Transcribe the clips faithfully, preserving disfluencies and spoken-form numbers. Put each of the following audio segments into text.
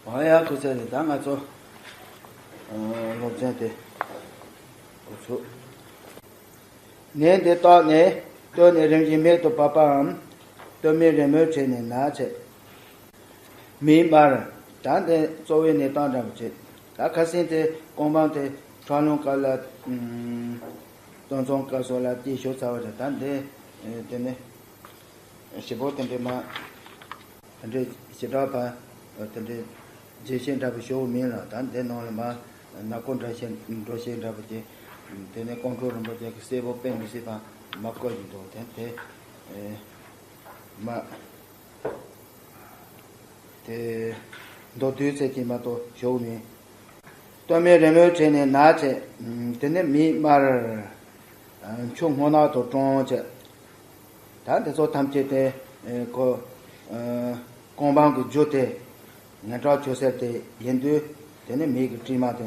ཨ་ཡ་ཁུ་ཚ་རེད། ད་ང་ཚོ་ཨ་སློབ་ཚན་དེ་འགོ་ཚུགས། ནད་འདི་བརྟགས་ནས་བསྟོད་ནས་རིམ་བཞིན་མིག་ཏུ་བབས་པའམ། བསྟོད་མའི་རེ་མོས་བྱས་ནས་ན་བྱས། མིག་དམར། ད་འདི་གཙོ་བོའི་གནས་སྟངས་འདྲ་པོ་བྱེད། ད་ཁ་སང་དེ་ཀོང་པང་དེ་འཕྲང་ལུང་སྐབས་ལ་ཨུམ། སྟོན་ཚང་སྐབས་སོགས་ལ་དེ་ཞུ་ཚར་བ་རེད། ད་འདི་ཨེ་དེ་ནི་ཞེ་པོ་དེ་འདྲའི་མ། དེ་འདྲའི་ཞེ་དྲག་པ། དེ་འདྲའི་རྒྱས་བཤད་འདྲ་པོ་ཞུ་མིན་ལ། ད་འདི་ནང་ལ་མ་ནག་པོ་འདྲ་བཤད་འགྲོ་བཤད་འདྲ་པོ་ཅིག་དེ་ནས་ཀོང་སྤྲུལ་རིན་པོ་ཆེ་གི་གསལ་པོ་དཔེ་མི་སྲིད་པ་མ་བཀོད་ཀྱི་འདུག་དེ་དེ་ཨེ་མ། དེ་མདོར་བསྡུས་ཚད་ཀྱིས་མ་གཏོགས་ཞུ་མིན། བསྟོད་མའི་རེ་མོས་བྱས་ནས་ན་བྱས། དེ་ནས་མིག་དམར། མཆུ་སྔོ་ནག་ཏུ་བཀྲོངས་བྱས། ད་འདི་ཚོ་ཐམས་ཅད་དེ་ཨེ་ཁོ་ཨེ་ཀོང་པང་གི་རྒྱུ་དེ་ངན་གྲགས་ཆོད་ཟེར་དེ་ཡིན་དུས། དེ་ནས་མིག་གི་སྤྲིས་མ་དེ་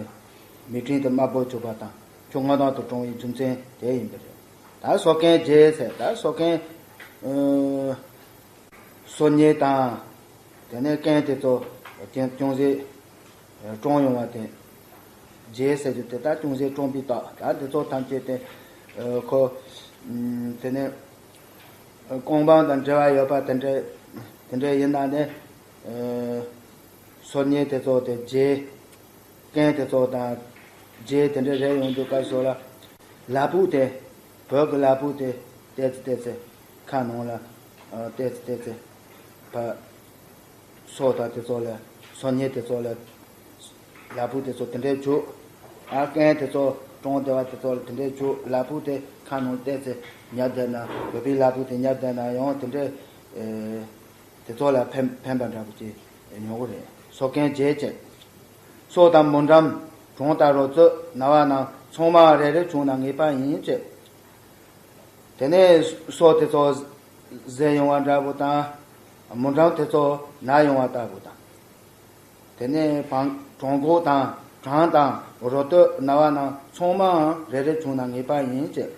མིག་སྤྲིན་དེ་དམར་པོ་བྱུག་པ་དང་མཆུ་སྔོ་ནག་ཏུ་བཀྲོངས་པའི་རྒྱུ་མཚན་དེ་ཡིན་པ་རེད། ད་སོ་རྐན་བརྗེ་ཟེར། ད་སོ་རྐན་ཨེ་སོ་ཉལ་དང་། དེ་ནས་རྐན་དེ་ཚོ་ཅུང་ཅུང་ཟད་བཀྲོངས་ཡོང་བ་དེ། བརྗེ་ཟེར་རྒྱུ་དེ་ད་ཅུང་ཟད་བཀྲོངས་པའི་རྟགས། ད་འདི་ཚོ་ཐམས་ཅད་དེ་ཨེ་ཁོ་ཨུམ་དེ་ནས་ཀོང་པང་དང་འབྲེལ་བ་ཡོད་པ་དེ་འདྲ་དེ་འདྲ་ཡིན་ན་ནི་ཨེ་སོ་ཉལ་དེ་ཚོ་དེ་བརྗེ། རྐན་དེ་ཚོ་དང་བརྗེ་དེ་འདྲ་རེད། ཡོང་དུས་སྐབས་སུ་ལ་ལ་ཕུག་དེ་བོད་ཀྱི་ལ་ཕུག་དེ་བལྟས་ཚེ་བལྟས་ཚེ་ཁ་ནང་ལ་ཨ་བལྟས་ཚེ་བལྟས་ཚེ་ཕ། སོ་དང་དེ་ཚོ་ལ། སོ་ཉལ་དེ་ཚོ་ལ། ལ་ཕུག་དེ་ཚོ་དེ་འདྲའི་བྱུག་ཨ་རྐན་དེ་ཚོ་བཀྲོངས་བསྡད་པ་དེ་ཚོ་ལ་དེ་འདྲའི་བྱུག་ལ་ཕུག་དེ་ཁ་ནང་བལྟས་ཚེ་ཉར་བསྡད་ན། བོད་པའི་ལ་ཕུག་དེ་ཉར་བསྡད་ན་ཡང་དེ་འདྲའི་ཨེ་དེ་ཚོ་ལ་ཕན་ཕན་པ་འདྲ་པོ་ཅིག་ཡོང་གི་རེད། སོ་རྐན་བརྗེ་བྱས། སོ་དང་མུ་འགྲམ། གྲོང་དང་རོ་ཙོད། ན་བ་རྣམས་ཚང་མ་རེ་རེ་བྱུག་ན་ངེས་པ་ཡིན་བྱས། དེ་ནས་སོ་དེ་ཚོ་ཟད་ཡོང་བ་འདྲ་པོ་དང་། མུ་འགྲམ་དེ་ཚོ་ན་ཡོང་བ་ལྟ་བུ་དང་། དེ་ནས་བྲང་གྲོང་ཁོག་དང་བྲང་དང་རོ་སྟོད་ན་བ་རྣམས་ཚང་མའང་རེ་རེ་བྱུག་ན་ངེས་པ་ཡིན་ཅེས།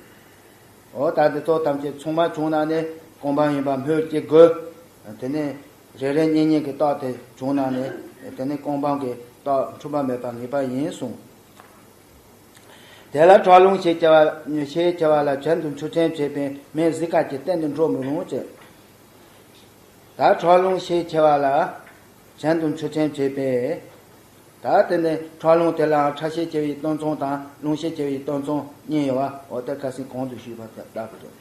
འོ་ད་འདི་ཚོ་ཐམས་ཅད་ཚང་མ་བྱུང་ན་ནི་ཀོང་པང་ཡིན་པ་སྨོས་ཅི་དགོས། དེ་ནས་རེ་རེ་གཉིས་གཉིས་ཀྱི་རྟགས་དེ་བྱུང་ན་ནི་དེ་ནི་ཀོང་པང་གི་རྟགས་འཁྲུལ་པ་མེད་པ་ངེས་པ་ཡིན་གསུངས། དེ་ལ་ཁྲག་རླུང་ཞེས་བྱ་བ། ཞེས་བྱ་བ་ལ་བྱད་དུ་མཆོད་ཆེན་བྱེད་པའི་སྨན་གཟི་དཀར་གྱིས་གཏན་ནས་འགྲོ་མི་རུང་ཅེས། ད་ཁྲག་རླུང་ཞེས་བྱ་བ་ལ་བྱད་དུ་མཆོད་ཆེན་བྱེད་པས། ད་དེ་ནས་ཁྲག་རླུང་དེ་ལའང་ཁྲག་ཤས་ཆེ་བའི་སྟོད་འཚངས་དང་རླུང་ཤས་ཆེ་བའི་སྟོད་འཚངས་གཉིས་ཡོད་པ། འོ་དེ་ཁ་སང་གོང་དུ་ཞུས་པ་ལྟ་བུ་རེད།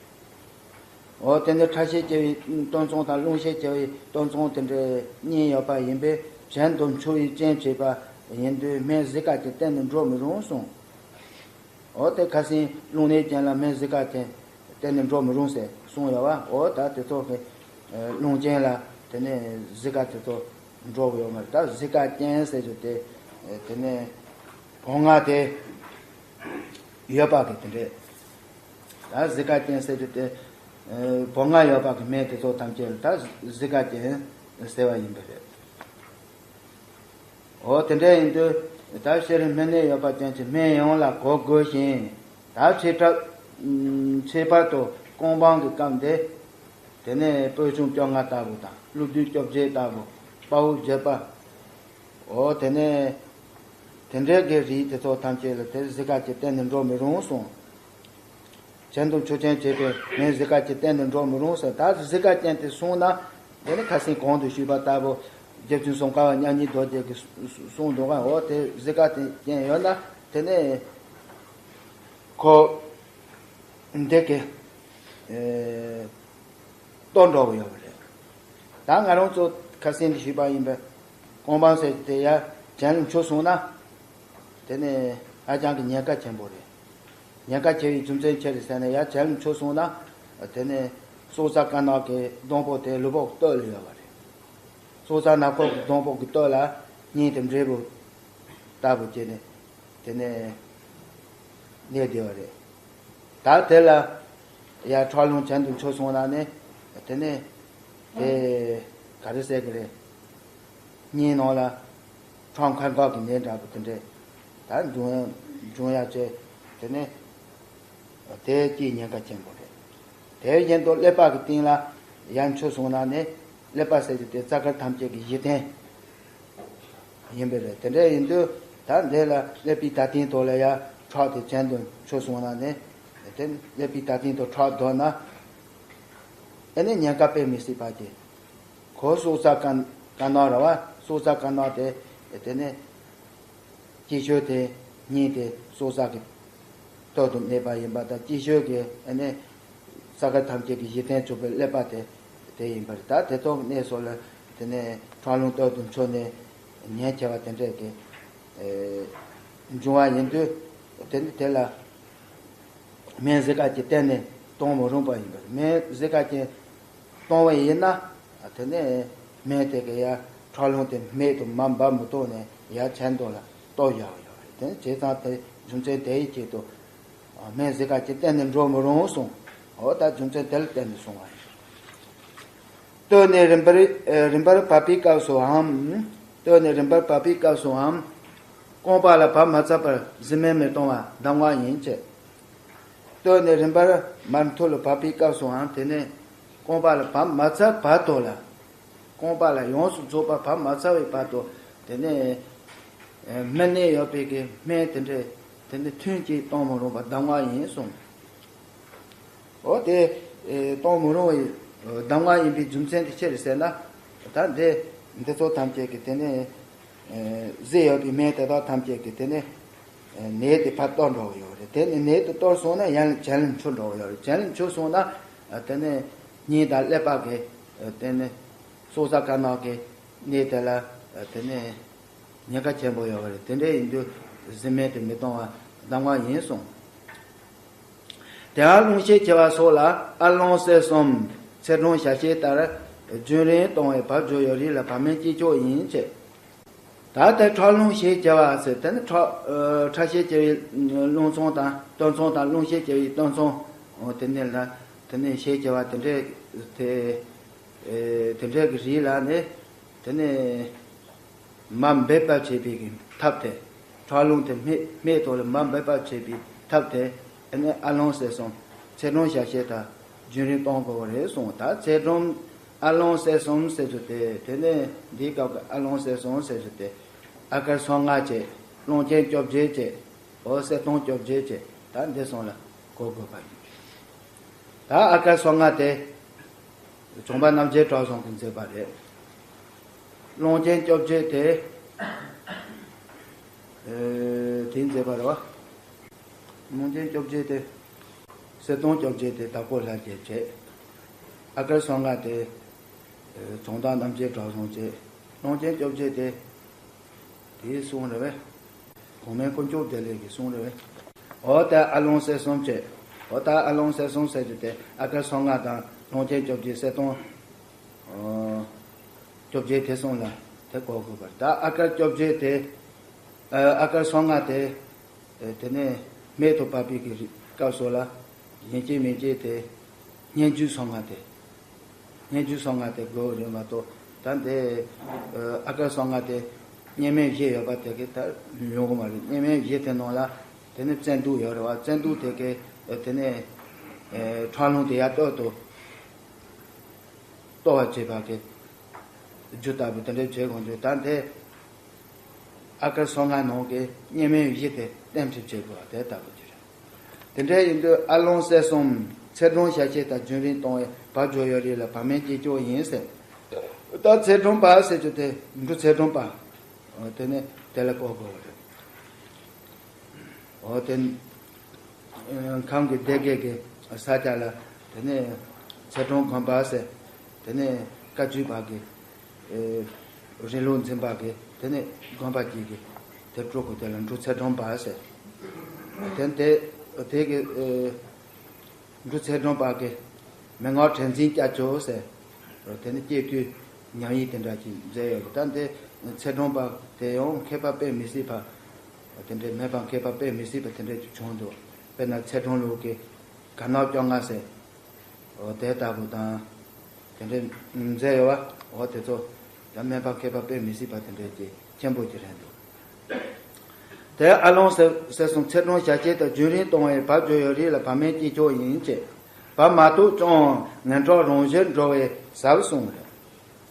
འོ་དེ་ནི་ཁྲག་ཤས་ཆེ་བའི་སྟོད་འཚངས་དང་རླུང་ཤས་ཆེ་བའི་སྟོད་འཚངས་དེ་འདྲ་གཉིས་ཡོད་པ་ཡིན་པས། བྱད་དུ་མཆོད་པའི་རྐྱེན་བྱེད་པ་ཡིན་དུས་སྨན་གཟི་དཀར་གྱིས་གཏན་ནས་འགྲོ་མི་རུང་གསུངས། འོ་དེ་ཁ་སང་རླུང་ནད་ཅན་ལ་སྨན་གཟི་དཀར་གྱིས་གཏན་ནས་འགྲོ་མི་རུང་ཟེར་གསུངས་ཡོད་པ། འོ་ད་དེ་ཚོ་གི་རླུང་ཅན་ལ་དེ་ནས་གཟི་དཀར་དེ་ཚོ་འགྲོ་གི་ཡོད་མ་རེད། ད་གཟི་དཀར་ཅན་ཟེར་རྒྱུ་དེ་དེ་ནས་བོང་ང་དེ་ཡོད་པ་གི་དེ་འདྲས། ད་གཟི་དཀར་ཅན་ཟེར་རྒྱུ་དེ་ཨེ་བོང་ང་ཡོད་པ་གི་སྨན་དེ་ཚོ་ཐམས་ཅད་ལ་ད་གཟི་དཀར་ཅན་ཟེར་བ་ཡིན་པ་རེད། འོ་དེ་འདྲ་ཡིན་དུས་ད་ཤེས་རིག་སྨན་གནས་ཡོད་པ་ཅན་གྱི་སྨན་ཡོངས་ལ་གོ་དགོས་ཤིང་། ད་ཁྱད་པར་ཁྱད་པར་དུ་ཀོང་པང་གི་སྐབས་འདི་དེ་ནས་སྤོས་ཆུང་བཅོ་ལྔ་ལྟ་བུ་དང་ཀླུ་བདུད་བཅོ་བརྒྱད་ལྟ་བུ། དཔའ་བོ་བརྒྱད་པ། འོ་དེ་ནས་དེ་འདྲའི་གི་རིགས་དེ་ཚོ་ཐམས་ཅད་ལ་དེ་གཟི་དཀར་གྱིས་གཏན་ནས་འགྲོ་མི་རུང་གསུངས། བྱད་དུ་མཆོད་ཆེན་བྱེད་པའི་སྨན་གཟི་དཀར་གྱིས་གཏན་ནས་འགྲོ་མི་རུང་ཟེར། ད་གཟི་དཀར་ཅན་དེ་བསྲུངས་ན་དེ་ནི་ཁ་སང་གོང་དུ་ཞུས་པ་ལྟ་བུ་རྗེ་བཙུན་ཙོང་ཁ་པ་མཉམ་ཉིད་རྡོ་རྗེ་གིས་གསུངས་འདུག་ག་འོ་དེ་གཟི་དཀར་དེ་ཅན་ཡོད་ན་དེ་ནི་ཁོ་འདི་གི་ཨེ་གཏོར་འགྲོ་གི་ཡོད་པ་རེད། ད་ང་རང་ཚོ་ཁ་སང་འདི་ཞུས་པ་ཡིན་པས། ཀོང་པང་ཟེར་དེ་ཡ་བྱད་ལ་མཆོད་སོང་ན། དེ་ནི་ཧ་ཅང་གི་ཉེན་ཁ་ཆེན་པོ་རེད། ཉེན་ཁ་ཆེ་བའི་རྒྱུ་མཚན་ཅི་རེད་ཟེར་ན། ཡ་བྱད་ལ་མཆོད་སོང་ན། དེ་ནི་སྲོག་རྩ་དཀར་ནག་གི་སྡོང་པོ་དེ་ལུས་པོ་གི་སྟོད་ལ་ཡོད་པ་རེད། སྲོག་རྩ་ནག་པོ་གི་སྡོང་པོ་གི་སྟོད་ལ་སྙིང་དེ་འབྲས་བུ་ལྟ་བུ་སྐྱེས་ནས། དེ་ནས་གནས་བསྡད་པ་རེད། ད་དེ་ལ་ཡ་ཁྲག་རླུང་བྱད་དུ་མཆོད་སོང་ན་ནི། དེ་ནས་དེ་ག་རེ་ཟེར་གི་རེད། སྙིང་ནང་ལ་ཁྲག་འཁར་འཁོར་གྱི་ནད་འདྲ་པོ་དེ་འདྲས་ད་འབྱུང་འབྱུང་ཡ་བྱས། དེ་ནས་དེ་སྐྱེས་ཉེན་ཁ་ཆེན་པོ་རེད། དེ་བཞིན་དུ་ཀླད་པ་གི་སྟེང་ལ་ཡ་མཆོད་སོང་ན་ནི། ཀླད་པ་ཟེར་རྒྱུ་དེ་རྩ་དཀར་ཐམས་ཅད་ཀྱི་གཞི་རྟེན། ཡིན་པ་རེད། དེ་འདྲ་ཡིན་དུས་ད་འདི་ལ་ཀླད་པའི་ད་ཐེངས་ཐོག་ལ་ཡ་ཁྲག་དེ་གྱེན་དུ་འཕྱོ་སོང་ན་ནི། དེ་ཀླད་པའི་ད་ཐེངས་ཐོག་ཁྲག་བརྡོལ་ན། ཨ་ནི་ཉེན་ཁ་དཔེ་མི་སྲིད་པ་གྱི། ཁོ་སྲོག་རྩ་དཀར་དཀར་ནག་རེད་བ། སྲོག་རྩ་དཀར་ནག་དེ། དེ་ནི་སྐྱེ་ཤོས་དེ་གཉིས་དེ་སྲོག་རྩ་གི་སྟོད་དུ་གནས་པ་ཡིན་པ་དང་། སྐྱེ་ཤོས་ཀྱི་ཨ་ནི་ས་ཁ་ཐམས་ཅད་ཀྱི་གཞི་རྟེན་གཙོ་བོའི་ཀླད་པ་དེ་དེ་ཡིན་པ་རེད། ད་དེ་ཚོ་གནས་སོགས་ལ་དེ་ནི་ཁྲག་རླུང་སྟོད་དུ་འཕྱོ་ནས་ཉེན་ཆེ་བ་དེ་འདྲས་ཀྱི་འབྱུང་བ་ཡིན་དུས། དེ་ནི་དེ་ལ། སྨན་གཟི་དཀར་གྱིས་གཏན་ནས་གཏོང་མི་རུང་བ་ཡིན་པ་རེད། སྨན་གཟི་དཀར་གྱིས་གཏོང་བ་ཡིན་ན། དེ་ནས་སྨན་དེ་གའི་ཡ་ཁྲག་རླུང་དེ་སྨད་དུ་མར་འབབ་མི་ཐུབ་ནས་ཡ་གྱེན་དུ་ལ་གཏོར་བཞག་ཡོད་རེད། དེ་ནས་བྱས་ཙང་དེ་རྒྱུ་མཚན་དེ་ཡི་ཆེད་དུ་སྨན་གཟི་དཀར་གྱིས་གཏན་ནས་འགྲོ་མི་རུང་གསུངས། འོ་ད་རྒྱུ་མཚན་དེ་ལ་བརྟེན་ནས་གསུངས་པ་ཡིན། སྟོད་ནས་རིམ་པར་རིམ་པར་བབས་པའི་སྐབས་སུའམ། སྟོད་ནས་རིམ་པར་བབས་པའི་སྐབས་སུའམ། རྐང་པ་ལ་བབས་མ་ཚར་བར་གཟི་སྨན་མི་གཏོང་བ་གདམས་ངག་ཡིན་ཅེས། སྟོད་ནས་རིམ་པར་མར་མཐོ་ལ་བབས་པའི་སྐབས་སུའང་། དེ་ནས་རྐང་པ་ལ་བབས་མ་ཚར་བར་དུ་ལ། རྐང་པ་ལ་ཡོངས་སུ་རྫོགས་པ་བབས་མ་ཚར་བའི་བར་དུ། དེ་ནས་སྨན་ནད་ཡོད་པའི་གི་སྨན་དེ་འདྲས་དེ་ནས་ཐུན་གཅིག་གཏོང་མི་རུང་བ་གདམས་ངག་ཡིན་གསུངས། འོ་དེ་གཏོང་མི་རུང་བའི་གདམས་ངག་ཡིན་པའི་རྒྱུ་མཚན་དེ་ཅི་རེད་ཟེར་ན། ད་འདི་འདི་ཚོ་ཐམས་ཅད་ཀྱི་དེ་ནས་གཟི་ཡོད་པའི་སྨན་དེ་དག་ཐམས་ཅད་ཀྱི་དེ་ནས་ནད་དེ་ཕར་གཏོར་འགྲོ་གི་ཡོད་རེད། དེ་ནས་ནད་དེ་གཏོར་སོང་ན་ཡང་གྱེན་ལ་འཕྱོ་འགྲོ་གི་ཡོད་རེད། གྱེན་ལ་འཕྱོ་སོང་ན་དེ་ནས་སྙིང་དང་ཀླད་པ་གི་དེ་ནས་སྲོག་རྩ་དཀར་ནག་གི་ནད་དེ་ལ་དེ་ནས། ཉེན་ཁ་ཆེན་པོ་ཡོད་པ་རེད། དེ་འདྲ་ཡིན་དུས་གཟི་སྨན་དེ་མི་གཏོང་བ་གདམས་ངག་ཡིན་གསུངས། དེའང་རླུང་ཤས་ཆེ་བ་སོགས་ལ་ཨ་ལོང་གསལ་གསུམ་ཚེ་སྒྲོམ་ཞལ་ཤེས་ལྟར་རྒྱུན་རིང་གཏོང་བས་བབས་འཇོག་ཡོད་རིགས་ལ་བབས་སྨན་གཅིག་ལྕོགས་ཡིན་ཅེས། ད་ལྟ་ཁྲག་རླུང་ཤས་ཆེ་བ་ཟེར་དེ་ནི་ཁྲག་ཁྲག་ཤས་ཆེ་བའི་རླུང་ཚང་དང་སྟོད་འཚངས་དང་རླུང་ཤས་ཆེ་བའི་སྟོད་འཚངས། འོ་དེ་འདྲ་ལ་དེ་ནི་ཤས་ཆེ་བ་དེ་འདྲ་དེ་དེ་འདྲ་གི་རིགས་ལ་ནི། དེ་ནས་མར་འབབ་པར་བྱེད་པའི་གི་ཐབས་དེ། ཁྲག་རླུང་དེ་སྨད་སྨད་དུ་ལ་མར་འབབ་པར་བྱེད་པའི་ཐབས་དེ། དེ་ནས་ཨ་ལོང་གསལ་གསུམ་ཚེ་སྒྲོམ་ཞལ་ཤེས་དང་རྒྱུན་རིང་གཏོང་དགོས་པ་རེད་གསུངས། ད་ཚེ་སྒྲོམ་ཨ་ལོང་གསལ་གསུམ་ཟེར་རྒྱུ་དེ། དེ་ནས་འདིའི་སྐབས་ཀྱི་ཨ་ལོང་གསལ་གསུམ་ཟེར་རྒྱུ་དེ། ཨ་ཀར་སོ་ལྔ་བཅས། རླུང་རྐྱེན་བཅོ་བརྒྱད་བཅས། འོ་གསལ་སྟོང་བཅོ་བརྒྱད་བཅས། ད་འདི་གསུམ་ལ་གོ་དགོས་པ་ཡིན། ད་ཨ་ཀར་སོ་ལྔ་དེ། གྱོང་པ་རྣམ་རྒྱལ་གྲགས་བཟང་གིས་མཛད་པ་རེད། རླུང་རྐྱེན་བཅོ་བརྒྱད་དེ། ཨེ། དེས་མཛད་པ་རེད་བ། རླུང་རྐྱེན་བཅོ་བརྒྱད་དེ། གསལ་སྟོང་བཅོ་བརྒྱད་དེ་དྭགས་པོ་ལྷ་རྒྱལ་བྱས། ཨ་ཀར་སོ་ལྔ་དེ། ཨེ། གྱོང་བདག་རྣམ་རྒྱལ་གྲགས་བཟང་བྱས། རླུང་རྐྱེན་བཅོ་བརྒྱད་དེ། དེའི་གསུང་རེད་བས། གོང་མའི་དཀོན་མཆོག་བདེ་ལེགས་ཀྱི་གསུང་རེད་བས། འོ་ད་ཨ་ལོང་གསལ་གསུམ་བཅས། འོ་ད་ཨ་ལོང་གསལ་གསུམ་ཟེར་རྒྱུ་དེ་ཨ་ཀར་སོ་ལྔ་དང་རླུང་རྐྱེན་བཅོ་བརྒྱད་གསལ་སྟོང་། ཨོ། བཅོ་བརྒྱད་དེ་གསུམ་ལ་དེ་གོ་དགོས་པ་རེད། ད་ཨ་ཀར་བཅོ་བརྒྱད་དེ། ཨ་ཨ་ཀར་སོ་ལྔ་དེ། ཨེ། དེ་ནས་སྨད་དུ་བབས་པའི་གི་སྐབས་སུ་ལ། ཡིན་གཅིག་མིན་གཅིག་དེ། སྙན་བརྒྱུད་སོ་ལྔ་དེ། སྙན་བརྒྱུད་སོ་ལྔ་དེ་དགོས་རེད་མ་གཏོགས། ད་འདི་ཨ་ཀར་སོ་ལྔ་དེ་སྙན་སྨྲེང་བཞི་ཡོད་པ་དེ་གི་ད་ཡོང་གི་མ་རེད། སྙན་སྨྲེང་བཞི་དེ་ནང་ལ་དེ་ནི་བཙན་དུག་ཡོད་རེད་བ། བཙན་དུག་དེ་གི་དེ་ནི་ཁྲག་རླུང་དེ་ཡར་སྟོད་དུ་གཏོར་བ་བྱེད་པ་གི་རྒྱུ་ལྟ་བུ་དེ་འདྲ་བྱེད་དགོས་འདུག་ད་འདི། ཨ་ཀར་སོ་ལྔ་ནང་གི་སྙན་སྨྲེང་བཞི་དེ་གཏན་འབེབས་བྱེད་དགོས་པ་དེ་ལྟ་བུ་ཅིག་རེད། དེ་འདྲ་ཡིན་དུས་ཨ་ལོང་གསལ་གསུམ་ཚེ་སྒྲོམ་ཞལ་ཤེས་དང་རྒྱུན་རིང་གཏོང་བས་བབས་འཇོག་ཡོད་རིགས་ལ་བབས་སྨན་གཅིག་ལྕོགས་ཡིན་ཟེར། ད་ཚེ་སྒྲོམ་པ་ཟེར་རྒྱུ་དེ་འབྲུ་ཚེ་སྒྲོམ་པ། དེ་ནས་དེ་ལ་གོ་དགོས་པ་རེད། འོ་དེ། ཁམས་ཀྱི་སྡེ་དགེ་གི་ས་ཆ་ལ་དེ་ནས་ཚེ་སྒྲོམ་དགོན་པ་ཟེར། དེ་ནས་བཀའ་བརྒྱུད་པ་གི་རིང་ལུགས་འཛིན་པ་གི་དེ་ནས་དགོན་པ་གཅིག་གི་དེ་སྤྲུལ་སྐུ་དེ་ལ་འབྲུ་ཚེ་སྒྲོམ་པ་ཟེར། དེ་དེ་དེ་གི་འབྲུ་ཚེ་སྒྲོམ་པ་གི་མན་ངག་དྲན་འཛིན་སྐྱབས་མཆོག་ཟེར། དེ་ནི་སྐྱེས་དུས་ཉམས་ཡིག་དེ་འདྲ་ཅིག་མཛད་ཡོད་རེད། ད་འདི་ཚེ་སྒྲོམ་པ་དེ་ཡང་མཁས་པ་དཔེ་མི་སྲིད་པ། དེ་འདྲའི་སྨན་པ་མཁས་པ་དཔེ་མི་སྲིད་པ་དེ་འདྲ་ཅིག་བྱུང་འདུག་དཔེར་ན་ཚེ་སྒྲོམ་ལུགས་ཀྱི་དགའ་སྣང་བཅོ་ལྔ་ཟེར། འོ་དེ་ལྟ་བུ་དང་། དེ་འདྲའི་མཛད་ཡོད་པ། འོ་དེ་ཚོ་ད་སྨན་པ་མཁས་པ་དཔེ་མི་སྲིད་པ་དེ་འདྲའི་ཅིག་ཆེན་པོ་ཅིག་རེད་འདུག་དེ་ཨ་ལོང་གསལ་གསལ་གསུམ་ཚེ་སྒྲོམ་ཞལ་ཤེས་དང་རྒྱུན་རིང་གཏོང་བས་བབས་འཇོག་ཡོད་རིགས་ལ་བབས་སྨན་གཅིག་ལྕོགས་ཡིན་ཅེས། བབས་མ་ཐུབ་ཀྱང་ངན་གྲོགས་རང་བཞིན་འགྲོ་བས་ཟབ་གསུངས་རེད།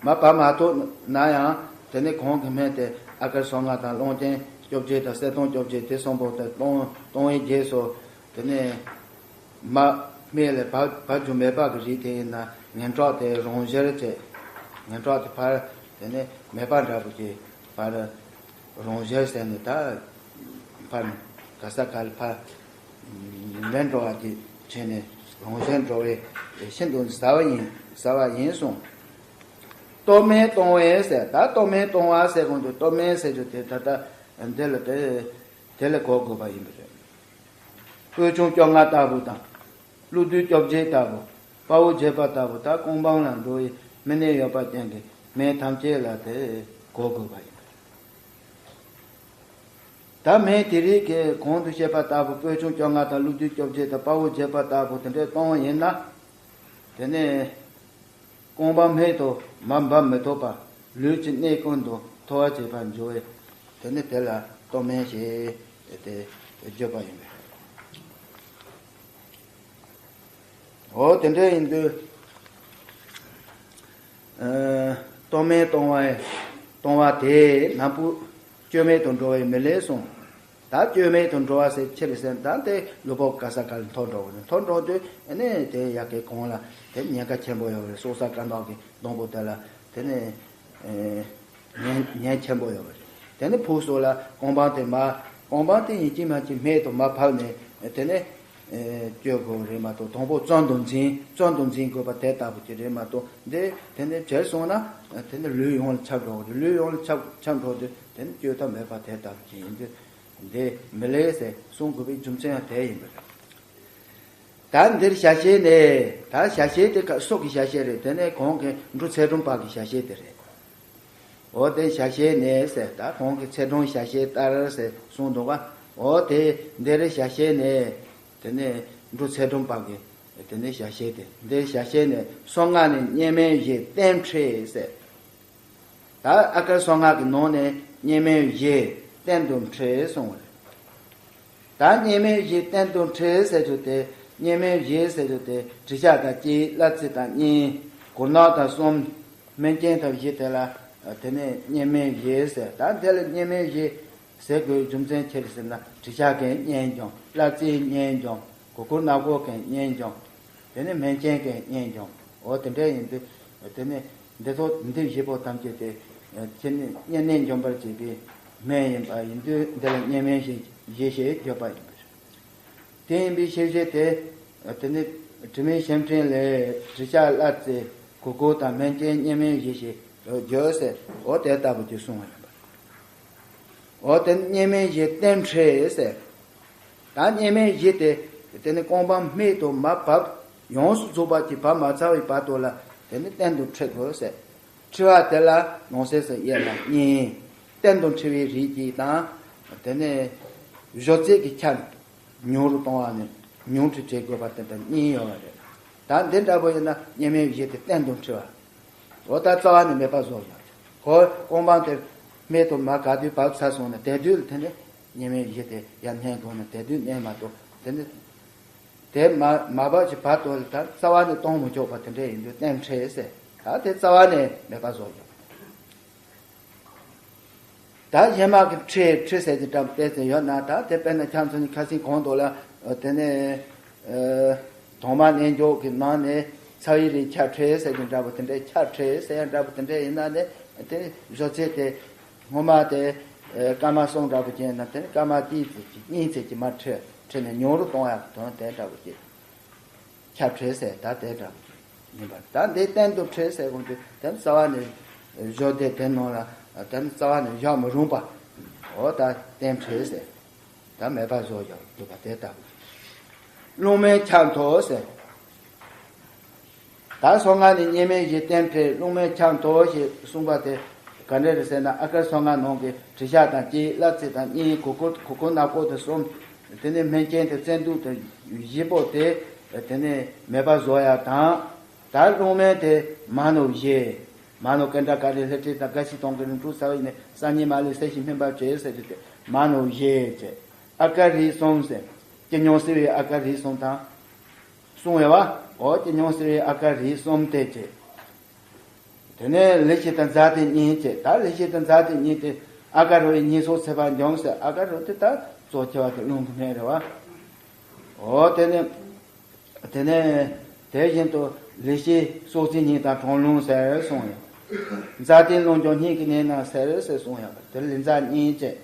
མ་བབས་མ་ཐུབ་ན་ཡང་ དེ་ནས་གོང་གི་སྨན་དེ་ཨ་ཀར་སོ་ལྔ་དང་རླུང་རྟེན་བཅོ་བརྒྱད་དང་གསལ་སྟོང་བཅོ་བརྒྱད་དེ་གསུམ་པོ་དེ་གཏོང་གཏོང་བའི་རྗེས་སུ། དེ་ནས་མ་སྨད་ལས་བབས་བབས་རྒྱུ་མེད་པ་གི་རིགས་དེ་ཡིན་ན་ངན་གྲགས་དེ་རང་བཞིར་བྱས། ངན་གྲགས་དེ་ཕར་དེ་ནས་མེད་པ་འདྲ་པོ་ཅིག་ཕར་རང་བཞིར་ཟེར་ནས་ད་ཕར་ག་ས་ག་ལ་ཕར་མེད་འགྲོ་བ་དེ་བྱས་ནས་རང་བཞིན་འགྲོ་བའི་ཤིན་ཏུ་ཟབ་པ་ཡིན་ཟབ་པ་ཡིན་གསུངས། ལྟོ་སྨན་གཏོང་བས་ཟེར། ད་ལྟོ་སྨན་གཏོང་བ་ཟེར་གོང་དུ་ལྟོ་སྨན་ཟེར་རྒྱུ་དེ་ད་ལྟ་འདི་ལ་དེ་དེ་ལ་གོ་དགོས་པ་ཡིན་པ་རེད། སྤོས་ཆུང་བཅོ་ལྔ་ལྟ་བུ་དང་། ཀླུ་བདུད་བཅོ་བརྒྱད་ལྟ་བུ། དཔའ་བོ་བརྒྱད་པ་ལྟ་བུ་དག་གོང་འཕང་ལ་འགྲོ་བའི་སྨན་གནས་ཡོད་པ་ཅན་གྱི་སྨན་ཐམས་ཅད་ལ་དེ་གོ་དགོས་པ་ཡིན། ད་སྨན་དེ་རིགས་ཀྱི་གོང་དུ་བཤད་པ་ལྟ་བུ་སྤོས་ཆུང་བཅོ་ལྔ་དང་ཀླུ་བདུད་བཅོ་བརྒྱད་དང་དཔའ་བོ་བརྒྱད་པ་ལྟ་བུ་དེ་འདྲའི་གཏོང་བ་ཡིན་ན། དེ་ནས་གོང་འཕང་སྨད་དུ་མར་འབབ་མི་ཐུབ་པ། ལུས་ཀྱི་གནས་ཀུན་ཏུ་ཐོར་བ་བྱེད་པར་འགྱུར་བས། དེ་ནི་དེ་ལ་ལྟོ་སྨན་ཞེས་དེ་བརྗོད་པ་ཡིན་པས། འོ་དེ་འདྲ་ཡིན་དུས། ཨ་ལྟོ་སྨན་གཏོང་བ་གཏོང་བ་དེ་ནམ་བུ་བཅོས་མེད་དུ་འགྲོ་བའི་མི་ལས་གསུངས། ད་བཅོས་མེད་དུ་འགྲོ་བ་ཟེར་ཕྱིར་ཟེར་ད་དེ་ལུས་པོ་ག་ས་ག་ལ་འཐོར་འགྲོ་བ་རེད། འཐོར་འགྲོ་དུས་ཨ་ནི་དེ་ཡ་གི་གོང་ལ་དེ་ཉེན་ཁ་ཆེན་པོ་ཡོད་རེད། སྲོག་རྩ་དཀར་ནག་གི་སྡོང་པོ་དེ་ལ་དེ་ནི་ཨེ་ཉེན་ཉེན་ཆེན་པོ་ཡོད་པ་རེད། དེ་ནི་ཕུགས་སུ་ལ་གོང་འཕང་དེ་མ་གོང་འཕང་དེ་ཡིན་གཅིག་མིན་གཅིག་སྨད་དུ་མ་བབས་ནས་དེ་ནི་ཨེ་བཅོས་དགོས་རེད་མ་གཏོགས་དང་པོ་བཙོན་དུ་འཛིན་བཙོན་དུ་འཛིན་དགོས་པ་དེ་ལྟ་བུ་ཅིག་རེད་མ་གཏོགས་འདི་དེ་ནི་བྱས་སོང་ན་དེ་ནི་ལུས་ཡོངས་ལ་ཁྱབ་འགྲོ་གི་རེད། ལུས་ཡོངས་ལ་ཁྱབ་ཁྱབ་འགྲོ་དུས་དེ་ནི་བཅོས་ཐབས་མེད་པ་དེ་ལྟ་བུ་ཅིག་ཡིན་དུས་འདི་མི་ལེགས་ཟེར་གསུང་དགོས་པའི་རྒྱུ་མཚན་ཡང་དེ་ཡིན་པ་རེད། ད་འདིར་ཞལ་ཤེས་ནས་ད་ཞལ་ཤེས་དེ་ཀ་སྲོག་གི་ཞལ་ཤེས་རེད། དེ་ནས་གོང་གི་འབྲུ་ཚེ་སྒྲོམ་པ་གི་ཞལ་ཤེས་དེ་རེད། འོ་དེ་ཞལ་ཤེས་ནས་ཟེར་ད་གོང་གི་ཚེ་སྒྲོམ་ཞལ་ཤེས་ལྟར་ཟེར་གསུངས་འདུག་ག་འོ་དེ་འདིར་ཞལ་ཤེས་ནས་དེ་ནས་འབྲུ་ཚེ་སྒྲོམ་པ་གི་དེ་ནས་ཞལ་ཤེས་དེ་འདིར་ཞལ་ཤེས་ནས་སོ་ལྔ་ནས་གཉན་སྨན་བཞི་རྟེན་འཕྲད་ཟེར། ད་ཨ་ཀར་སོ་ལྔ་གི་ནང་ནས་གཉན་སྨན་བཞི་གཏན་དུ་འཕྲད་གསུངས་པ་རེད། ད་གཉན་སྨན་བཞི་གཏན་དུ་འཕྲད་ཟེར་རྒྱུ་དེ་གཉན་སྨན་བཞི་ཟེར་རྒྱུ་དེ་དྲི་ཤ་དང་གཅིག་བླ་རྩི་དང་གཉིས་གོ་ནག་དང་གསུམ་སྨན་རྐྱེན་དང་བཞི་དེ་ལ་དེ་ནས་གཉན་སྨན་བཞི་ཟེར། ད་དེ་ལ་གཉན་སྨན་བཞི་ཟེར་དགོས་རྒྱུ་མཚན་ཅི་རེད་ཟེར་ན་དྲི་ཤ་གན་གཉན་འཇོམས། བླ་རྩིའི་གཉན་འཇོམས། གོ་ཁུ་ནག་པོ་གན་གཉན་འཇོམས། དེ་ནས་སྨན་རྐྱེན་གན་གཉན་འཇོམས། འོ་དེ་འདྲ་ཡིན་དུས་དེ་ནས་འདི་ཚོ་འདི་བཞི་པོ་ཐམས་ཅད་དེ་ཁྱེད་ནི་གཉན་ནད་འཇོམས་པར་བྱེད་པའི་སྨན་ཡིན་པ་ཡིན་དུས་འདི་ལ་གཉན་སྨན་ཞེས་ཞེས་བརྗོད་པ་ཡིན་པས། དེ་ཡིན་པའི་ཤེས་བྱེད་དེ་དེ་ནི་དྲི་མེད་ཤེམ་ཕྲེང་ལས་དྲི་ཤ་བླ་རྩི་གོ་ཁུ་དང་སྨན་རྐྱེན་གཉན་སྨན་ཞེས་ཞེས་བརྗོད་ཟེར། འོ་དེ་ལྟ་བུ་ཅིག་གསུངས་པ་ཡིན་པ། འོ་དེ་ནི་གཉན་སྨན་བཞི་རྟེན་འཕྲད་ཟེར། ད་གཉན་སྨན་བཞི་དེ་དེ་ནི་གོང་འཕང་སྨད་དུ་མ་བབས། ཡོངས་སུ་རྫོགས་པ་ཅིག་བབས་མ་ཚར་བའི་བར་དུ་ལ་དེ་ནི་གཏན་དུ་འཁྲི་དགོས་ཟེར། འཁྲི་བ་དེ་ལ་ནང་གསེས་སུ་དབྱེ་ན་གཉིས། གཏན་དུ་འཁྲི་བའི་རིགས་གཅིག་དང་། དེ་ནི་གཞོགས་ཚད་ཀྱི་ཆ་ཉུང་རུ་གཏོང་བ་ནི་ཉུང་འཕྲི་བྱེད་དགོས་པ་དེ་དང་གཉིས་ཡོད་པ་རེད། ད་འདི་འདྲ་པོ་ཡིན་ན་གཉན་སྨན་བཞི་དེ་གཏན་དུ་འཁྲི་བ། འོ་ད་རྩ་བ་ནས་མེད་པ་བཟོ་ཡག་གོ། གོང་འཕང་དེ་སྨད་དུ་མ་ག་དུས་བབས་ཚར་སོང་ན་དེ་དུས་ལ་དེ་ནི་གཉན་སྨན་བཞི་དེ་ཡར་མནན་དགོས་ན་དེ་དུས་མནན་མ་གཏོགས་དེ་ནི་དེ་མ་མ་བབས་ཀྱི་བར་དུ་ལ་ད་རྩ་བ་ནས་གཏོང་མི་ཆོག་པ་དེ་འདྲ་ཡིན་དུས་གཏན་འཁྲི་ཟེར། ད་དེ་རྩ་བ་ནས་མེད་པ་བཟོ་ཡག་ད་གཞན་མ་གི་འཁྲི་འཁྲི་ཟེར་གྱི་འདྲ་པོ་དེ་ཚོ་ཡོད་ན་ད་དེ་དཔེར་ན་ཁྱེད་ཚོ་ནི་ཁ་སང་གོང་དུ་ལ་དེ་ནས་དོང་མ་གནས་འཇོག་གི་ནང་ནས་ཚ་བའི་རིགས་ཆ་འཁྲི་ཟེར་གྱི་འདྲ་པོ་དེ་འདྲའི་ཆ་འཁྲི་ཟེར་ཡ་འདྲ་པོ་དེ་འདྲ་ཡིན་ན་ནི་དེ་བཟོ་ཚེ་དེ་སྔོན་མ་དེ་སྐར་མ་གསུམ་འདྲ་པོ་ཅན་ན་དེ་ནི་སྐར་མ་གཅིག་ཙམ་གྱི་གཉིས་ཙམ་གྱི་མ་འཁྲི་འཁྲི་ནས་ཉུང་རུ་གཏོང་ཡག་གི་དོན་དེ་འདྲ་པོ་ཅིག་ཆ་འཁྲི་ཟེར་ད་དེ་འདྲ་པོ་ཡིན་པ། ད་འདི་གཏན་དུ་འཁྲི་ཟེར་དགོས་དུས་དེ་རྩ་བ་ནས་བཞག་སྟེ་དེ་ནང་ལ་དེ་རྩ་བ་ནས་བཞག་མི་རུང་པ། འོ་ད་གཏན་འཁྲི་ཟེར། ད་མེད་པ་བཟོ་ཡག་འདུག་པ་དེ་ལྟ་བུ། རླུང་སྨན་ཆག་འཐུང་ཟེར། ད་སོ་ལྔ་ནས་གཉན་སྨན་བཞི་གཏན་འཁྲི་རླུང་སྨན་ཆག་འཐུང་ཞེས་གསུངས་པ་དེ་ག་འདྲ་རེད་ཟེར་ན་ཨ་ཀར་སོ་ལྔ་ནང་གི་དྲི་ཤ་དང་གཅིག་བླ་རྩི་དང་གཉིས་གོ་ཁུ་གོ་ཁུ་ནག་པོ་དང་གསུམ། དེ་ནས་སྨན་རྐྱེན་དང་བཙན་དུག་དང་བཞི་པོ་དེ་དེ་ནས་མེད་པ་བཟོ་ཡག་དང་། ད་རླུང་སྨན་དེ་མ་ནོར་བཞི། མ་ནོར་ཀེན་ཌ་ཀ་རི་ལྷ་ཁྲི་དང་དགའ་བཞི་སྟོང་གི་རིང་འབྲུ་ཚ་བའི་ནས་ས་གཉིས་མ་ལུས་ཟས་ཤིང་སྨིན་པར་བྱེད་ཟེར་རྒྱུ་དེ་མ་ནོར་བཞི་བྱས། ཨ་ཀར་རིགས་གསུམ་ཟེར། སྐྱི་སྨྱོན་སེར་བའི་ཨ་ཀར་རིགས་གསུམ་དང་། གསུང་བས་བ། འོ་སྐྱི་སྨྱོན་སེར་བའི་ཨ་ཀར་རིགས་གསུམ་དེ་བྱས། དེ་ནས་ལི་ཤི་དང་ཛཱ་ཏི་གཉིས་བྱས། ད་ལི་ཤི་དང་ཛཱ་ཏི་གཉིས་དེ་ཨ་ཀ་རུ་ཡི་ཉེས་སོགས་ཚེས་པ་འཇོམས་ཟེར། ཨ་ཀ་རུ་དེ་ད་གཙོ་ཆེ་བ་དེ་རླུང་གི་སྨན་རེད་བ། འོ་དེ་ནས། དེ་ནས་དེ་བཞིན་དུ་ལི་ཤི་སྲོག་རྩི་གཉིས་དང་དྲང་རླུང་ཟེར་གསུངས་ཡོད། ཛཱ་ཏི་རླུང་སྦྱོར་སྙིང་གི་ནད་ན་ཟེར་ཟེར་གསུངས་ཡོད། དེ་ལི་ཛཱ་གཉིས་བྱས།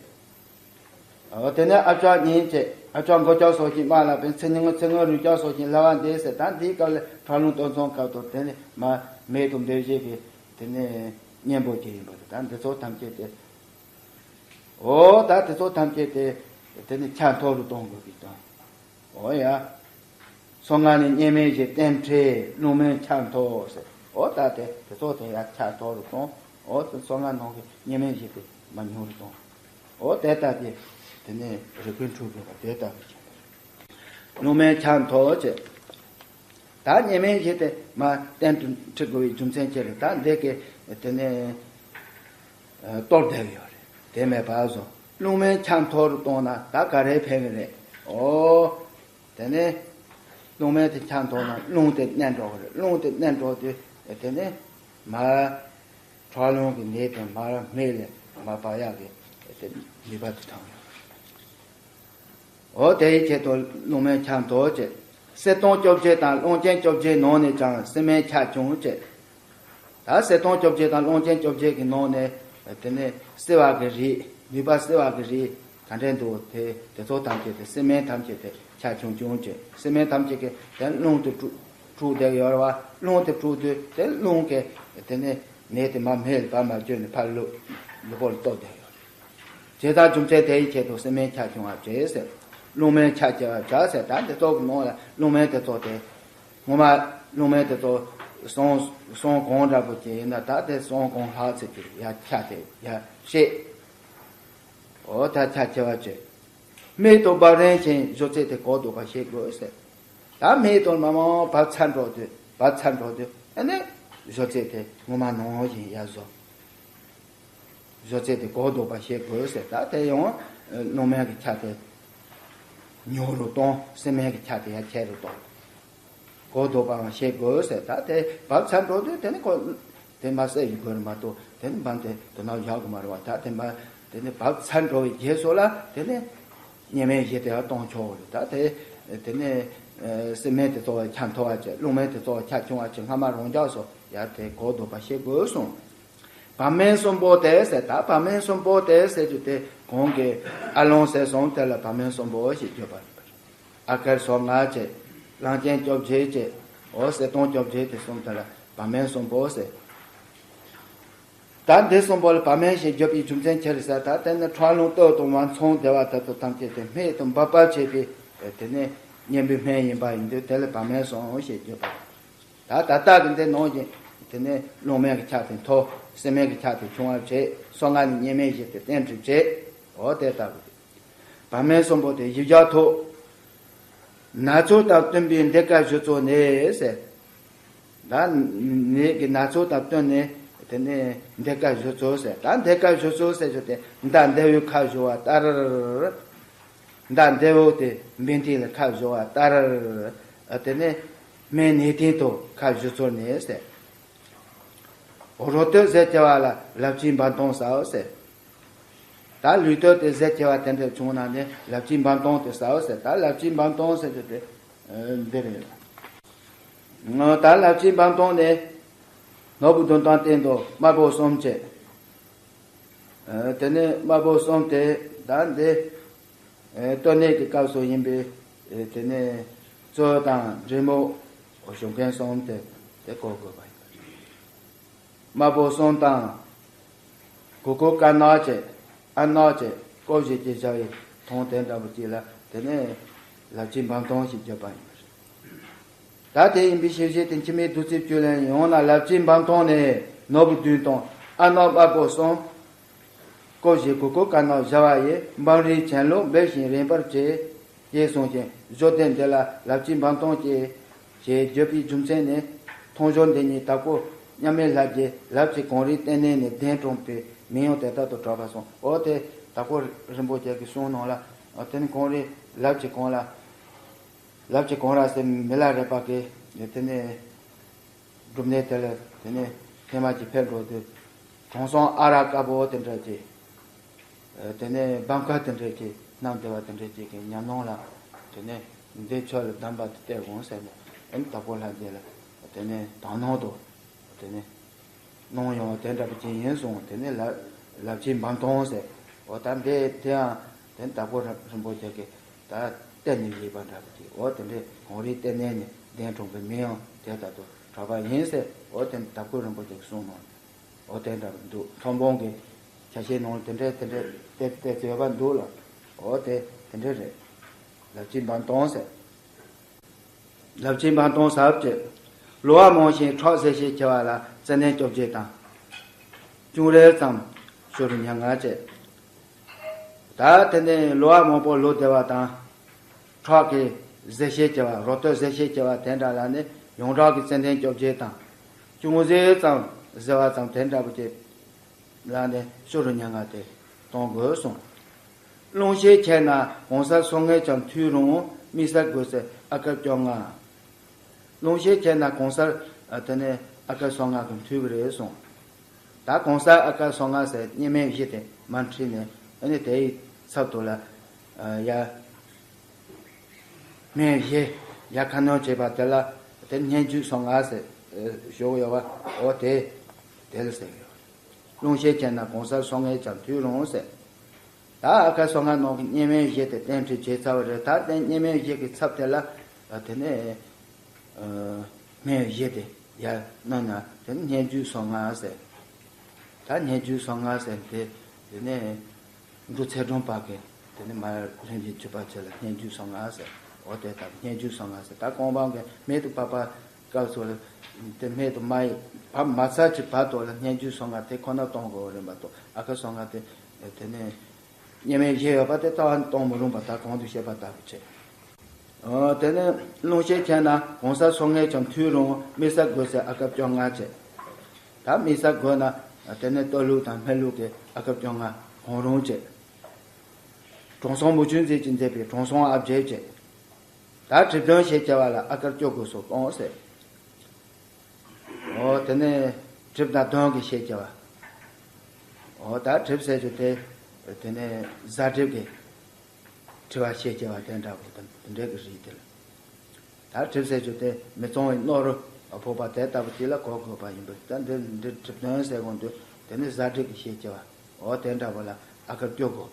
འོ་དེ་ནས་ཨ་ཅག་གཉིས་བྱས། ཨ་ཅག་མགོ་ལྕགས་སོགས་ཀྱིས་དམར་ལ་བས། ཚེ་ཉིན་ཚེ་སྔོན་རུས་ལྕགས་སོགས་ཀྱིས་ལ་བ་འདེད་ཟེར། ད་འདིའི་སྐབས་ལ་དྲང་རླུང་སྟོབས་འཛོམས་སྐབས་དུ་དེ་ནས་མ་མེ་དང་འདོད་བཞིན་པའི་དེ་ནས་གཉེན་པོ་གྱི་ཡིན་པ་རེད། ད་འདི་ཚོ་ཐམས་ཅད་དེ། འོ་ད་དེ་ཚོ་ཐམས་ཅད་དེ་དེ་ནི་ཆ་མཐོ་རུ་གཏོང་དགོས་ཀྱི་དང་། འོ་ཡ། སོ་ལྔ་ནི་གཉན་སྨན་བཞི་རྟེན་འབྲེལ། རླུང་སྨན་ཆ་མཐོ་ཟེར། འོ་ད་དེ་དེ་ཚོ་དེ་ཡ་ཆ་མཐོ་རུ་གཏོང་། འོ་དེ་སོ་ལྔ་ནང་གི་གཉན་སྨན་བཞི་དེ་མ་ཉུང་རུ་གཏོང་། འོ་དེ་ལྟ་སྟེ་དེ་ནས་རིགས་ཀུན་འཁྲུགས་དགོས་པ་དེ་ལྟ་བུ་བྱས། རླུང་སྨན་ཆ་མཐོ་བྱས། ད་གཉན་སྨན་བཞི་དེ་མ་གཏན་དུ་ཁྲིད་དགོས་པའི་རྒྱུ་མཚན་ཅི་རེད། ད་འདི་གི་དེ་ནས་གཏོར་བསྡད་ཡོད་རེད། དེ་མེད་པ་བཟོ། རླུང་སྨན་ཆ་མཐོ་རུ་གཏོང་ན་ད་ག་རེ་ཕན་གི་རེད། འོ། དེ་ནས་རླུང་སྨན་དེ་ཆ་མཐོ་ན་རླུང་དེ་མནན་འགྲོ་གི་རེད། རླུང་དེ་མནན་འགྲོ་དུས་དེ་ནས་མར་དྲག་རླུང་གི་ནད་དེ་མར་སྨད་ལས་མར་བབས་ཡག་གི་དེ་ནུས་པ་དེ་ཐོན་ཡོད། འོ་དེའི་ཆེད་དུ་རླུང་སྨན་ཆ་མཐོ་བྱས། བསིལ་གཏོང་བཅོ་བརྒྱད་དང་རླུང་རྐྱེན་བཅོ་བརྒྱད་ནང་ནས་ཀྱང་བསིལ་སྨན་ཆ་ཆུང་བྱས། ད་བསིལ་གཏོང་བཅོ་བརྒྱད་དང་རླུང་རྐྱེན་བཅོ་བརྒྱད་ཀྱི་ནང་ནས་དེ་ནས་བསིལ་བ་གི་རིགས། ནུས་པ་བསིལ་བ་གི་རིགས་ག་འདྲས་འདུག་དེ་དེ་ཚོ་ཐམས་ཅད་དེ་བསིལ་སྨན་ཐམས་ཅད་དེ་ཆ་ཆུང་ཆུང་བྱས། བསིལ་སྨན་ཐམས་ཅད་ཀྱི་དེ་རླུང་དེ་དཀྲུག་དཀྲུག་བསྡད་ཡོད་རེད་བ། རླུང་དེ་དཀྲུག་དུས་དེ་རླུང་གི་དེ་ནས་ནད་དེ་མར་སྨད་ལ་ཕར་མར་བསྐྱོད་ནས་ཕར་ལུས་ལུས་པོ་ལ་གཏོར་བསྡད་ཡོད་རེད། བྱས་ཙང་རྒྱུ་མཚན་དེའི་ཆེད་དུ་བསིལ་སྨན་ཆ་ཆུང་བ་བྱས་ཟེར། རླུང་སྨན་ཆ་ཆེ་བ་བྱ་ཟེར། ད་འདི་ཚོ་གི་ནང་ལ་རླུང་སྨན་དེ་ཚོ་དེ། ངོ་མ་རླུང་སྨན་དེ་ཚོ་སྲང་སྲང་གང་འདྲ་པོ་ཅིག་ཡིན་ན་ད་དེ་སྲང་གང་ལྷག་ཙམ་ཅིག་ཡར་ཆ་དེ་ཡར་བཤད། འོ་ད་ཆ་ཆེ་བ་བྱས། སྨད་དུ་བབས་རན་ཞིང་བཞུ་ཚད་དེ་གོ་ལྡོག་པ་བྱེད་དགོས་ཟེར། ད་སྨད་དུ་མ་མང་བབས་ཚར་འགྲོ་དུས། བབས་ཚར་འགྲོ་དུས་ཨ་ནི་བཞུ་ཚད་དེ་ངོ་མ་ནང་བཞིན་ཡར་བཟོ། བཟོ་ཚད་དེ་གོ་ལྡོག་པ་བྱེད་དགོས་ཟེར། ད་དེ་ཡང་རླུང་སྨན་གྱི་ཆ་དེ་ཉུང་རུ་གཏོང་། བསིལ་སྨན་གྱི་ཆ་དེ་ཡར་ཆེ་རུ་གཏོང་། གོ་ལྡོག་པའང་བྱེད་དགོས་ཟེར། ད་དེ་བབས་ཚར་འགྲོ་དུས་དེ་ནི་ཁོ་དེ་མར་བསལ་ཡི་དགོས་རེད་མ་གཏོགས་དེ་ནི་འབངས་དེ་དོ་སྣང་བཞག་གི་མ་རེད་བ། ད་དེ་མར་དེ་ནི་བབས་ཚར་འགྲོ་བའི་རྗེས་སུ་ལ་དེ་ནི་གཉན་སྨན་བཞི་དེ་ཡང་གཏོང་ཆོག་རེད། ད་དེ་དེ་ནི་བསིལ་སྨན་དེ་ཚོ་བ་ཆ་མཐོ་བ་བྱས། རླུང་སྨན་དེ་ཚོ་བ་ཆ་ཆུང་བ་བྱས། སྔ་མ་རང་འཇགས་སུ་ཡར་དེ་གོ་ལྡོག་པ་བྱེད་དགོས་གསུངས། བབས་སྨན་གསུམ་པོ་དེ་ཟེར། ད་བབས་སྨན་གསུམ་པོ་དེ་ཟེར་རྒྱུ་དེ་གོང་གི་ཨ་རླུང་ཟེར་གསུམ་དེ་ལ་བབས་སྨན་གསུམ་པོ་ཞེས་བརྗོད་པ་རེད། ཨ་ཀར་སོ་ལྔ་བྱས། རླུང་རྐྱེན་བཅོ་བརྒྱད་བྱས། འོ་བསིལ་གཏོང་བཅོ་བརྒྱད་དེ་གསུམ་དེ་ལ་བབས་སྨན་གསུམ་པོ་ཟེར། ད་འདི་གསུམ་པོ་ལ་བབས་སྨན་ཞེས་བརྗོད་པའི་རྒྱུ་མཚན་ཅི་རེད་ཟེར། ད་དེ་ནི་དྲག་རླུང་སྟོད་དང་བར་མཚམས་བདེ་བ་དེ་ཚོ་ཐམས་ཅད་དེ་སྨད་དུ་འབབ་པར་བྱེད་པའི་དེ་ནི་གཉེན་པོའི་སྨན་ཡིན་པ་ཡིན་དུས་དེ་ལ་བབས་སྨན་གསུམ་ཞེས་བརྗོད་པ་རེད། ད་ད་ལྟ་གི་འདི་ནང་བཞིན་དེ་ནས་རླུང་སྨན་གྱི་ཆ་དེ་མཐོ། བསིལ་སྨན་གྱི་ཆ་དེ་ཆུང་བར་བྱེད། སོ་ལྔ་ནི་གཉན་སྨན་བཞི་དེ་རྟེན་འབྲེལ་བྱེད། འོ་དེ་ལྟ་བུ་རེད། བབས་སྨན་གསུམ་པོ་དེ་བཞི་བརྒྱ་ཐོབ། ན་ཚོད་དང་བསྟུན་པའི་འདི་སྐད་བཞུ་ཚུལ་ནི་ཟེར། ད་ནད་ཀྱི་ན་ཚོད་དང་བསྟུན་ནས་དེ་ནས་འདི་སྐད་བཞུ་ཚུལ་ཟེར། ད་འདི་སྐད་བཞུ་ཚུལ་ཟེར་རྒྱུ་དེ་མདའ་མདེའུས་ཁ་བཞུ་བ་ལྟར། མདའ་མདེའུ་དེ་འབེན་ཐིག་ལ་ཁ་བཞུ་བ་ལྟར། དེ་ནས་སྨན་ནས་སྟེང་དུ་ཁ་བཞུ་ཚུལ་ནི་ཟེར། རོ་སྟོད་ཟས་ཆེ་བ་ལ་ལབ་ཅིག་འབམ་སྟོང་ཟའོ་ཟེར། ད་ལུས་སྟོད་དེ་ཟས་ཆེ་བ་དེ་འདྲ་བྱུང་ན་ནི་ལབ་ཅིག་འབམ་སྟོང་དེ་ཟའོ་ཟེར། ད་ལབ་ཅིག་འབམ་སྟོང་ཟེར་རྒྱུ་དེ་འདི་རེད། ད་ལབ་ཅིག་འབམ་སྟོང་ནི་ནོར་བུ་བདུན་སྟོང་སྟེང་དུ་དམར་པོ་གསུམ་བྱས། དེ་ནས་དམར་པོ་གསུམ་དེ་ད་འདི་སྟོད་ནད་ཀྱི་སྐབས་སུ་ཡིན་པའི་དེ་ནས་གཙོད་དང་འདྲེ་མོ་ཞུ་མཁན་གསུམ་དེ་དེ་གོ་དགོས་པ་ཡིན། དམར་པོ་གསུམ་དང་། གུ་གུལ་དཀར་ནག་བྱས། ཨ་ནག་བྱས། ཀོ་བཞི་གྱིས་བྱ་བའི་ཐང་དེ་འདྲ་པོ་ཅིག་ལ་དེ་ནས་ལབ་ཅིག་འབམ་སྟོང་ཞེས་བརྗོད་པ་ཡིན་པ་རེད། ད་དེ་ཡིན་པའི་ཤེས་བྱེད་དེ་འཆི་མེད་བདུད་རྩིའི་བཅུད་ལེན་ཡང་ན་ལབ་ཅིག་འབམ་སྟོང་ནི་ནོར་བུ་བདུན་དང་ཨ་ནག་དམར་པོ་གསུམ། ཀོ་བཞི་གུ་གུལ་དཀར་ནག་བྱ་བ་ཡི། འབམ་རིགས་གྱེན་ལོག་འབེབས་ཤིང་རེངས་པར་བྱེད། ཅེས་གསུངས་ཤིང་བཞུ་ལྡན་འདི་ལ་ལབ་ཅིག་འབམ་སྟོང་སྟེ། ཞེས་བརྗོད་པའི་རྒྱུ་མཚན་ནི། མཐོང་སྦྱོར་འདི་ཉིད་དྭགས་པོ་མཉམ་མེད་ལྷ་རྗེ་ལབ་ཅིག་གངས་རིའི་ལྟེ་གནས་ནས་གདན་དྲངས་པའི་མིང་ཡང་དེ་ལྟར་དུ་གྲགས་པར་གསུངས། འོ་དེ་དྭགས་པོ་རིན་པོ་ཆེ་གི་གསུང་ནང་ལ། འོ་དེ་ནི་གངས་རི་ལབ་ཅིག་གངས་ལ། ལབ་ཅིག་གངས་ར་ཟེར་མི་ལ་རས་པ་གི་དེ་ནས་སྒྲུབ་གནས་དེ་ལ་དེ་ནས་ ཧེ་མ་གྱི་ཕེབས་འགྲོ་དུས། དྲང་སྲོང་ཨ་ར་དཀར་པོ་དེ་འདྲ་གྱི། དེ་ནས་འབམ་དཀར་དེ་འདྲ་གྱི་སྣང་བདེ་བ་དེ་འདྲ་གྱི་གི་ཉམས་སྣང་ལ། དེ་ནས་འདི་ཆོས་ལ་གདམས་པ་དེ་སྟེར་འོང་ཟེར་ནས། ཨེ་ནི་དྭགས་པོ་ལྷ་རྗེ་ལ་དེ་ནས་དག་སྣང་དུ་དེ་ནས་གནང་ཡོང་བ་དེ་འདྲ་པོ་ཅིག་ཡིན་གསུངས། དེ་ནས་ལ་ལབ་ཅིག་འབམ་སྟོང་ཟེར། འོ་ད་འདི་དེའང་དེ་ནས་དྭགས་པོ་རིན་པོ་ཆེ་གི་ད་གཏེར་ནས་བཞེས་པ་འདྲ་པོ་ཅིག། འོ་དེ་འདྲའི་གངས་རིའི་ལྟེ་གནས་ནས་གདན་དྲངས་པའི་མིང་ཡང་དེ་ལྟར་དུ་གྲགས་པ་ཡིན་ཟེར། འོ་དེ་ནས་དྭགས་པོ་རིན་པོ་ཆེ་གིས་གསུངས་གནང་། འོ་དེ་འདྲ་པོ་འདུག། ཐུན་མོང་གི་ཆ་ཤས་ནང་དེ་འདྲའི་དེ་འདྲའི་དེ་དེ་ཚོ་ཡོད་པ་འདུག་ལ། འོ་དེ་དེ་འདྲའི་རེད། ལབ་ཅིག་འབམ་སྟོང་ཟེར། ལབ་ཅིག་འབམ་སྟོང་ཟེར་བ་བྱས། ལོ་བ་མང་ཞིང་ཁྲག་ཟད་ཤས་ཆེ་བ་ལ་ཙན་དན་བཅོ་བརྒྱད་དང་། ཅུང་རེ་ཙམ་ཞོ་རུ་མྱ་ངན་བྱས། ད་དེ་ནས་ལོ་བ་མང་པོ་ལོ་བསྡད་པ་དང་། ཁྲག་གི་ཟད་ཤས་ཆེ་བ། རོ་སྟོད་ཟད་ཤས་ཆེ་བ་དེ་འདྲ་ལ་ནི་ཡོངས་གྲགས་ཀྱི་ཙན་དན་བཅོ་བརྒྱད་དང་། ཅུང་ཟད་ཙམ་ཟད་པ་ཙམ་དེ་འདྲ་པོ་ཅིག་ལ་ནི་ཞོ་རུ་མྱ་ངན་དེ་གཏོང་དགོས་གསུངས། རླུང་ཤས་ཆེ་ན་གང་སར་སོ་ལྔས་ཀྱང་ཐུལ་རུང་། དམིགས་བསལ་དགོས་སའི་ཨ་དཀར་བཅོ་ལྔ། རླུང་ཤས་ཆེ་ན་གང་སར་ཨ་དེ་ནས་ཨ་དཀར་སོ་ལྔ་གིས་ཐུལ་གྱི་རེད་གསུངས། ད་གང་སར་ཨ་དཀར་སོ་ལྔ་ཟེར་སྙེ་མའི་གཞི་དེ་མར་ཁྲིད་ནས། ཨ་ནི་དེའི་ཚབ་ཏུ་ལ་ཨ་ཡ་སྨན་བཞི་ཡ་ཁ་སྣོན་བྱས་པ་དེ་ལ་དེ་སྙན་བརྒྱུད་སོ་ལྔ་ཟེར་ཨ་ཞུ་གི་ཡོད་པ། འོ་དེ་དེ་ལ་ཟེར་གི་ཡོད། རླུང་ཤས་ཆེ་ན་གང་སར་སོ་ལྔས་ཀྱང་ཐུལ་རུང་ཟེར། ད་ཨ་དཀར་སོ་ལྔ་ནང་གི་སྙེ་མའི་གཞི་དེ་བསྟན་ཁྲིད་བྱས་ཚར་བ་རེད། ད་དེ་སྙེ་མའི་གཞི་གི་ཚབ་དེ་ལ་ཨ་དེ་ནས་ཨ་སྨན་བཞི་དེ་ཡར་བསྣན་ན་དེ་ནི་སྙན་བརྒྱུད་སོ་ལྔ་ཟེར། ད་སྙན་བརྒྱུད་སོ་ལྔ་ཟེར་དེ་དེ་ནས་འབྲུ་ཚེ་སྒྲོན་པ་གིས་དེ་ནས་མར་རིམ་གྱིས་བརྒྱུད་པ་བྱས་ལ་སྙན་བརྒྱུད་སོ་ལྔ་ཟེར། འོ་དེ་ལྟར་སྙན་བརྒྱུད་སོ་ལྔ་ཟེར། ད་གོང་འཕང་གི་སྨད་དུ་བབས་པ་སྐབས་སུ་ལ་དེ་སྨད་དུ་མ་ཡི་བབས་མ་ཚར་གྱི་བར་དུ་ལ་སྙན་བརྒྱུད་སོ་ལྔ་དེ་ཁོ་ན་གཏོང་དགོས་རེད་མ་གཏོགས། ཨ་དཀར་སོ་ལྔ་དེ་དེ་ནས་སྙེ་མའི་གཞི་ཡོད་པ་དེ་རྩ་བ་ནས་གཏོང་མི་རུང་བ་ད་གོང་དུ་བཤད་པ་ལྟ་བུ་བྱས། ཨ་དེ་ནས་རླུང་ཤས་ཆེ་ན་གང་སར་སོ་ལྔས་ཀྱང་ཐུལ་རུང་། དམིགས་བསལ་དགོས་སའི་ཨ་དཀར་བཅོ་ལྔ་བྱས། ད་དམིགས་བསལ་དགོས་ན་དེ་ནས་སྟོད་ལུགས་དང་སྨད་ལུགས་ཀྱི་ཨ་དཀར་བཅོ་ལྔ་གང་རུང་བྱས། དྲང་སྲོང་མུ་ཁྱུད་མཛེས་ཀྱིས་མཛད་པའི་དྲང་སྲོང་ཨ་བརྒྱད་བྱས། ད་གྲིབ་གདོན་ཤས་ཆེ་བ་ལ་ཨ་དཀར་བཅུ་དགུ་སོགས་གཏོང་ཟེར། འོ་དེ་ནས་གྲིབ་དང་གདོན་གྱི་ཤས་ཆེ་བ། འོ་ད་གྲིབ་ཟེར་རྒྱུ་དེ་དེ་ནས་གཟའ་གྲིབ་ཀྱི་མཁྲིས་པ་ཤས་ཆེ་བ་དེ་འདྲ་པོ་དང་དེ་འདྲ་གི་རིགས་དེ་ལ། ད་གྲིབ་ཟེར་རྒྱུ་དེ་མི་གཙང་བའི་རྣོ་རུ་ཕོག་པ་དེ་ལྟ་བུ་ཅིག་ལ་གོ་དགོས་པ་ཡིན་པས། ད་འདི་འདི་གྲིབ་གདོན་ཟེར་དགོས་འདུག། དེ་ནི་གཟའ་གྲིབ་ཀྱི་ཤས་ཆེ་བ། འོ་དེ་འདྲ་པོ་ལ་ཨ་དཀར་བཅུ་དགུ།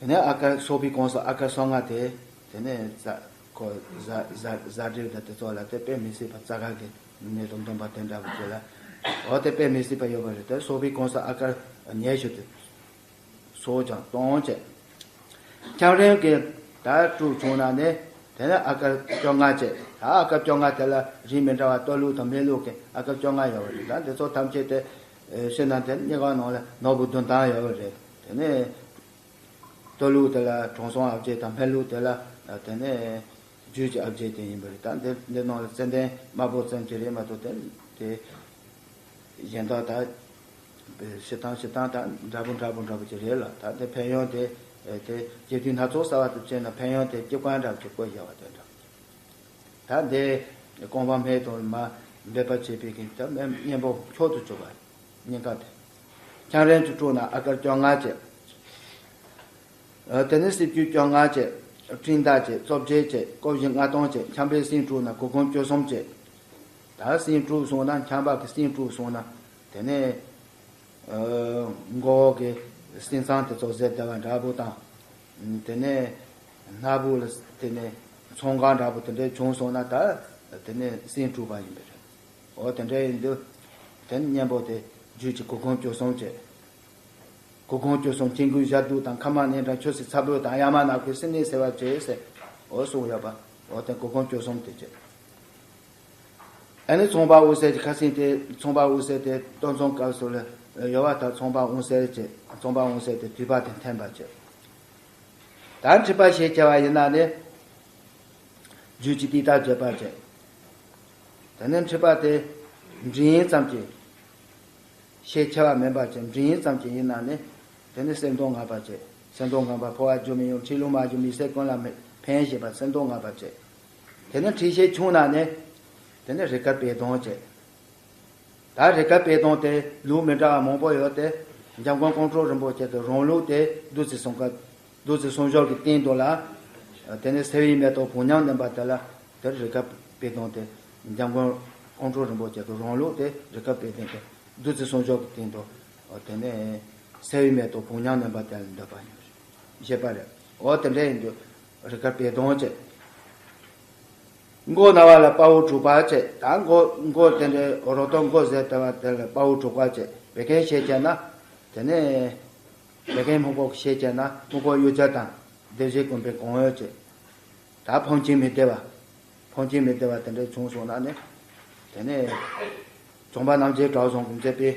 དེ་ནས་ཨ་དཀར་སོག་པོའི་གོང་སུ་ཨ་དཀར་སོ་ལྔ་དེ། དེ་ནས་གཟའ་ཁོ་གཟའ་གཟའ་གཟའ་གྲིབ་དང་དེ་ཚོ་ལ་དེ་དཔེ་མི་སྲིད་པ་རྩ་ཁ་གི་ནད་དང་འདོན་པ་དེ་འདྲ་བ་དེ་ལ། འོ་དེ་དཔེ་མི་སྲིད་པ་ཡོད་པ་རེད། དེ་སོག་པོའི་གོང་སུ་ཨ་དཀར་ཉེ་ཤོས་དེ་སོགས་ཀྱང་གཏོང་བྱས། ཁྱམས་རིང་གི་ད་དཀྲུག་བྱུང་ན་ནི། དེ་ནས་ཨ་དཀར་བཅོ་ལྔ་བྱས། ད་ཨ་དཀར་བཅོ་ལྔ་དེ་ལ་རིགས་མི་འདྲ་བ་སྟོད་ལུགས་དང་སྨད་ལུགས་ཀྱི་ཨ་དཀར་བཅོ་ལྔ་ཡོད་པ་རེད། ད་འདི་ཚོ་ཐམས་ཅད་དེ་ཤེས་ན་དེ་སྙེ་མ་ནང་ལ་ནོར་བུ་བདུན་ཐམ་ཡོད་པ་རེད། དེ་ནས་སྟོད་ལུགས་དེ་ལ་དྲང་སྲོང་ཨ་བརྒྱད་དང་སྨད་ལུགས་དེ་ལ་དེ་ནས་རྒྱུད་ཀྱི་ཨ་བརྒྱད་དེ་ཡིན་པ་རེད། ད་འདི་འདི་ནང་ལ་ཙན་དན་དམར་པོ་ཙམ་གྱི་རེད་མ་གཏོགས་དེ་དེ་གཞན་དག་ད་བྱེད་སྟངས་བྱེད་སྟངས་ད་འདྲ་པོ་འདྲ་པོ་འདྲ་པོ་ཅིག་རེད་ལ། ད་དེ་ཕན་ཡོན་དེ་དེ་དགེ་འདུན་སྣ་ཚོགས་གསར་བ་དུ་བྱས་ན་ཕན་ཡོན་དེ་སྐྱེ་བ་འདྲ་པོ་ཅིག་བཀོད་བཞག་པ་དེ་འདྲ། ད་འདི་གོང་འཕང་སྨད་དུ་མར་འབེབས་པ་བྱེད་པའི་གི་ད་གཉེན་པོ་མཆོག་ཏུ་གྱུར་པ། སྙིང་ག་དེ། ཁྱམས་རིང་གི་དཀྲུག་ན་ཨ་དཀར་བཅོ་ལྔ་བྱས། ཨ་དེ་ནས་སྲིབ་ཅུ་བཅོ་ལྔ་བྱས། སྤྲིན་ཟླ་བྱས། བཙོ་བྱེད་བྱས། ཀོ་བཞི་ལྔ་སྟོང་བྱས། ཁྱམས་པའི་སྲིན་དཀྲུག་ན་གུར་གུམ་བཅུ་གསུམ་བྱས། ད་སྲིན་དཀྲུག་སོང་ན་ཁྱམས་པ་གི་སྲིན་དཀྲུག་སོང་ན་དེ་ནས་ཨ་མགོ་བོ་གི་སྲིན་ཚང་དེ་ཚོ་ཟད་བསྡད་པ་འདྲ་པོ་དང་། དེ་ནས་སྣ་བུག་ལ་དེ་ནས་ཚོང་ཁང་འདྲ་པོ་དེ་འདྲའི་བྱུང་སོང་ན་ད་དེ་ནས་སྲིན་དཀྲུག་པ་ཡིན་པ་རེད། འོ་དེ་འདྲ་ཡིན་དུས་དེ་ནས་གཉེན་པོ་དེ་རྒྱུད་ཀྱི་གུར་གུམ་བཅུ་གསུམ་བྱས། གུར་གུམ་བཅུ་གསུམ་དཀྱིལ་འཁོར་གཞལ་དུ་དང་ཁ་མ་ནས་འདྲ་ཆོས་སྲིད་ཚ་བོ་དང་ཡ་མ་ན་ཁོའི་སྲིན་ནད་སེལ་བར་བྱེད་ཟེར། འོ་གསུངས་ཡོད་པ། འོ་དེ་གུར་གུམ་བཅུ་གསུམ་དེ་བྱས། ཨ་ནི་ཚོང་པ་འོད་གསལ་གྱི་ཁ་སེང་དེ་ཚོང་པ་འོད་གསལ་དེ་སྟོན་ཚོང་སྐབས་སུ་ལ་ཡོད་པ་ད་ཚོང་པ་འོད་གསལ་བྱས། ཚོང་པ་འོད་གསལ་དེ་དུད་པ་དེ་འཐེན་པར་བྱེད། ད་མཁྲིས་པ་ཤས་ཆེ་བ་ཡིན་ན་ནི་རྒྱུད་ཀྱི་ཏིག་ཏ་བརྗོད་པར་བྱེད། དེ་ནས་མཁྲིས་པ་དེ་མགྲིན་ཙམ་གྱི་ཤས་ཆེ་བ་མིན་པ་བྱས། མགྲིན་ཙམ་གྱི་ཡིན་ན་ནི་དེ་ནི་སེམས་གདུང་ངང་པར་བྱེད། སེམས་གདུང་ངང་པ་འཕོ་བ་རྒྱུ་མི་ཡོང་། ཁྲིག་རླུང་མ་རྒྱུ་མི་སེལ། ཀུན་ལ་མི་ཕན་ཞེས་པ་སེམས་གདུང་ངང་པར་བྱེད། དེ་ནས་མཁྲིས་ཤས་ཆུང་ན་ནི་དེ་ནི་རི་དཀར་བད་སྟོང་བྱེད། ད་རི་ཁ་པད་སྡོང་དེ་ལུགས་མི་འདྲ་བ་མང་པོ་ཡོད་དེ། འཇམ་མགོན་ཀོང་སྤྲུལ་རིན་པོ་ཆེ་གི་རང་ལུགས་དེ་བདུད་རྩི་གསུམ་ཀ་བདུད་རྩི་གསུམ་སྦྱོར་གྱི་སྟེང་དུ་ལ། དེ་ནས་སེལ་བའི་མེ་ཏོག་བོང་ཉམས་ལྡན་པ་དེ་ལ། དེར་རི་ཁ་པད་སྡོང་དེ། འཇམ་མགོན་ཀོང་སྤྲུལ་རིན་པོ་ཆེ་གི་རང་ལུགས་དེ་རི་ཁ་པད་སྡོང་དེ་བདུད་རྩི་གསུམ་སྦྱོར་གྱི་སྟེང་དུ། དེ་ནས་སེལ་བའི་མེ་ཏོག་བོང་ཉམས་ལྡན་པ་དེ་ལ་འདོད་པ་ཡིན་ཞེས་པ་རེད། འོ་དེ་འདྲ་ཡིན་དུས་རི་ཁ་པད་སྡོང་བྱས། མགོ་ན་བ་ལ་དཔའ་བོ་དྲུག་པ་བྱས། ད་མགོ་མགོ་དེ་འདྲའི་རོ་ཏོག་མགོ་ཟེར་ལྟ་བ་དེ་ལ་དཔའ་བོ་དྲུག་པ་བྱས། བད་ཀན་ཞེས་བྱས་ན། དེ་ནས་བད་ཀན་སྨུག་པོ་ཞེས་བྱས་ན་སྨུག་པོ་གཡུ་བྱུ་དང་སྡེ་བཞི་ཀུན་ཕན་གང་ཡོད་བྱས། ད་ཕོན་ཆེན་མི་བདེ་བ། ཕོན་ཆེན་མི་བདེ་བ་དེ་འདྲ་བྱུང་སོང་ན་ནི། དེ་ནས་བྱམས་པ་རྣམ་རྒྱལ་གྲགས་བཟང་གིས་མཛད་པའི་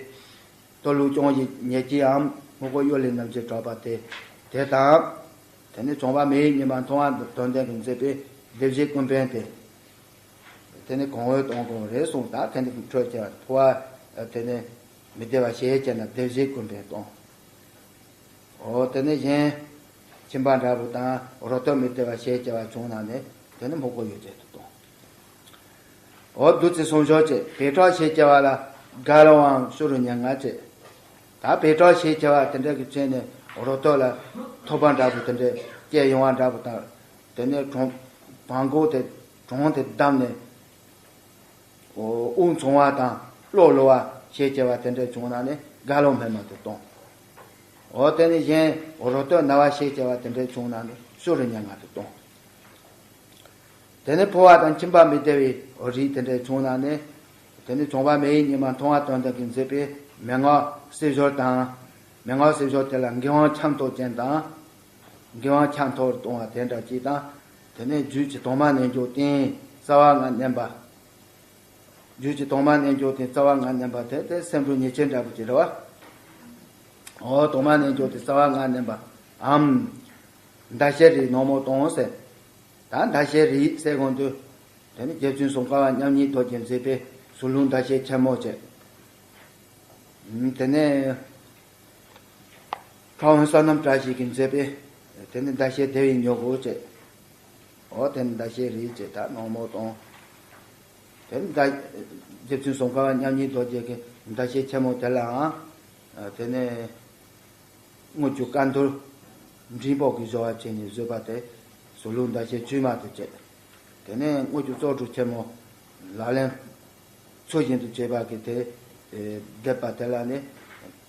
ལྟོ་ལུག་སྐྱོང་བའི་ཉེས་ཀྱི་འམ་སྨུག་པོ་གཡུ་ལས་རྣམ་རྒྱལ་གྲགས་པ་དེ། དེ་དང་། དེ་ནས་བྱམས་པ་མི་ཡི་ཉི་མ་མཐོང་བ་དོན་ལྡན་གྱིས་མཛད་པའི་སྡེ་བཞི་ཀུན་ཕན་དེ། དེ་ནས་གང་འོས་གཏོང་དགོས་རེད་གསུངས། ད་དེ་འདི་འཕྲོད་ཀྱང་ཕོ་བ་དེ་ནས་མི་བདེ་བ་ཞེས་བྱས་ན་སྡེ་བཞི་ཀུན་ཕན་གཏོང་། འོ་དེ་ནས་གཞན་ཁྱིམ་པ་འདྲ་པོ་དང་རོ་ཏོག་མི་བདེ་བ་ཞེས་བྱ་བ་བྱུང་ན་ནི་དེ་ནི་སྨུག་པོ་གཡུ་བྱུ་དུ་གཏོང་། འོ་བདུད་རྩི་གསུམ་སྦྱོར་བྱས། བད་ཀན་ཞེས་བྱ་བ་ལ་རྒ་ལོ་འམ་ཤུ་རུ་ཉེ་ང་བྱས། ད་བད་ཀན་ཞེས་བྱ་བ་དེ་འདྲ་གི་ཚེ་ནས་རོ་ཏོག་ལ་ཐོགས་པ་འདྲ་པོ་དེ་འདྲ་སྐྱེ་ཡོང་བ་འདྲ་པོ་དང་། དེ་ནས་གྲོང་བང་མགོ་དེ་གྲོང་དེ་བསྡམས་ནས། དབུགས་འཚང་བ་དང་གློ་ལོ་བ་ཞེས་བྱ་བ་དེ་འདྲ་བྱུང་ན་ནི་རྒ་ལོ་སྨིན་མ་དུ་གཏོང་། འོ་དེ་ནི་གཞན་རོ་ཏོག་ན་བ་ཞེས་བྱ་བ་དེ་འདྲ་བྱུང་ན་ནི་ཤུ་རུ་ཉེ་ང་དུ་གཏོང་། དེ་ནི་ཕོ་བ་དང་ཁྱིམ་པ་མི་བདེ་བའི་རིགས་དེ་འདྲ་བྱུང་ན་ནི། དེ་ནི་བྱམས་པ་མི་ཡི་ཉི་མ་མཐོང་བ་དོན་ལྡན་གྱིས་མཛད་པའི་མན་ངག་བསིལ་སྦྱོར་དང་། མན་ངག་བསིལ་སྦྱོར་དེ་ལ་མགོའི་འོག་འཁྱམས་ཐོར་ཅན་དང་། མགོའི་འོག་འཁྱམས་ཐོར་གཏོང་བ་དེ་འདྲ་གཅིག་དང་། དེ་ནས་རྒྱུད་ཀྱི་དྭངས་མ་རྣལ་འབྱོར་སྟེང་རྩ་བ་ལྔ་མནན་པ། རྒྱུད་ཀྱི་དྭངས་མ་རྣལ་འབྱོར་སྟེང་རྩ་བ་ལྔ་མནན་པ་དེ་དེ་སེམས་སྒྲོ་ཉེ་ཆེན་འདྲ་པོ་ཅིག་རེད་བ། འོ་དྭངས་མ་རྣལ་འབྱོར་སྟེང་རྩ་བ་ལྔ་མནན་པའམ། ཟླ་ཤེལ་རིའི་ནག་མོ་དང་ཟེར། ད་ཟླ་ཤེལ་རི་ཟེར་གོང་དུ། དེ་ནི་རྗེ་བཙུན་ཙོང་ཁ་པ་མཉམ་ཉིད་རྡོ་རྗེས་མཛད་པའི་ཟུར་ལུང་ཟླ་ཤེལ་ཆེན་མོ་བྱས། དེ་ནས་ཁྲ་འོན་བསོད་ནམས་བཀྲ་ཤིས་ཀྱིས་མཛད་པའི་དེ་ནི་ཟླ་ཤེལ་བདེ་བའི་མྱུ་གུ་བྱས། འོ་དེ་ནི་ཟླ་ཤེལ་རི་བྱས་ད་ནག་མོ་དང་། དེ་ནི་ཟླ་རྗེ་བཙུན་ཙོང་ཁ་པ་མཉམ་ཉིད་རྡོ་རྗེ་གི་ཟླ་ཤེལ་ཆེན་མོ་དེ་ལའང་། དེ་ནས། དངུལ་གྱི་དཀར་འདོར་འབྲིང་པོ་གི་བཟོ་བ་བྱས་ནས་བཟོས་པ་དེ་ཟུར་ལུང་ཟླ་ཤེལ་བཅུ་མ་དུ་བྱས། དེ་ནས་དངུལ་གྱི་བཙོག་གྲུ་ཆེན་མོ་ལག་ལེན་ཚུལ་བཞིན་དུ་བྱས་པ་གི་དེ་བསྡེབས་པ་དེ་ལ་ནི།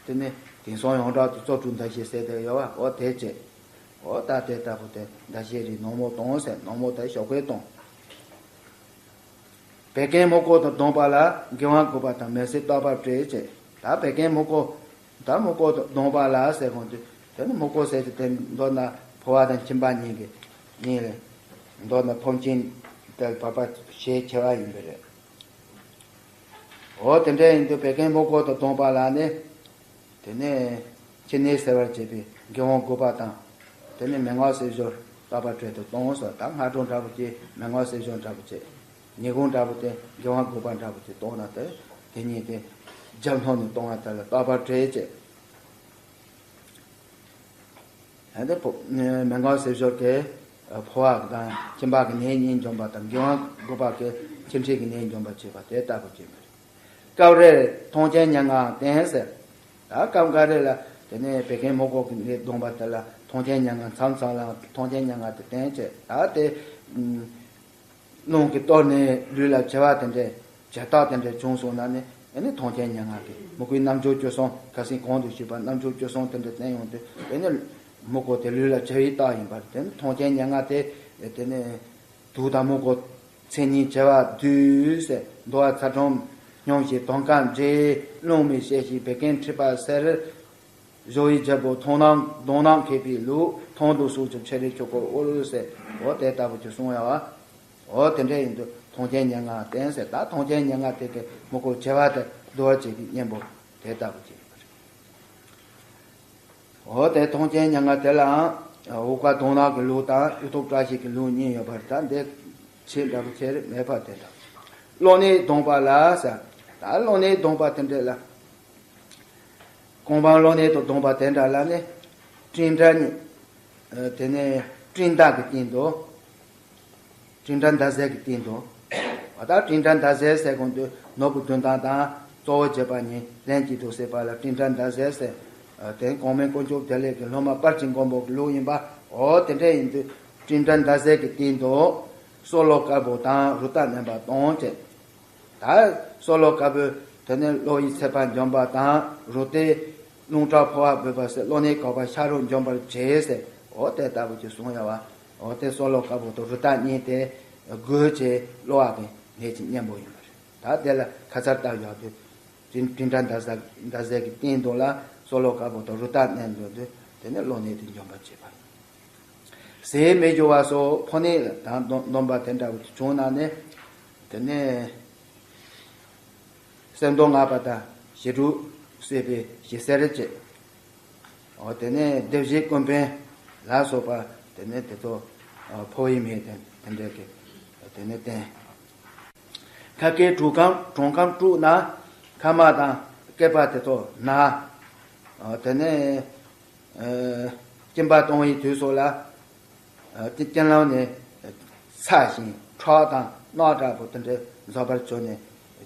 དེ་ནི་དེང་སང་ཡོངས་གྲགས་ཀྱི་བཙོག་གྲུ་ཟླ་ཤེལ་ཟེར་དེ་ཡོད་བ། འོ་དེ་བྱས། འོ་ད་དེ་ལྟ་བུ་དེ་ཟླ་ཤེལ་རིའི་ནག་མོ་དང་ཟེར། ནག་མོ་དེ་ཞོགས་པའི་དང་། བད་ཀན་སྨུག་པོ་དང་ལྡན་པ་ལ་མགོའི་འོག་དགུ་པ་དང་མེ་བསྲེགས་རྟག་པར་བྲེད་བྱས། ད་བད་ཀན་སྨུག་པོ། ད་སྨུག་པོ་དང་ལྡན་པ་ལ་ཟེར་གོང་དུ། དེ་ནི་སྨུག་པོ་ཟེར་དུས་དེ་མདོར་ན་ཕོ་བ་དང་ཁྱིམ་པ་གཉིས་ཀྱི་གཉིས་ལས། མདོར་ན་ཕོན་ཆེན་དེ་བར་པ་ཞེས་བྱ་བ་ཡིན་པས་རེད། འོ་དེ་འདྲ་ཡིན་དུས་བད་ཀན་སྨུག་པོ་དང་ལྡན་པ་ལ་ནི། དེ་ནས་ཕྱི་ནད་སེལ་བར་བྱེད་པའི་མགོའི་འོག་དགུ་པ་དང་། དེ་ནས་མན་ངག་བསིལ་སྦྱོར་རྟག་པར་བྲེད་དུ་གཏོང་ཟེར། ད་སྔ་དྲོ་འདྲ་པོ་ཅིག་མན་ངག་བསིལ་སྦྱོར་འདྲ་པོ་ཅིག་ཉིན་གུང་འདྲ་པོ་དེ་མགོའི་འོག་དགུ་པ་འདྲ་པོ་ཅིག་གཏོང་ན་དེ་དེ་གཉིས་དེ་རྒྱབ་ལྷོང་ནས་གཏོང་བ་དེ་ལ་རྟག་པར་བྲེད་བྱེད། ཨ་ནི་ཕོ་མན་ངག་བསིལ་སྦྱོར་གྱིས་ཕོ་བ་དང་ཁྱིམ་པ་གི་ནད་གཉིས་འཇོམས་པ་དང་། མགོའི་འོག་དགུ་པ་གིས་ཁྱི་འཁྲིད་ཀྱི་ནད་འཇོམས་པར་བྱེད་པ་དེ་ལྟ་བུ་བྱེད་པ་རེད། སྐབས་རེར་མཐོང་ཆེན་མྱ་ངན་བསྟེན་ཟེར། ད་སྐབས་འགའ་རེ་ལ་དེ་ནས་བད་ཀན་སྨུག་པོ་གི་ནད་གདོན་པ་དེ་ལ་མཐོང་ཆེན་མྱ་ངན། མཚམས་མཚམས་ལ་མཐོང་ཆེན་མྱ་ངན་དེ་བསྟེན་བྱས། ད་དེ་རླུང་གིས་གཏོར་ནས་ལུས་ལ་བྱེར་བ་དེ་འདྲའི་བྱེར་རྟགས་དེ་འདྲའི་བྱུང་སོང་ན་ནི། ཨ་ནི་མཐོང་ཆེན་མྱ་ངན་གྱི་མི་དགེ་བའི་རྣམ་འགྱུར་བཅུ་གསུམ། ཁ་སང་གོང་དུ་ཞུས་པ་རྣམ་འགྱུར་བཅུ་གསུམ་དེ་འདྲ་བསྟན་ཡོང་དུས། དེ་ནི་སྨུག་པོ་དེ་ལུས་ལ་བྱེར་བའི་རྟགས་ཡིན་པར། དེ་ནི་མཐོང་ཆེན་མྱ་ངན་དེ་དེ་ནི། དུག་དང་སྨུག་པོ་མཚན་ཉིད་བྱེར་བ་བསྡུས་ཟེར། འདུ་བ་ཚ་གྲང་སྙོམས་ཤིང་དོན་ཁ་འདྲེས། རླུང་མི་ཤེས་ཤིང་བད་ཀན་འཁྲིགས་པ་སེལ། གཞོ་བའི་རྒྱལ་པོ་མཐོང་སྣང་གདོང་ནག་མཁས་པའི་ལུགས། མཐོང་དུ་ཟུག་ཅིང་ཕྱི་རོལ་ཆོས་སྐོར་དབུལ་ཟེར། འོ་དེ་ལྟ་བུ་ཅིག་གསུང་ཡ་བ། འོ་དེ་འདྲ་ཡིན་དུས་མཐོང་ཆེན་མྱ་ངན་བསྟེན་ཟེར། ད་མཐོང་ཆེན་མྱ་ངན་དེ་གི་སྨུག་པོ་བྱེར་བ་དེ་བསྡུ་བར་བྱེད་པའི་གཉེན་པོ་དེ་ལྟ་བུ་ཅིག་ཡིན་པ་རེད། འོ་དེ་མཐོང་ཆེན་མྱ་ངན་དེ་ལའང་འུག་པ་གདོང་ནག་གི་ལུགས་དང་གཡུ་ཐོག་བཀྲ་ཤིས་ཀྱི་ལུགས་གཉིས་ཡོད་པར། ད་འདི་ཆེས་འདྲ་པོ་ཆེར་མེད་པ་དེ་འདྲ། གློ་ནད་གདོན་པ་ལ་ཟེར། ད་གློ་ནད་གདོན་པ་དེ་འདྲ་ལ། རྐང་པའི་གློ་ནད་དང་གདོན་པ་དེ་འདྲ་ལ་ནི། སྤྲིན་བྲལ་ནི། དེ་ནས་སྤྲིན་ཟླ་གི་སྟེང་དུ། སྤྲིན་བྲལ་ཟླ་ཟེར་གྱི་སྟེང་དུ། འོ་ད་སྤྲིན་བྲལ་ཟླ་ཟེར་ཟེར་གོང་དུ་ནོར་བུ་བདུན་སྟོང་དང་། གཙོ་བོ་བྱས་པ་ཉིད་ལྡན་གྱི་འདུག་ཟེར་བ་ལ་སྤྲིན་བྲལ་ཟླ་ཟེར་ཟེར། དེ་གོང་མའི་དཀོན་མཆོག་བདེ་ལེགས་ཀྱི་སློབ་མ་དཔལ་གྱི་མགོན་པོ་གི་ལུགས་ཡིན་པ། འོ་དེ་འདྲ་ཡིན་དུས་སྤྲིན་བྲལ་ཟླ་ཟེར་གྱི་སྟེང་དུ་སྲོ་ལོ་དཀར་པོ་དང་རུ་རྟ་མནན་པ་གཏོང་བྱས། ད་སྲོ་ལོ་དཀར་པོས་དེ་ནས་གློ་བའི་ཚད་པ་འཇོམས་པ་དང་། རུ་རྟས་རླུང་ཁྲག་ཕོ་བ་འབུད་པ་ཟེར་གློ་ནད་འགོག་པ་ཤ་རུས་འཇོམས་པར་བྱེད་ཟེར། འོ་དེ་ལྟ་བུ་ཅིག་གསུངས་ཡོད་པ། འོ་དེ་སྲོ་ལོ་དཀར་པོ་དང་རུ་རྟ་གཉིས་དེ་དགོས་བྱས་གློ་བ་གི་ནད་ཀྱི་གཉེན་པོ་ཡིན་པ་རེད། ད་དེ་ལ་ཁ་ཚར་བཏབ་ཡོང་དུས། སྤྲིན་སྤྲིན་བྲལ་ཟླ་ཟེར་གྱི་སྟེང་དུ་ལ་སྲོ་ལོ་དཀར་པོ་དང་རུ་རྟ་མནན་འདོད་དུས། དེ་ནས་གློ་ནད་དེ་འཇོམས་པར་བྱེད་པ་ཡིན། ཟས་མི་འཇུ་བ་སོགས་ཕོ་ནད་དང་སྡོམ་པ་དེ་འདྲ་བོ་བྱུང་ན་ནི། དེ་ནས་གསེར་མདོག་ལྔ་པ་དང་ཞི་ཁྲོ་བསྲེས་པའི་ཞི་གསེར་བྱས། འོ་དེ་ནས་སྡེ་བཞི་ཀུན་ཕན་ལ་སོགས་པ། དེ་ནས་དེ་ཚོ་ཕོ་བའི་མི་དེ་དེ་འདྲ་གི་དེ་ནས་བསྟེན། ཁ་སྐད་གྲོང་ཁམས་གྲོང་ཁམས་དཀྲུགས་ན། ཁ་མ་དང་སྐེད་པ་དེ་ཚོ་ན། དེ་ནས་སྐྱིན་པ་གཏོང་བའི་དུས་སོགས་ལ། སྐྱིན་སྐྱིན་ལམ་ནས་ཚ་ཞིང་ཁྲག་དང་རྣག་འདྲ་པོ་དེ་འདྲ་འཛག་པར་བྱུང་ནས་